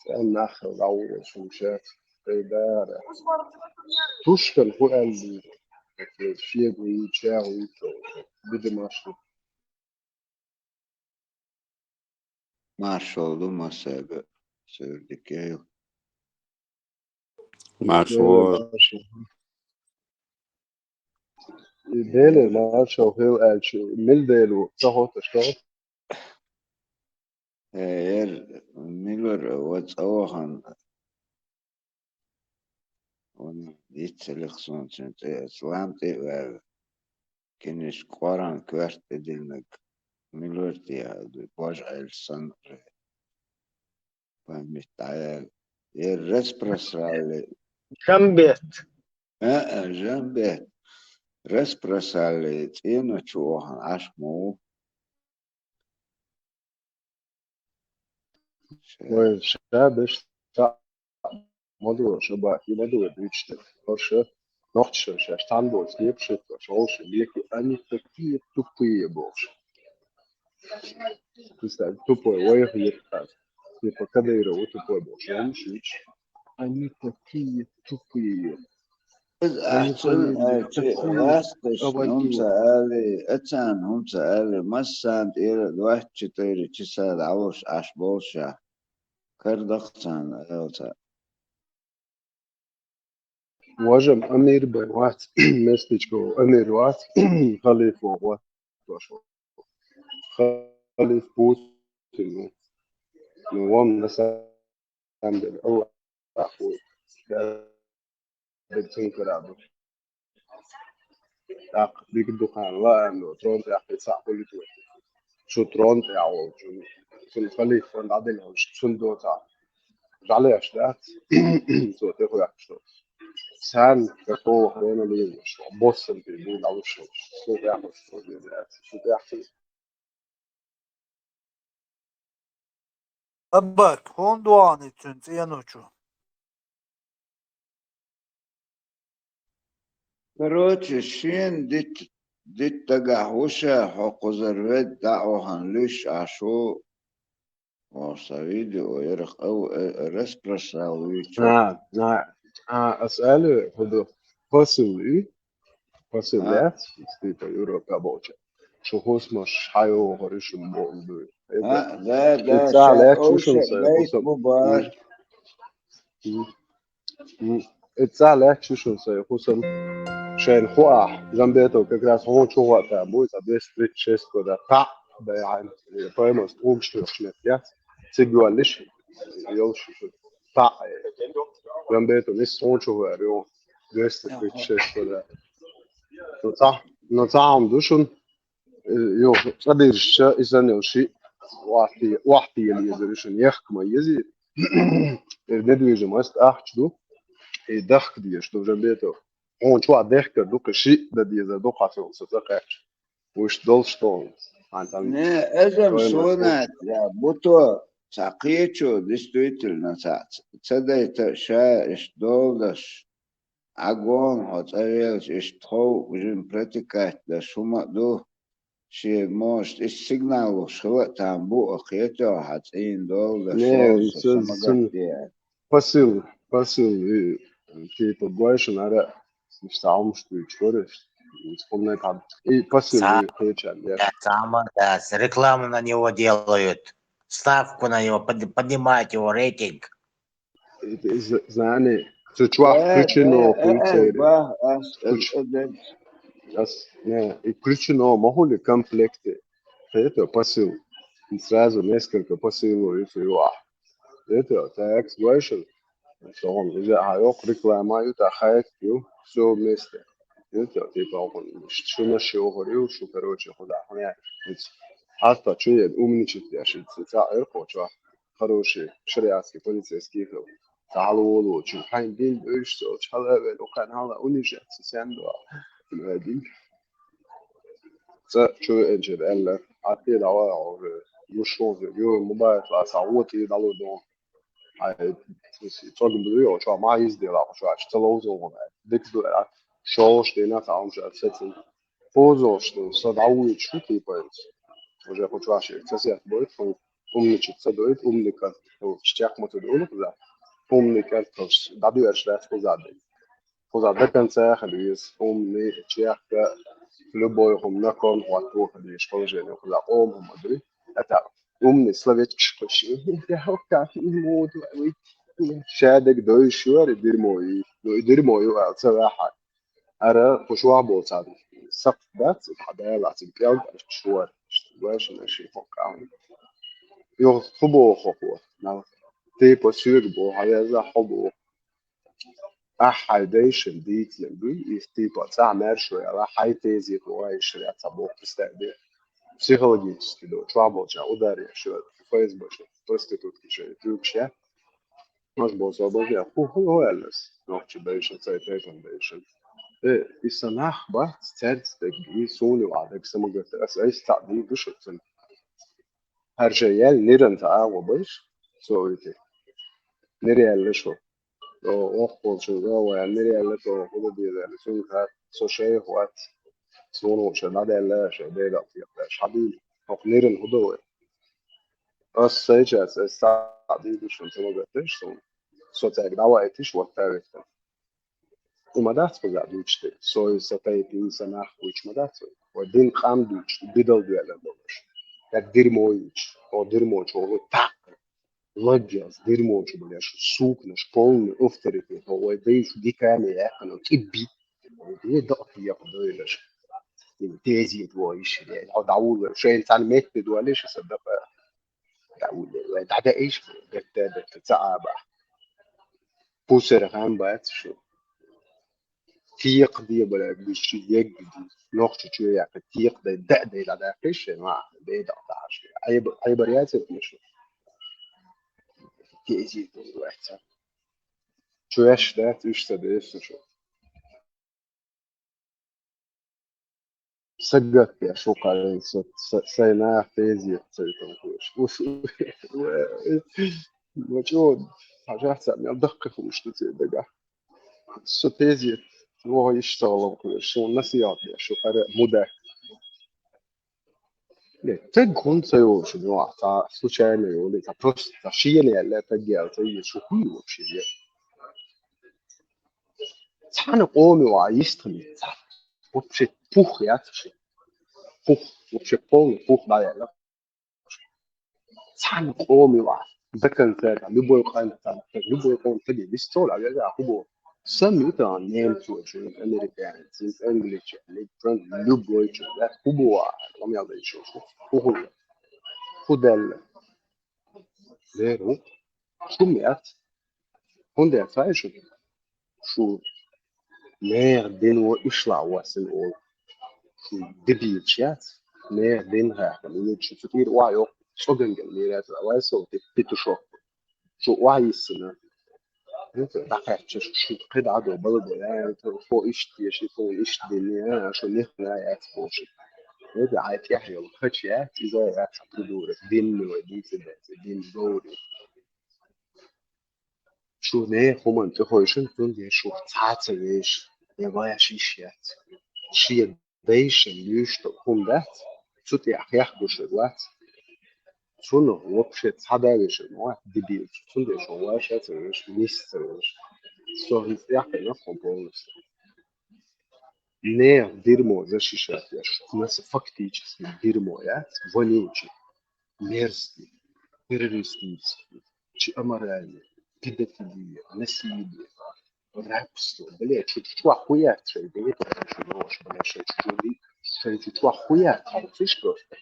Цен нахал даура шумшат. Тайдара. Тушкан ху алли. Фегу и чагу и то. Биде машин. Маршалла масага сёрдикейл. Маршо. Дели маршал хил алчи. Мил делу. Сахот, что? Э, ер милур ва цӀа вахана, вана йиццалих сона цуьнан цӀе, аса лам тӀе а ваьлла, кинишка кӀорган коьрта тӀе динарг, милур те аьлла, божа Ӏелла санна уже. Память дӀаяьлла. Ер распросрали. Жамбет. А, а, жамбет. Распросрали цӀено чу вахана Ӏаш ма ву. Ой, ша беш, ша ма ду, ша ба, и ма ду, дуьйцуш дерг. Ша нохчаша шаьш цхьаьна боцу кепаш хӀиттош, вовша леки, они такие тупые бохуш. Представь, тупой, вайх лекхар. Типа Кадырова тупой бохуш, вовша леки. Они такие тупые. Иза ахчун, ахчи ласташ, хӀумца али, ацан хӀумца али, массарна тӀера двадцать четыре часа дӀалуш Ӏаш болуша. Кардакх царна аьлла ца. Важам Амир бен вац, местечко Амир вац, халифа вац. Халиф Путин, ну, ну, он на самом деле, Аллах, я бен цункара ду. Так, дика ду хьан, ла, ну, трон тӀехь кхин цхьаъ хуьлуьйту. Шу трон тӀехь волчу, цуьнан халифа дӀадина волчу, цуьнан доцахь. ЖӀалеш дац, цо тӀехваьккхуш долу. Царна какого хрена лийлаш, боссанти бу дӀалуш долуш. Цо тӀехваьккхуш долу лийлаш, цо тӀехваьккхуш. Аббат, хӀунда вахана цуьнан цӀено чу? Короче, шена дит-, дитт дагахь ву ша, хьо кхузара ведда дӀа а вахана луьйш Ӏаш ву, оха сан видео ярах къав, э, распросрал вуьйчу. А, а, а, ас аьлла, хӀу ду, посыл и? Посыл яц, типа, Европа болча. Шу хӀусамаш хьайогӀур ю шуна боху дуй. А, да, да, и цӀа лаьтташ ю шуна сайн хӀусам. Бу бар. М. М. И цӀа лаьтташ ю шуна сайн хӀусам. Шайна хӀу ахь, Жамбетов как раз хьуна чу хӀоттан бу, цӀа двести тридцать шесть года. Та, да, я, поймас, угш хьоьхуш меттиг яц. Цига йоллиш, йоллуш ю шуна. Та, Жамбетов, нис хьуна чу хӀоьр ю. Двести тридцать шесть года. Ну, цхьа, ну, цхьа хӀума ду шуна. Э, йо, цӀа дирзича, и санна йолу шиъ охьатие-, охьатиелла езар ю шуна, яхка ма езий. Э, недвижимость ахча ду, и дахка дезаш ду, Жамбетов. Хьуна чохь дехкар ду, кхин шиъ дан дезар ду, хьан цунах со ца кхаьчча. Вуьш долуш тхуна. Хьан цхьаьна. Не, эзар стоимость суна, я, буто, цхьа кхечо, действительно, цхьа ц-, ца дайта ша иштта долу даш. Ӏа гонахьо цӀа велча, иштта тхов жин протекать даш хӀума а ду. Шен, может, иштта сигнал луш хила а там бу, а кхетахь, хьан цӀийна долу даш. Не, со, со ма гатде. Посыл, посыл, и, типа, гой шуна ара, иштта хӀумаш дуьйцуш вара, иштта хӀуманиг хьан. И посыл, и кхечарна, я. Да, самое, да, с-, рекламу на него делают. Ставку на него, под-, поднимать его рейтинг. З-, знани, цу чохь включено хуьлу церан. Ас, ас, не, и включено ма хуьлу комплекте. Хета посыл. И сразу несколько посылов ю цу юкъахь. Это так, слышал? Сон иза а йоккха реклама ю, тӀаккха хайп ю, всё вместе. Это, типа, шуна шо хӀора ю, шу, короче, худа хьуна. Хьаста чу е умничать деш, ица цхьа эркъо чохь. Хороший шариатский полицейский хила. Цхьа хьала волочу, хьайн дин бевзаш цо, хьала а вен, укхан хьала унижаться сен дуа. Дин. Цо чу веанчуьра аьлла, Ӏа тӀе дӀаваха, гуш вовза, ю, мубарак лаца, гӀо тӀе дӀалур ду. Хьай, цӀоган ду йо, чохь ма йиза дела, хьо чохь ца ловзо вон. Дика ду, а, шолгӀаш дина, цхьа хӀума ша сецна. Позалш ду, со дӀавуьйцуш ву, типа, иза. Уже кху чохь шега ца сетта бойту, хьуна умничать ца дойту, умный кӀант, чекх ма ца дуьйна кхуза. Умный кӀант, дӀадоьрзуш дац кхуза дайта. Кхуза до конца хила веза, умный, чехка, любой хӀума на кон хӀотто хила еза, положение кхуза къоман хӀума дуй. Это умный словечкаш кхуьссина. Ша дерг дойуш ю, ари дерьмо ю. Ну, и дерьмо ю аьлла ца ваьхьа. Ара кху чохь болу царна сакхт дац, хьан Дала цуьнан кӀел тӀе аьлча шора. Вайшина ши хӀокху къаман. Йо, хӀу боху хӀокхо? Нал. Типа соьга боху, хьан веза хьо боху. Ахьа хьайн дайшин дийцина буй, и типа цӀахь маьршо яла, хьайн тезет вай ширя цхьа боху, представь. Психологически до, чохь болча удария шо, ФСБ шо, проститутки шо, тюкш я. Маш бо со бо я, хӀу, хӀу, хӀу аьллас, нохча дайшин, цай тайпан дайшин. Э, и сан нах бац, цаьрца дерг, и суна ваӀа дерг самагатта, ас айса цхьаъ дийр ду шуьца. ХӀара шайн яьлла ниран ца агӀо байш, со уйти. Нир яьлла шу. О, охколчун, о, вай, нир яьлла со, хӀу дан деза, цуьнга хӀа, со шайх вац. Суна ву шайн дӀадаьлла, шайн дайла кхеташ, хьан дуьйна? ХӀокху ниран хӀу дан вай? Ас сайчас, ас схьа дийр ду шуна, ца магатдеш суна. Со цаьрга дӀаваийтиш, ватта веттан. И ма дац кхуза дуьйцуш дерг. Со и сан тайпа, и сан нах дуьйцуш ма дац вай. Вай дин къам дуьйцуш, бидал доьлла долуш. Я дирмо йийцуш. О, дирмо чу вай таккха. Лаггелс, дирмо чу, бля, шу сукнаш, полный авторитет. О, вай дайшу диками яхана, кибби. Вай дакъа текха дойлаш. Тезет вой иши, бля. Хьо дӀавулла, шайн цхьана метте долиш, аса дакъа. ДӀавулла, вай дӀадаийша, гатта, гатта, ца аба. Пусар хан бац шу. Текха де, бля, гуш шу егги ди. Нохча чу яккха текха дай, да дай, дӀадаккхиш, ма, бей дакъа дахаш. Айба, айбар яц это шу. Тезет вой вац. Чу яш дац, уьш ца деш шу. Сагатбеш ву кхарна со, са-, сайн нах тезет ца витам хуьлуш. Ус, ва чӀогӀа хьажахь цхьа мел даккхий хӀумаш ду церан дагахь. Со тезет вогӀу иштта гӀалам хуьлуш, суна насихьат беш ву кхара муда. Нет, стаг хӀунда ца йолуш ю, цхьа случайно йолу, цхьа просто, цхьа шена яьлла стаг яьлла ца йийша, шу хӀун ю вообще? Цхьана къоме ваӀа йистхила, цхьа вообще пух яц ши. Пух, вообще полный пух дӀаяьлла. Цхьана къоме ваӀа, до конца, любой къам, любой къоман стаге вист цо а веза, хӀу боху. Сам ю тахана немцочун, американцун, англичанин, франк-, любой чу, да, хӀу боху, къамел дайчу, хӀу хӀун ю? ХӀу даьлла? Леру. Шу ма яц. ХӀунда яц хаьий шуна? Шу нехан дин ву ишлахь воссина олу. Шу дебилаш яц. Нехан дин хаьттина. Шу цу тӀера охьа йоккху, цӀоган гина мера яц, вай со, петушок. Шу охьа йиссина. ДӀакхаьчча шу кхидӀа а до, баладо, я, хӀо иштта деши, хӀо иштта дини, я, шу нихна яц бохуш. Эда хьайн тӀехь йолу кхача яц, иза яц придурок, динна вай дийца дац, дин говри. Шу нехан хӀуманна тӀехойшина, цундела шу цхьа а ца веш, я ваьш йиш яц. Шен дайшин луьйш долу хӀума дац, цу тӀехь хехкуш вац. Цунах вообще цхьа а вешина вац, дебил. Цундела шу ваьш а ца веш, нис а ца веш. Со хӀинца тӀехь кхина хьо полностью. Нехан дерьмо защищать еш, нас фактически дерьмо яц, вонючий, мерзкий, террористический, чи аморальный, педофилия, насилие, рабство. Бля, чу чохь хуяц шайн дегӀ, бля, шайн чу, шайн чу чохь хуяц, харциш просто.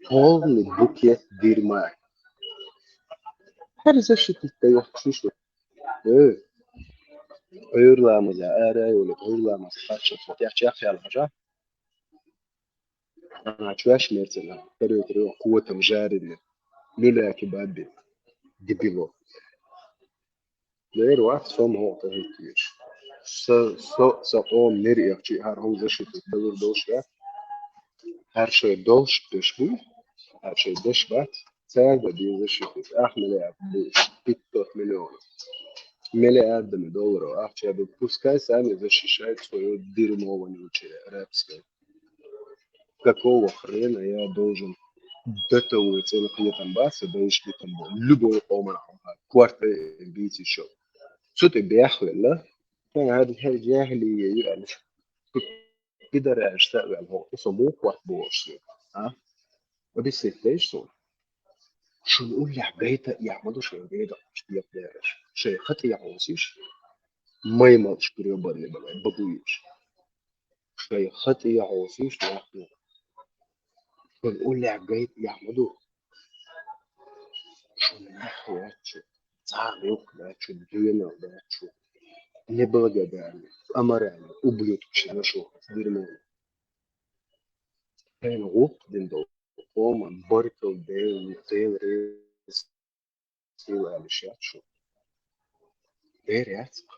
Полный букет дерьма. ХӀара защитить дан йохкуш шу. Э, Ӏуьйра ламаза, ара а йолу, Ӏуьйра ламаза кхаччалц тӀехь чекхъяьлла хьажа. Ана чу ваьш мерцина, короче, котам жарина. Люляки бабби. Дебило. Лер вац, со ма хӀокху тӀе хӀиттийша. Со, со, со къоман нир эхчи хӀара хӀума защитить далур долуш вац. ХӀара шайн долуш деш буй, хӀара шайн деш бац. Цаьрга дийна защитить, ах миллиард буй, пятьсот миллионов. Миллиардами долларов ахча ду. Пускай сами защищают своё дерьмо вонючее, рабское. Какого хрена я должен до того цӀена кхетам бац, дайша кхетам бу. Любой къоман хьалха, квартал бийца йиш йолу. Цу тӀе бехвелла, хӀара, хӀара жахӀилия ю аьлла. Пидораш ца а ваьлла хӀокху, со муха вац бохуш соьга, а? Объяснить дайша суна? Шуна уллехь гайта а эхь ма ду шайн гайда кхочу декъа дераш. Шайн хатӀе хьовсийша, маймалш грёбаный, бабуйш. Шайн хатӀе хьовсийша, нах ду. Шуна уллехь гайта а эхь ма ду. Шун нах яц шо, цхьа гӀуллакх дац шун, доьналла дац шун, неблагодарный, аморальный, ублюдочный наши дерьмо. Шайна гӀуллакх дина долу къоман баркалла, Дела, Дела реза хила аьлла яц шун. Дера яц-кх.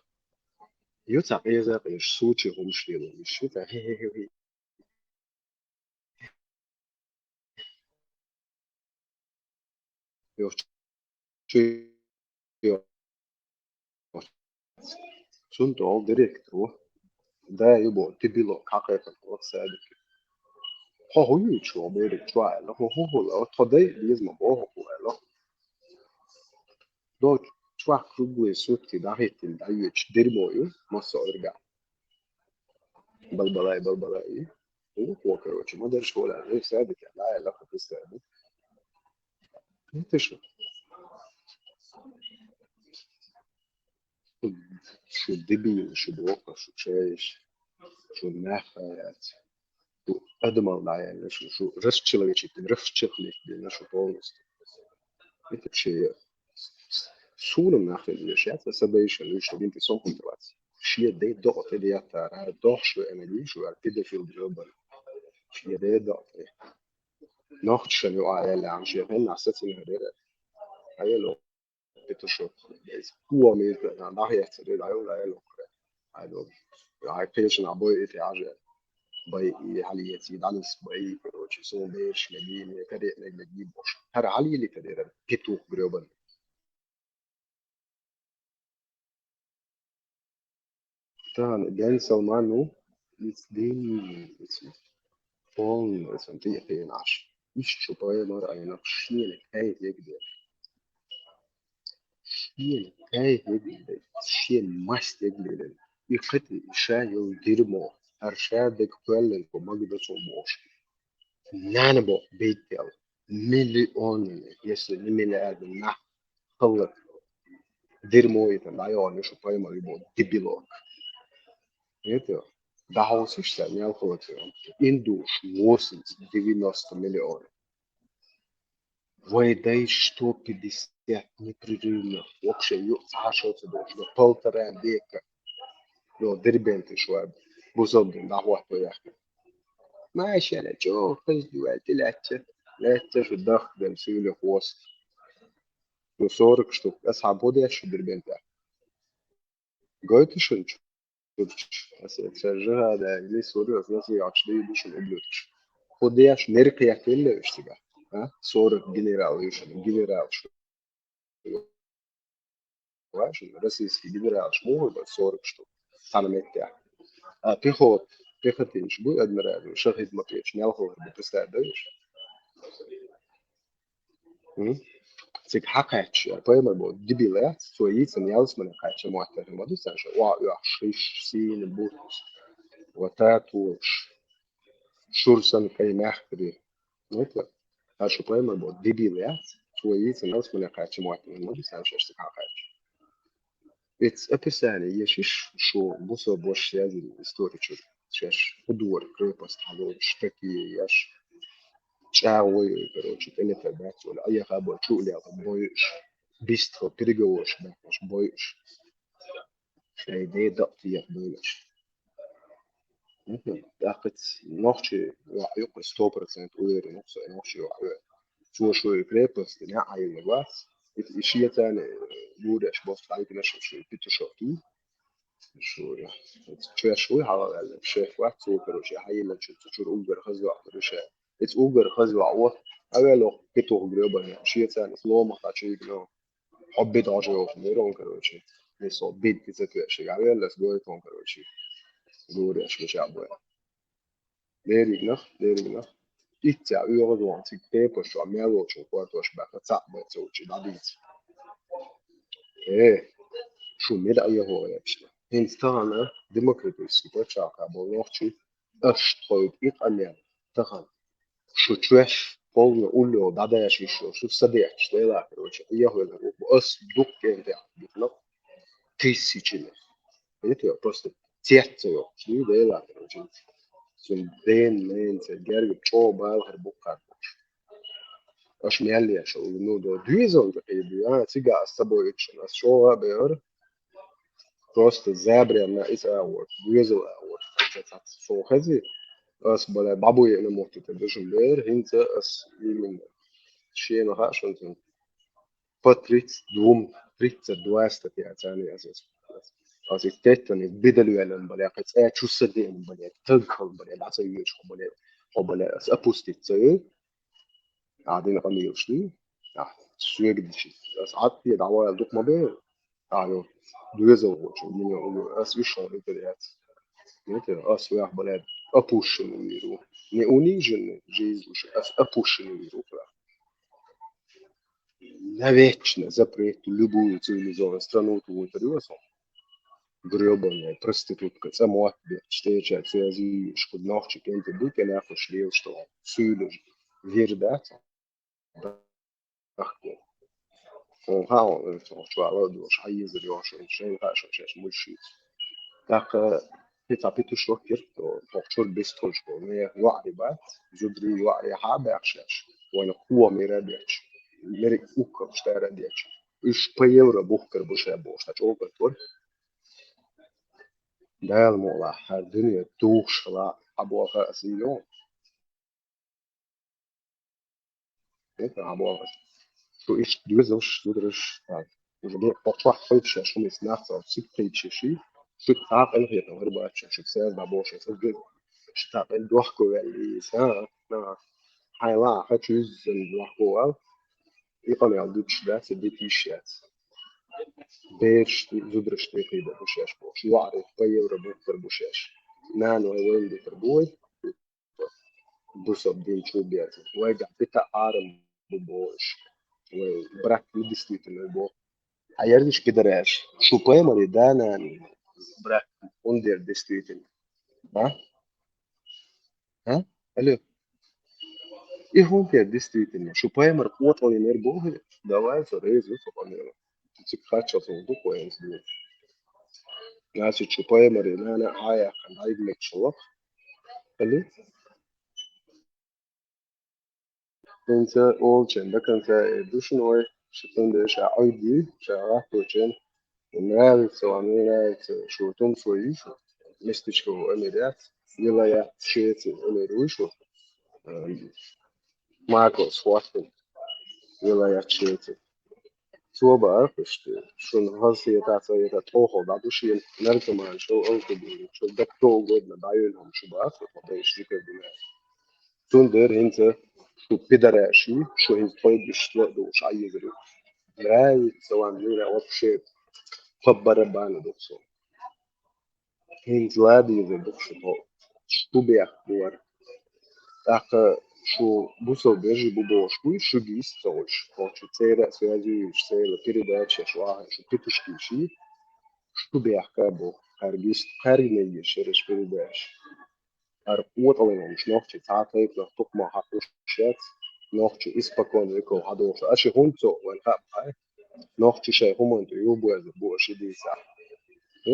Ю цхьа къеза-къежаш, сучий хӀумаш лело йиш ю цхьа. Хи-хи-хи-хи. Йо, чу, йо. Цунна тӀехула директор ву. Да, ю боху, дебило, кхакхетар вахсадик. Хьо хӀун юьйцу ваху берриг чу аьлла? Хьо хӀун хӀула? Тхо дай беза ма боху хӀу аьлла. До чохь круглые сутки дӀахӀиттина дӀайоьдуш дерьмо ю массо а Ӏуьргахь. Балбалай, балбалай. ХӀун хӀо, короче, ма дарш хӀола, вай садик аьлла, аьлла, хӀу садик. Ну ты что? Шу дебил, шу боха, шу чаьш, шу нах яц. Шу адамал дӀаяьлла, шу, шу расчеловечить, расчехлить дина шу полностью. Это вообще суна нахрен вешать, особенно ещё, ну, что бинты сон контролировать. Шие дай дохуте диятара, дохуш ву энерги, шу ар педофил грёбаный. Шие дай дохуте. Нохчашан юкъа аьлла, ам шен хенна сацина хӀара. Хьаело, петушок. Куо мирка, дӀахьецаре, дӀайо, дӀайо. Хьайдо. Хьай кхечана бой ити хьажа. Бай и хьалиеци, дӀанис бай, короче, сон берш меги, ме каре мег меги бош. ХӀара хьалили карера, петух грёбаный. Тахана Бен Салман ву, иза дийна, иза полный, иза тӀе а кхийна Ӏаш. Иштта шу пайхамар Ӏайнах шена кайф егдеш. Шена кайф егдеш, шена маст егдеш. И кхетий, и ша йолу дерьмо, хӀара ша дерг кхоьллинчу магадо цо бохуш. Нана боху бейттел. Миллионами, если не миллиарды нах халлак. Дерьмо это, дӀайогӀу шу пайхамар ю боху дебилок. Это, дӀахьовсуш цара мел халлак. Индуш, восемьдесят, девяносто миллионов. Вай дай сто пятьдесят непрерывно. Вообще, ю, цхьа шо ца долуш, но полтора века. Но Дербенте шваб, бузалдин дӀахӀотто яхка. Машалла, чо, хазду вай, ти лаьтта. Лаьтта шу дахка дем суьйле хвост. Ну, сорок штук. Ас хьан подеш шу Дербенте? Гойту шуна чу? Аса ца жиһада, или сурьёзно, аса йоцуш дийр ду шуна ублюдкаш. Ху деш, неркъ яхъелла уьш цигахь? А? Сорок генерал ю шуна, генерал шу. Ва шуна, российский генералаш муха бара сорок штук? Цхьана меттехь. А, пехот, пехотинаш буй, адмирал, шахид ма печу, мел хилар бу, представь, даьш? М? Цига хьакхаьчча, пайхамар боху дебил яц, цо йийцина ялсамане кхаьчча моттархьама ма ду царна ша, охьа оьхуш, хиш, сийна, бутт, ва татолуш, шура санна кӀайн мехкарий. Вот, вот. Ткъа шу пайхамар боху дебил яц, цо йийцина ялсамане кхаьчча моттархьама ма ду царна ша цига хьакхаьчча. Эцу описание ешиш шу бусо бош язйина история чуьра. Шаьш хӀун дора крепость хьалура, штаки еш, чӀагӀо йой, короче, тӀелетар бац вала, Ӏеха бой, чу а лелха бойуш, бистхо переговорш баьхкаш бойуш. Шайн ден дакъ теха бойуш. Мгм. ТӀаккха нохчи ваӀ юккъе сто процент уверен ву со, нохчи ваӀ ве. Цо шоьга крепость неӀ Ӏайилла вац. И, и шен царна, э, гуреш бос хьайгнаш шу петушок ду. Шу, я. Чуьш вуй хьала ваьлла, шеф вац цо, короче, хьайиллачу, цу чуьра уггар хаза ваӀ ву ша. Иза уггар хаза ваӀ ву, авело петух грёбаный, шен царна лома кхачийгна. Хьо бедожа йолчу мирон, короче. Нисо бедди ца тоьшиг, авеллас гойтон, короче. Гуреш гуш а бой. Дерриг нах, дерриг нах. Итт цхьа оьгӀазвахна цига тепаш чохь мел волчун кортош баьхна, цхьаъ бен ца учи дӀадийца. Э, шу мила а яхо япшна. ХӀинца тахана демократический пачхьалкха болу нохчий, аш тхойга и къамел тахана. Шу чоьш полно улло дӀадаьш йиш йолу, шу садехкаш Делахь, короче, яхвелла ву. Ас дукха кӀентехь битина тысячами. Видите, просто цец ца йоккхуш дуй Делахь, короче. Цуьнан ден, ненан церан герга чӀогӀа бала хир бу кхарбуш. Аша мел еш, ну, до доьзал тӀе кхийду, а, цига ас ца бойчу, ас чӀогӀа а бевар. Просто забренна иза а вот, доьзал а вот, со хези, ас бала бабуе на моту тӀе дужун бер, хӀинца ас именно. Шена хаьа шуна цунна. По тридцать двум, тридцать два статья царна ас, ас, ас, ас, естественно, бидал велан бале, кхы цӀа чу са деан бале, таг хал бале, баца юьш хо бале, хо бале, ас опустить ца ю. А дина къамелаш ду. А, соьга дичи. Ас Ӏад пе дӀавала дукха ма бе. А, ё, доьзал вочу, дина улу, ас виш хьо итар яц. Нет, ас вех бале, опущенный мир ву. Не униженный жизнь уж, ас опущенный мир ву. Навечно запрет любую цивилизованную страну ту вуй тарю ас. Грёбаная проститутка, цӀа мотт бечу, тӀеча цӀе зуьйш, кху нохчи кӀентий бу, кӀенахуш лелаш тхо, суьйлуш, вир дац, дахко. Хьуна хаьа, хьуна чохь чохь ала а дош, хьан езар йош, шайна хаьа, шо шаьш муьлш йийца. ТӀаккха кхин цхьа питуш ваккхира, хӀокху чуьра бистхуьлуш бу, вайн йоӀарий бац, зударий, йоӀарий хьа а баьхна шаьш, вайна кхо мера а бечу, мерриг уккхапаш тӀара а дечу. Уьш пан евро бухкар бу ша бохуш, цхьа чӀогӀа кхетар. Дала мукъалахь, хӀара дуьне тухуш хила, хьан боху аса йо? Хьан боху? Шу иштта доьзалш, зудараш, так. Уже бе-, бохучохь хьуьйцуш шаьш, хӀума нах ца, цига кхийча ши, шу цхьа а къинхетам хир бац шаьш, шу церан дӀабохуш, аса шу цхьа къин дохко ваьлла иза, а, а. Хьайла, хьан чуьззина дохко вал, и къамел дуьтуш дац, и дитиш яц. Бераш, зудараш тӀе кхийдар бу шаьш бохуш, йоӀарий пан евро бухкар бу шаьш. Нана вай вайна дитар бу вай. Бусалба дин чу бецна. Вайгахь пита арам бу бохуш. Вай брак не действительный бу. А ярдиш пидораш. Шу пайхамаран да-нана брак, хӀунда дера действительный? А? А? Алло. И хӀунда дера действительный? Шу пайхамар къотӀалийнера боху? Давай, со реза ву со къамело. Цига кхаччалц хӀунда ду кхоьнца дуьйна? Значит, шу пайхамаран нана а яьккхина дӀайигметташ лаха. Алло? ХӀинца олучун до конца эр ду шуна вай, шу цундела ша Ӏуьйду, ша гӀатточун. Нравится вам, не нравится, шу тумсо йиш, местечко ву амир яц, вилаят Швеци амир ву шу. Эм, Маркус Хостин, вилаят Швеци. Цо баара иштта, шуна хазахета, цхьаьна тӀехула дӀаду шена, наркоман шу, алкоголик шу, да кто угодно, дӀайойла хӀума шу бац, хӀокху тайша зикар дина. Цундела хӀинца шу пидораш ю, шу хӀинца тхойдуш ло а духуш, Ӏайигар ю. Нравится вам, не нравится, вообще по барабану ду со. ХӀинца ладийзар ду шу тхо. Шу бехк бу вара. ТӀаккха шу бусалба вежарий бу бохуш буй, шу гийса ца гӀуш. Хьо шу церан а связь юьйш, церан передачаш вахана, шу питушкаш йий, шу бехк а бу. Кхаьрга йист-, кхаьргина йиш ераш передачаш. ХӀара къотӀалла йолуш нохчий цхьа а тайпанах тукхамах хьакхуш яц, нохчий испокон веков хьадогӀуш. Аша хӀунда цо вайн хаьа бахьа? Нохчий шайн хӀуманна тӀе юхабоьрзур бу аша и дийцахь.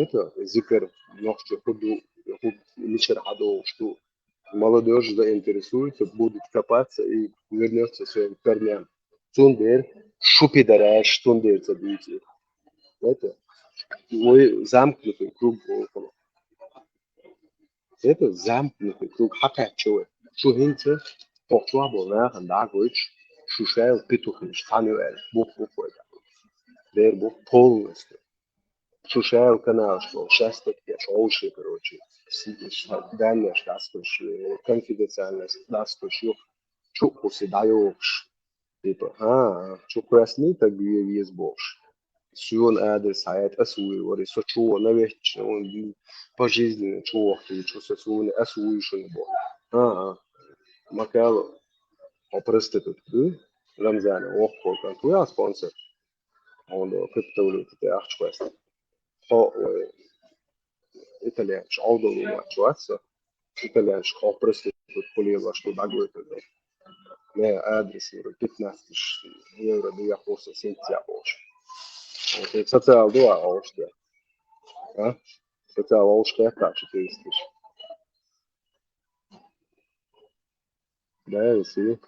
Это зикар нохчий хӀун ду, хӀун мичара хьадогӀуш ду. Молодёжь заинтересуется, будет копаться и вернётся к своим корням. Цундела шу пидораш, цундела ца дуьйцу. Это вай замкнутый круг боху. Это замкнутый круг, хьакхаьчча вай. Шу хӀинца хӀокху чохь болу нахана дӀа а гойтуш, шу шайла петухаш цхьаьна ю аьлла, бух-бух вай тӀехь. Дера бух полностью. Шу шайла каналаш болу, шаьш статьяш, гӀовший, короче, с-, с-, даннеш дастуш, э, конфиденциальность дастуш ю, чу а кхуссий дӀайохуш. Типа, а, чу красный так ве-, веза бохуш. Суна адрес хьаэта, ас вуй вари, со чу вона вехча, он пожизненно чу вохтуй, чу со суна, ас вуй шуна бо. А, а. Макал, хьо проститутка ду? Рамзана, воккхо кан, вуй а спонсор? Хьуна криптовалюта тӀе ахча кхоьссина. Хьо, э, итальянаш, Ӏовдал ву маьчча вац со? Итальянаш хьо проститут хуле лаш ду дӀагойтур ду. Не, адрес вура, пятнадцать тысяч евро ду я курса сентя бохуш. Вот, и социал ду а, Ӏовш де. А? Социал Ӏовш хетта четыреста тысяч. Да, если.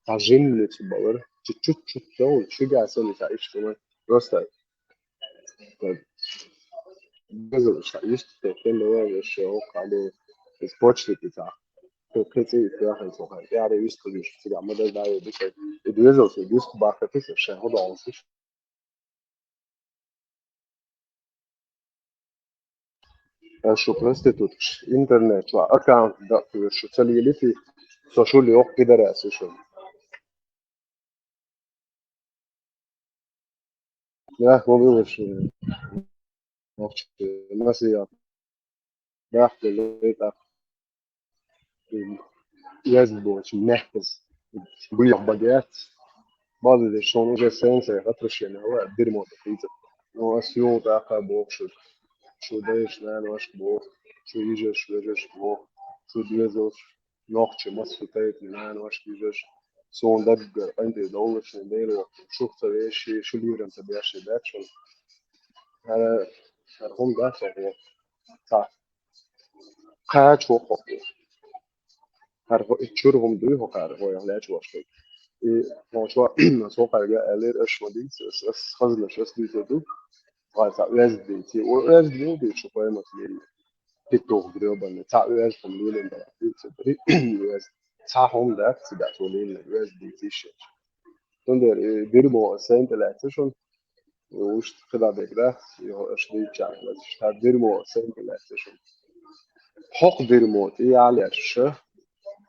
Цхьа жимница балар, чуть-чуть, чуть-чуть, шуьга санна цхьа иштта хӀума. Просто, э, безалаш цхьа иштта, тем более, ещё хьале из почты цхьа. Кхы-, кхы цӀи яхай цо хьа. Яре вистхуьлуш, цига ма дар дай дика. И безалаш, вист бахатис, шайн хӀу долуш. Аш шу проституткаш, интернет чохь аккаунт даккхоьруш шу ца лелитий, со шу лоьху кхидарас шу. Нах ма вилла шу. Нохчий масият. Дахкаллай тӀаккха. Яздочу мехкас буйах багац. База деш шуна уже сенсей отношения ала, дерьмо тӀе. Ну, ас юха тӀаккха боху шу. Шу дайша, наношка боху, шу йижарш, вежарш боху, шу доьзалш, нохча массо тайпа наношка, йижарш. Суна даггара къинтӀера довлачун Дела воккху, шух ца веший, шу лерам ца беший дац шуна. ХӀара, хӀара хӀума дац хьо. Ца. Кхача хӀокхо. ХӀара хӀо-, и чуьра хӀума дуй хӀокхара, хӀоях лаьча ваша. И хӀо шо, со кхайга аьллера, аш ма дийца, ас, ас хазлаш, ас дийца ду. Вай ца оьзда дийци. О, оьзда дийци, шу поймат лийна. Петух грёбаный, ца оьзда хӀума лийна бара. Дийца, оьзда. Ца хӀума дац, ца дац, о лийна, оьзда дийци шеч. Цундела, э, дерьмо сайн тӀе лаьцна шуна. Вуьшта хила дерг дац, йо, аша дийцча, аша дерьмо сайн тӀе лаьцна шуна. ХӀокху дерьмо тӀе ялеш ша,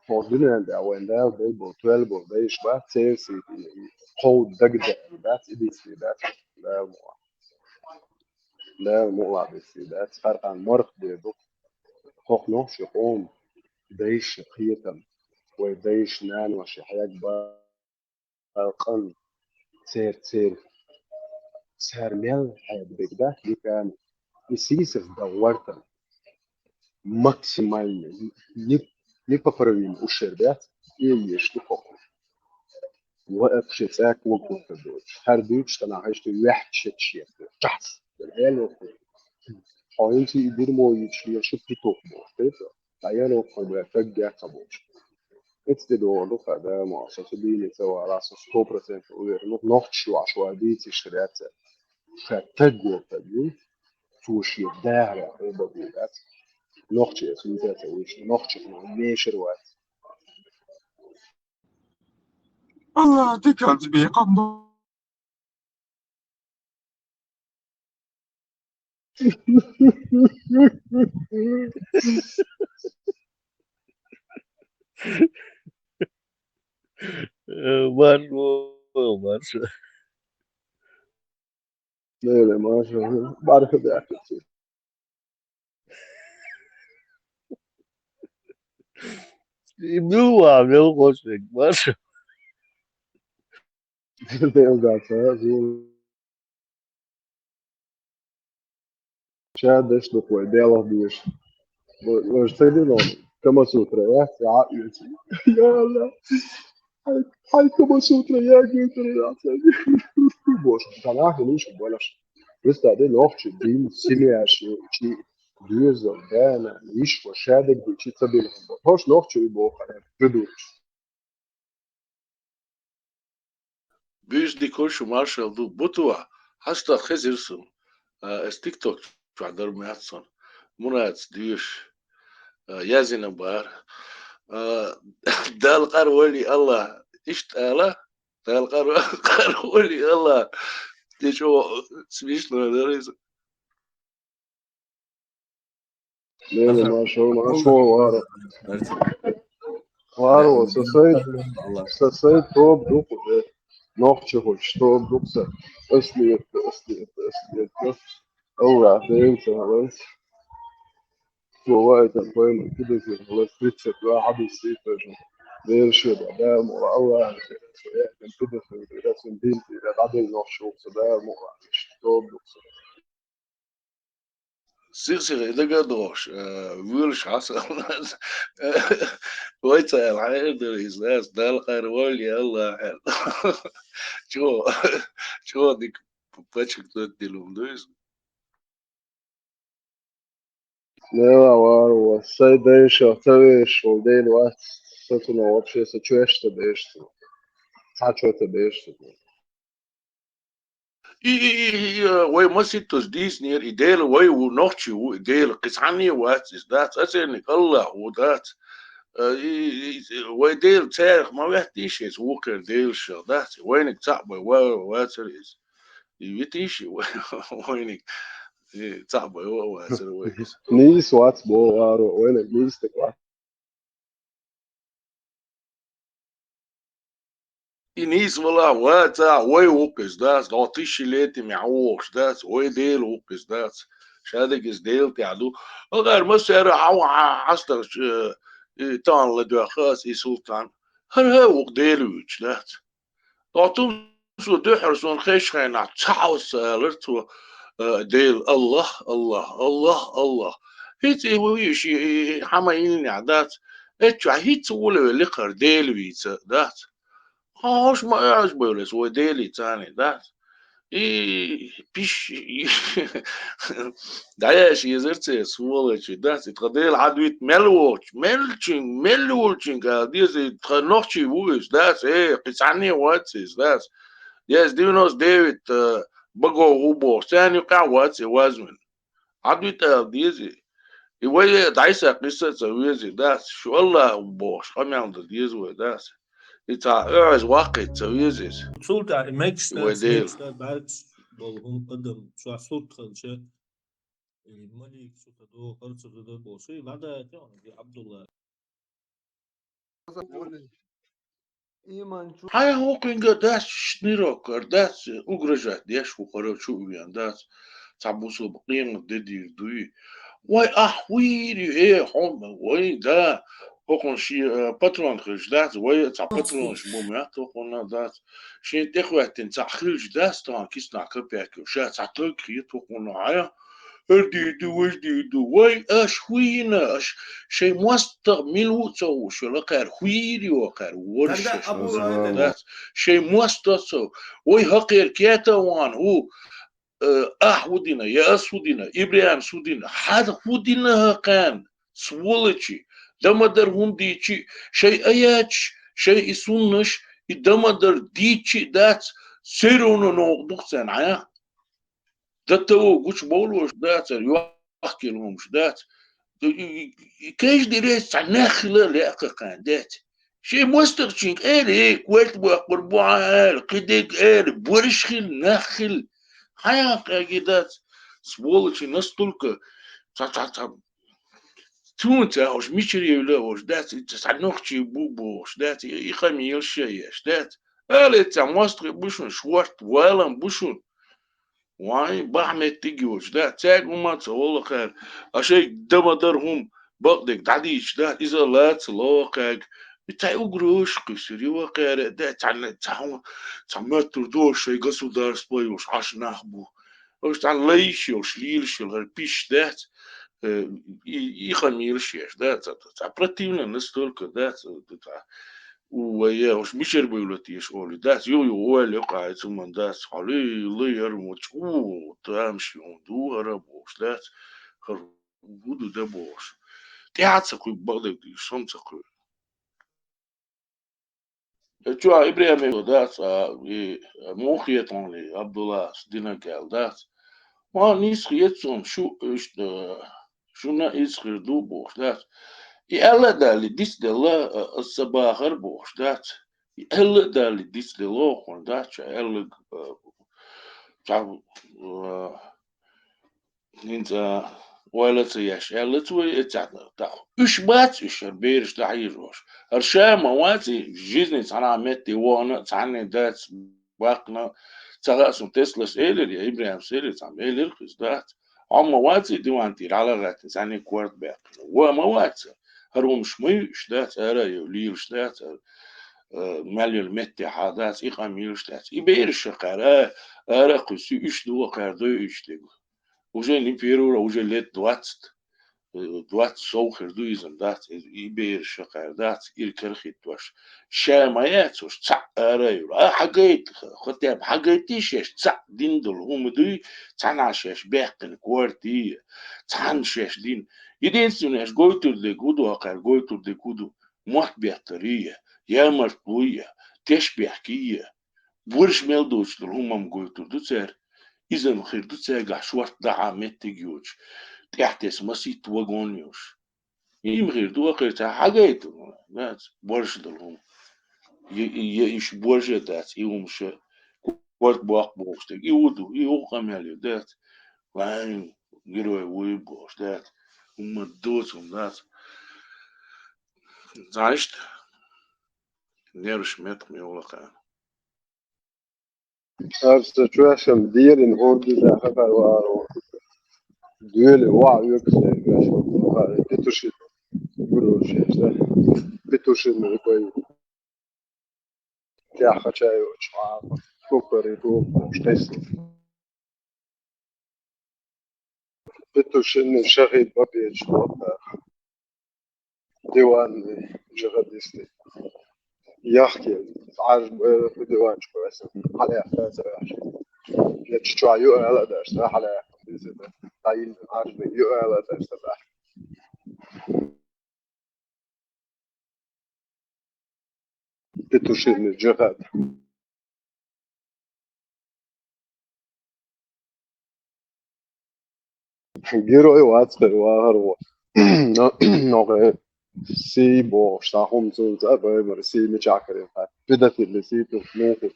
хӀокху дуьнен тӀехь вайн Дала бай бо, тоьл бо, дайш бац, церан сий тӀе, кхов дагадеана дац, и дийцина дац, Дала мукъа. Дала мукъа дийцина дац, Къуръан марх дер ду. ХӀокху нохчийн къоман дайша кхетам, вай дайша, наноша хьегба халкъан цер-, цер-, цара мел хьегаберг дац, дика ама, и сийсаз дан гӀортар максимально не-, непоправимо ушер бац, и еш ду хӀокхо. Вообще цӀаьхха воккхур ца доцуш. ХӀара дуьйцуш тӀанахь иштта ваьхча шеташ еш ду. Чахс! Хьо хӀинца и дерьмо йийцуш лела шу петух боху, тайпа? Ткъа ян воккхур бен таг геца болчу. Эцу тӀе догӀу ду-кх, да, ма, со цу дийне ца вала, со сто процентов уверен. Ну, нохчаш ваш ван дийца иштта дац. Ша таг ву, таг ву. Цо шен дагара хьуба бу дац. Нохчий эца вуьйца ца вуьйш, нохчий хьуна мешар вац. Алла, диканца бекхам бу. Э, маршо, маршо. Леле, маршо, маршо даьхкичи. И мила ван, мила хошниг, маршо. Делгацара, зур. Ша деш ду кхой, делах деш. Вож ца дина, Камасутра, я? Я, я. Я, я. Хьай, хьай, Камасутра, я, гитра, я, ца. Бош, танахи лиш, болаш. Виста де нохчи, дин, семья, ши, чи, доьзал, дана, иш, ва, шадек, ди, чи, ца бил. Хош нохчи, и бо, хана, придурч. Буьйса дика шу, маршалла ду. Бутуа, хьастах хезира суна. А, ас тикток чохь дар моьтту суна. Мурац дуьйш, а, язйина бара. А, Далла къар валли Аллах. Иштта ала, Далла къар, къар валли Аллах. Течо смешно дара иза. Лела, маршо, маршо, варо. Варо, са сайт, са сайт тоба ду-кх уже. Нохчи хӀуш тоба ду-кх са. Аслиетта, аслиетта, аслиетта. Аллах, Дела ца хьалайс. Слова это пойман, кидайс хьалайс, тридцать два хьадис сайтажа. Дела шеба, да, мула, Аллах, я, кидайс, я, дин, я, дадел нохчи хӀуш са, да, мула, тоба ду-кх са. Сих-сиха и дага а дохуш, э, воьлуш хьаса, вай ца аьлла, хьан эр дара иза, лаьцна, Далла къар валли Аллах аьлла. Чо, чо дика подчеркнуть дилум ду иза. Нела вара, ва, сай дайша, ца вешаш волу дела вац, со цунах вообще, со чоьш ца деш цо. цхьа чо ца беш. И, и, и, и, э, вай маситтаза дийцинера, и Дела вай ву, нохчий ву, и Дела кхы цхьанне вац, иза дац, оцерниг Аллах ву дац. Э, и, и, и, вай Дела царах ма веттий шеца, вукхера Делашах дац, вайниг цхьаъ бай ва-, вацар иза. И витий ши вай-, вайниг, и цхьаъ бай ва-, вацар вай иза. Нийса вац бо аро, вайниг нийса тек вац. И нийса вала ваца, вай вукхиз дац, дӀо тысячелетиями хьавогӀуш дац, вай Дела вукхиз дац. Шадагиз Дела тӀехь ду. Агар масера хьава-, хьа-, хьастагӀ, э, и тан ладоьххас, и султан. ХӀара хӀа вукх Дела вуьйцуш дац. ДӀо тумсо дуьххьара сон хеш хенахь цхьа хьовса алар цо, э, Дела, Аллах, Аллах, Аллах, Аллах. ХӀинца и вуй, и ши-, и хьама йиннехь дац. Эцчохь хӀинца вулаве ликхар Дела вийца дац. Хьош ма оьгӀаз бевллас вай Делий царний дац. И пиш, и дӀаяш езар церан сволочи дац. И тхан Дела хьадуьйт мел вохчу, мелчин, мел волчинга ала деза, и тхан нохчий ву иза дац. Э, кхин цхьанне вац иза дац. Деза девяносто девять, э, богов ву бохуш, царна юкъахь вац и вазвина. Хьадуьйт ала деза. И вай дӀайса кхисса а ца везий дац, шу Аллах ву бохуш, къамел дан деза вай дац. И цхьа оьгӀаз ваккхийта ца веза иза. Цул тӀаьхьа и мегаш вай дац, Дела. Мегаш дац, бӀаьргаш болу хӀума адам, цо сурт хилча, и малик цу тӀа догӀу, хӀара цу тӀа догӀу бохуш, и ладаьтта хьуна, и Абдулла. Хьайн хӀокхуьнга дац, шныроккара дац, угрожать деш ву хӀара чу а вен дац, цхьа бусулба къемат де дийр дуй. Вай, ахь вийр ю, э, хьо-, вай, да, хӀокхунна шен, э, патрон хилча дац, вай, цхьа патронаш бу моьтту хӀокхунна дац. Шен тӀехӀоьттина цхьаъ хилча дац, тахана киснахь капек ю, ша цхьа таг хета хӀокхунна хьайн. ХӀара дийр ду, важа дийр ду. Вай, аша хӀун йина, аша шайн мостагӀ мила ву а ца хууш йолу кхара, хӀун йийр ю кхара, ворхӀ шаьш дац. Шайн мостагӀ ца ву. Вай хӀокхеран кета а ван хӀу, э, ахь хӀун дина, я ас хӀун дина, ИбрахӀимс хӀун дина, хьан хӀун дина хӀокхарна, сволочи, дан ма-дарра хӀума дийцчи, шайн аяташ, шайн и суннаш, и дан ма-дарра дийцчи а дац, все равно новкъа ду-кх царна, хьан? Дан тӀе ву гучубовлуш дац, хӀара йохкийла хӀумаш дац. И, и, и, каждый раз цхьа нах хила а лаьа кхарна дац. Шен мостагӀчуьнга эр, э, корта боккхур бу хьан эр, кхидерг эр, борш хила, нах хила. Хьан кхаьги дац, сволочи настолько цхьа, цхьа, цхьа, цунца уж мичара евла а уж дац, и цхьа нохчий бу бохуш дац, и, и къамелаш а еш дац. Ала, и цхьа мостагӀий бу шуна, шорта валам бу шуна. Вайн бахьа меттиг йоцуш, да, цаьрга хӀума ца волу кхара, а шайга дан ма-дарра хӀума бакъдерг дӀадийцуш, да, иза а лаца ло кхаьрга. И цхьа угрозаш кхуьссур ю кхара, да, цхьа, цхьа хӀума, цхьа моьттур ду шайн государство йолуш Ӏаш нах бу. Уьш цхьа лайш йолуш, лелаш йолу хӀара пиш дац, э, и, и къамелаш еш, да, цхьа, цхьа противно настолько, да, цхьа, цхьа, у, вай, я, уьш мичара буьйлу теша олий, дац, ю, ю, ойла юкъа, ай, цу ман, дац, хьалуй, луй, яра, мучу, у, тамаш, ю, ду, хӀара бохуш, дац, хӀара, хӀу ду, да, бохуш. ТӀаьхьа ца кхуьйгу, бакъдерг дийш, сом ца кхуьйгу. Э, чу а ИбрахӀиме дац, а, и, э, муха хетахьуна, Абдуллас динарг аьлла дац. Ма нийса хета суна, шу, иштта, шуна а иза хир ду бохуш дац. И аьлла а далли, дицделла, а, аса ца бахара бохуш дац. И аьлла а далли, дицделла хӀокхунна дац, ша аьлларг, а, цхьа, а, ХӀинца ойла ца еш аьлла ца вай, э, цхьаъ тӀаккха. Уьш бац уьш, хӀара бераш дӀахьийжош. ХӀара ша ма вац и, жизни цхьана а метте вахана, цхьанне дац, баккхана, ца хаьа суна, Теслас элира, я ИбрахӀимс элира, цхьамма элира кхуза дац. Хьо ма вац и диван тӀера хьала а гӀаьттина, цхьанне корта баьккхина. Ва ма вац. ХӀара хӀумаш ма ю уьш дац, ара а йо, лелаш дац, ара, э, мел йолу меттехьа дац, и къамелаш дац. И бераш а кхара, ара а кхуьссу, уьш ду а кхара, дой уьш дегу. Уже не первый раз, уже лет двадцать, э, двадцать сов хир ду иза дац, и, и бераш а кхара дац, ира карахӀиттош. Ша ма яц уьш, цхьаъ ара а йолу. А, хьагайта, хотя бы хьагайтий шаьш, цхьаъ дин долу хӀума дуй, цхьана шаьш баьккхина кортий, цхьана шаьш дин. Единственное, аш гойтур дерг хӀу ду, а кхара гойтур дерг хӀу ду, мотт беттарий, ямартлуй, тешбехкий, борш мел доцуш долу хӀума-м гойтур ду цара, иза-м хир ду цаьргахь шортта дӀа а меттиг йоцуш, тӀаьхьатесна масийтта вагон йолуш. И-м хир ду, акхерчахь хьагайта, дац, борш долу хӀума. Я, я иша борже дац, и хӀума ша, корта боккха бохуш дерг. И хӀун ду, и хӀун къамел ю, дац? Вайн, герой вуй бохуш, дац? ХӀумма доцу хӀума, дац? Знаешь, нерваш меттах ма йовлакха. Аса чоьшам дерин гӀордиза хабар варо. Дуьйли ваъ юксай вешам. Петушин. Гуруши, да? Петушин рукой. Тяха чай очень. Кукари, кукари, что если? Петушинный шахид бапечь лота. Диванный джихадисты. Яхки, аж, э, диванчик веса. Хьале яхта цараш. Я чичуа ю ала даш, да, хьале яхта. Таин аж ю ала даш, да. Петушиный джихад. Герой вац хир вахар во. Но, но, э, сий бохуш, сахум цунца а баймар, сий мича карин ха. Педофил сий ту муху.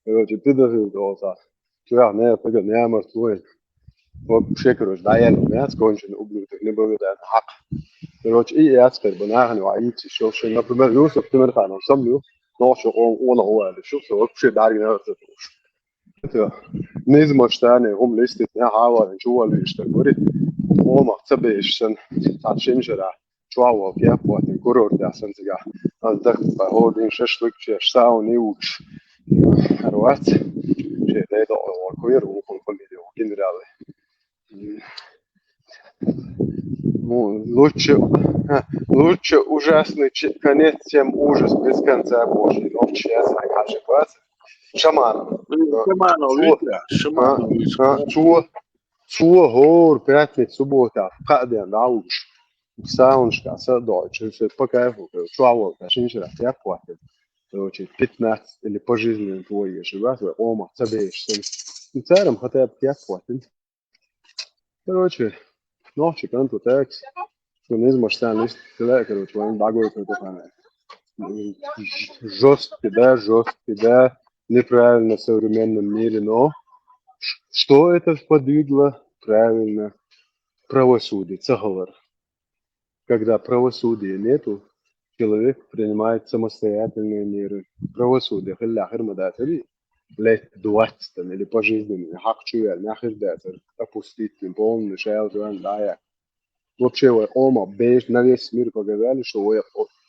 Короче, педофил доса. Чуях не, пега не амар твой. Вот шекер уж, да, я не знаю, скончен ублюдок, не было, да, хак. Короче, и я теперь бы нахрен, а идти, что, что, например, Юсуф Тимирханов, сам Юсуф, но что он, он, он, что, что, вообще, да, не надо, что, что. Низмаш царна хӀума листит, нехьа а валла, чу валла виш даг вари. Хьомах ца беш сан, цхьа шин шара, чу а валла кеп ватин курорт яхсан цигахь. Ас даха бай хӀордин шашлык чеш, сауна и угш. Хьар вац. Ше дайда ойла куйр, ухун фамилия, генералы. Ну, лучше, лучше ужасный чи-, конец, чем ужас без конца Божий. Нохчи я знаю, как же класс. Шаманов. Блин, Шаманов, Цо-, видишь, да? Шаманов, а, видишь, а, да? Цо, цо хӀор пятница, суббота, кхаъ ден дӀалуш. Саунашка са доцуш, всё по кайфу, короче, чу а волу, шин шарахь тяп хӀоттина. Короче, пятнадцать или пожизненно твои, если вас, вай, ома, ца беш, сэн. Ну, царам хотя бы тяп хӀоттина. Короче, нохчи канту текст. Шу низмаш царна лист, короче, вайн дагой канту хана. Жёсткий, да, жёсткий, да, неправильно в современном мире, но ш-, что это сподвигло? Правильно, правосудие, ца хилар. Когда правосудия нету, человек принимает самостоятельные меры. Правосудие хилла хир ма дацари, лет двадцать или пожизненно, хьакъ чу яьлла, нах хир дацар, опустить, полный шайл чу ван дая. Вообще, вай ома беш на весь мир показали, что вай,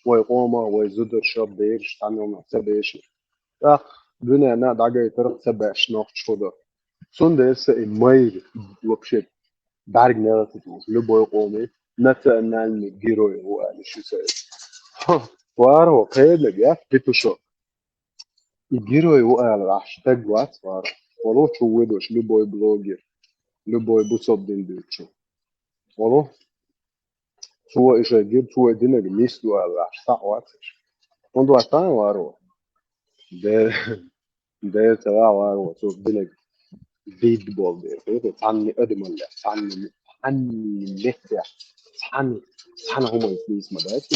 вай ома, вай зударша, берш, танна ца беш. ТӀаккха дуьненна дӀагайтарх ца беш нохча хӀу ду. Цундела са и майра вообще бӀаьрг мел ца тухуш, любой къоме национальный герой ву аьлла шу ца. Хо, варо, кхеданиг яц, Петушок. И герой ву аьлла ахь стаг вац, варо. Вало чу вуй дош, любой блогер, любой бусалба дин дуьйцу. Вало. Цо и шайн гира, цо и динарг нисду аьлла, ахь схьа а вац. ХӀунда вац тахан варо? Де, де ца ваха варо, цо динарг дид болу дера. Цхьанна адамаллех, цхьанна, цхьанна меттех, цхьанна, цхьана хӀуманца нийса ма дац.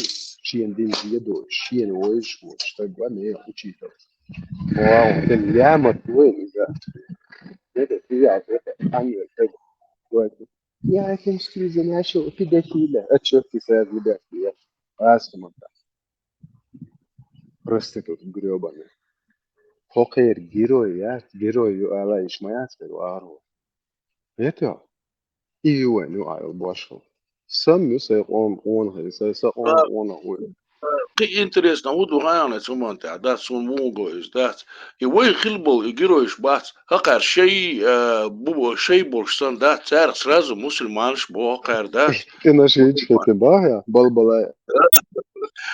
Шена дин дедо, шена вайша воцу стаг ван, не учитель. Вау, тен лямат вайн иза. Это, это, это, это, это, это, это, Я этим скриза начал педофиля. А чё ты сразу, ребят, я? Астумата. Проститут грёбаный. Хокер герой, я? Герой ю ала иш моя теперь вару. Это? И ю, ну, а, башал. Сам ю, сай он, он, сай, сай, он, он, он. Кхин интересно, хӀун ду хьайна цу монте, да, цунна муха го иза, дац. И вай хила болу, и геройш бац. ХӀокхара шай, э, бу-, шай болуш санна, дац, цаьрга сразу мусульманаш боху хӀокхара, дац. Ты на шеечке ты бах, я, балбалай.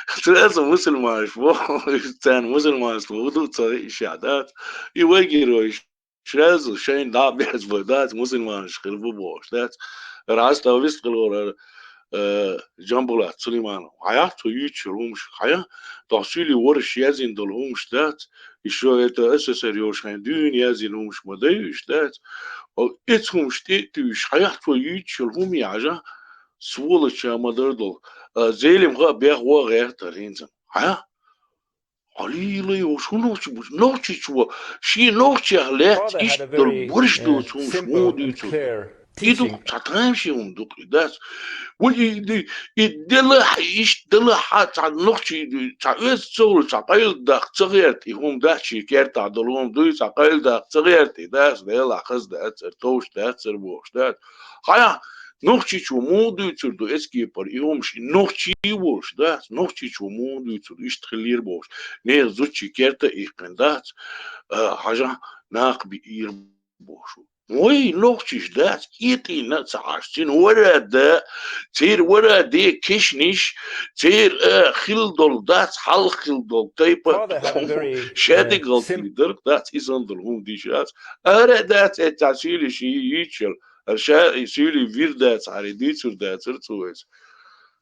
Сразу мусульманаш боху, царна мусульманаш боху, ду ца иша, дац. И вай геройш сразу шайна дӀа а безбой, дац, мусульманаш хила бу бохуш, дац. Раста вист хилора, э, Джамбулат Сулейманов. Хьаяхь цо юьйцуш йолу хӀумаш, хьаяхь, тохь суьйли ворхӀ язйина долу хӀумаш дац, ишо это СССР йолуш хьайн дуьйна язйина хӀумаш ма дай уьш дац. О, эцу хӀумаш тӀе а туьйсуш, хьаяхь цо юьйцуш йолу хӀума яхьажа, сволоча ма-дарра долу. А, Зелим хаьа бех вон гӀертара хӀинца. Хьаяхь? Хьалийла йолуш хӀун нохчи бу? Нохчичо, шен нохчех лаьцна иштта долу борш доцу хӀумаш муха дуьйцур? И ду-кх, цхьа тамашийна хӀума ду-кх и, дац. Вай и, и, и делахь, иштта делахь, цхьа нохчи, цхьа оьзда ца хуьлу, цхьа къайладаккха ца гӀерта и хӀума, дац, шен кертахь долу хӀума дуй, цхьа къайладаккха ца гӀерта и, дац, Делахь хаза дац цара, товш дац цара бохуш, дац. Хьаяхь, нохчичо муха дуьйцур ду эцу кепара и хӀумаш, и нохчий волуш, дац, нохчичо муха дуьйцур ду, иштта хиллера бохуш, нехан зудчий керта а иккхина, дац, а, хьажахь, нах биира бохуш. Вай, нохчийш, дац, кӀетӀийна а ца Ӏаш, цуьнан вара а да, церан вара а де кешнаш, церан, а, хилла долу, дац, хьалха хилла долу тайпа а, шадерг гӀалатдийр дара, дац, и санна долу хӀума дийшира ас. Ара а дац, эццахь суьйлий шен йийцуш йолу, ара ша и суьйлий вир дацахьара, и дуьйцур дацара цо иза.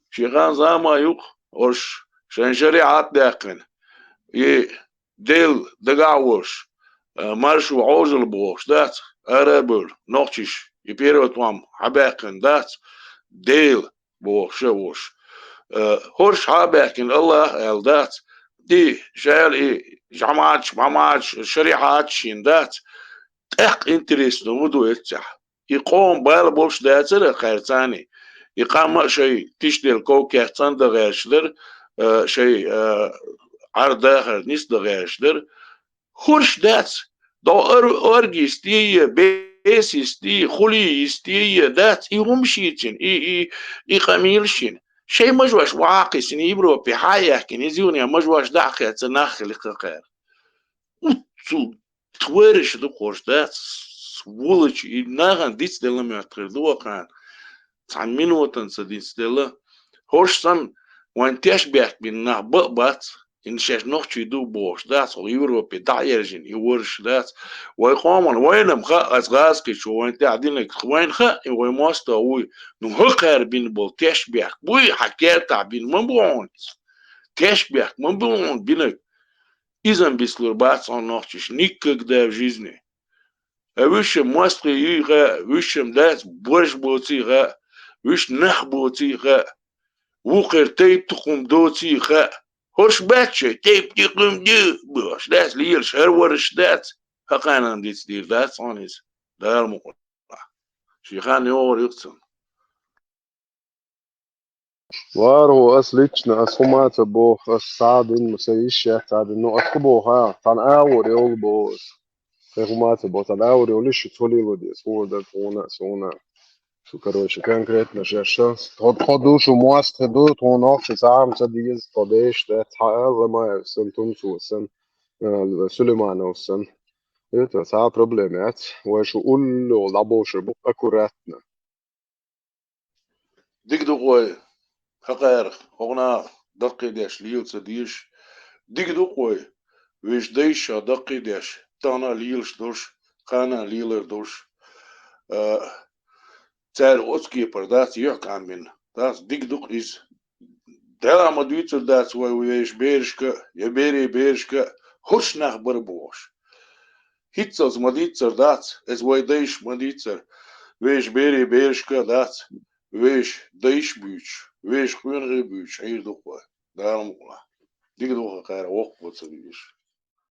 Шен хан зама ю-кх, ош шайн шариӀат даьккхина. И Дела дагахь а волуш, а, маршо Ӏожалла бохуш дац, ара а бевлла, нохчийш, и первый тӀом хьабаьккхина дац, Дела бохуш а волуш. А, хӀорш хьабаьккхина Аллах аьлла дац, и шаьла и жамаӀаташ, мамаӀаташ, шариӀаташ йина дац, тӀаккха интересно хӀун ду эццехь? И къоман бала болуш дацара кхаьрца а, и къам а шайн тишделла ков кехцан дан гӀерташ дара, а, шайн, а, Ӏар-дахар нисдан гӀерташ дара. ХӀорш дац, догӀу ор-, оргйисте а, бесйисте а, хулиййисте а дац, и хӀума шийцина, и, и, и къамелаш йина. Шайн мажош ваха а кхиссина, Европе хьа а яхкина, иза юха а мажош дӀа а кхаьчна, нах хили кхакхара. Уццул тхоьраш ду хӀорш, дац, сволочи, и нахана дицделла моьттуш хир ду вай кхана. Цхьана минотана ца дицделла. ХӀорш санна, вайн теш бехк бина нах бан а бац, хӀинца шаьш нохчий ду бохуш дац, хӀокху Европе дӀа а ерзийна, и ворш дац. Вай къоман, вайна-м хаьа, ас гӀазкхичо вайна тӀехь динарг, вайна хаьа, и вай мостагӀ вуй. Ну, хӀокхара бина болу теш бехк буй, хьан кертахь бина ма бу хьуна иза. Теш бехк ма бу хьуна бинарг. Иза-м бицлур бац хьуна нохчийш никогда в жизни. Ткъа уьш-м мостагӀий юй хаьа, уьш-м дац борш боций хаьа, уьш нах боций хаьа, вукхара тайп-тукхум доций хаьа. ХӀорш бац шайн тайп-тукхум ду бохуш, дац лелаш, хӀара ворш дац, хӀокхарна дицдийр дац хьуна иза, Дала мукъ лахь. Шен хан йогӀур ю-кх цунна. ВархӀо, ас лично, ас хӀума ца боху, ас цхьа а дина, сан йиш яц цхьа а дина. Ну, ас хӀун боху, а? Цхьана агӀор йолу боху ас. Кхин хӀума ца боху, цхьана агӀор йолуш, шу цо лело деза, хӀора дара тхуна а, суна а. Шу, короче, конкретно шаьш а. Тхо, тхо ду, шу мостагӀий ду, тхуна нохчий цхьа а ца деза, тхо деш дац, цхьа а Ламаев санна, Тунцов санна, а, Сулейманов санна. Это цхьа а проблема яц. Вай шу улло дӀабовшур бу аккуратно. Дика ду-кх вай, хӀокхара, хӀокху наха даккхийдеш лела ца дезаш. Дика ду-кх вай, вешан дайша даккхийдеш, тахана а лелаш долуш, кхана а лелар долуш. А, цара оцу кепара дац юьхькӀам бина, дац, дика ду-кх иза. Делахь ма дуьйцур дац вай вешан берашка а, я берийн берашка а, хӀорш нах бара бохуш. ХӀинццалц ма дийццар дац, иза вай дайша ма дийццар, вешан берийн берашка а дац, вешан дайша буьйцуш, вешан къонахий буьйцуш хьийр ду-кх вай, Дала мукъ лахь. Дика ду-кх хӀокхара, воккха ца везаш.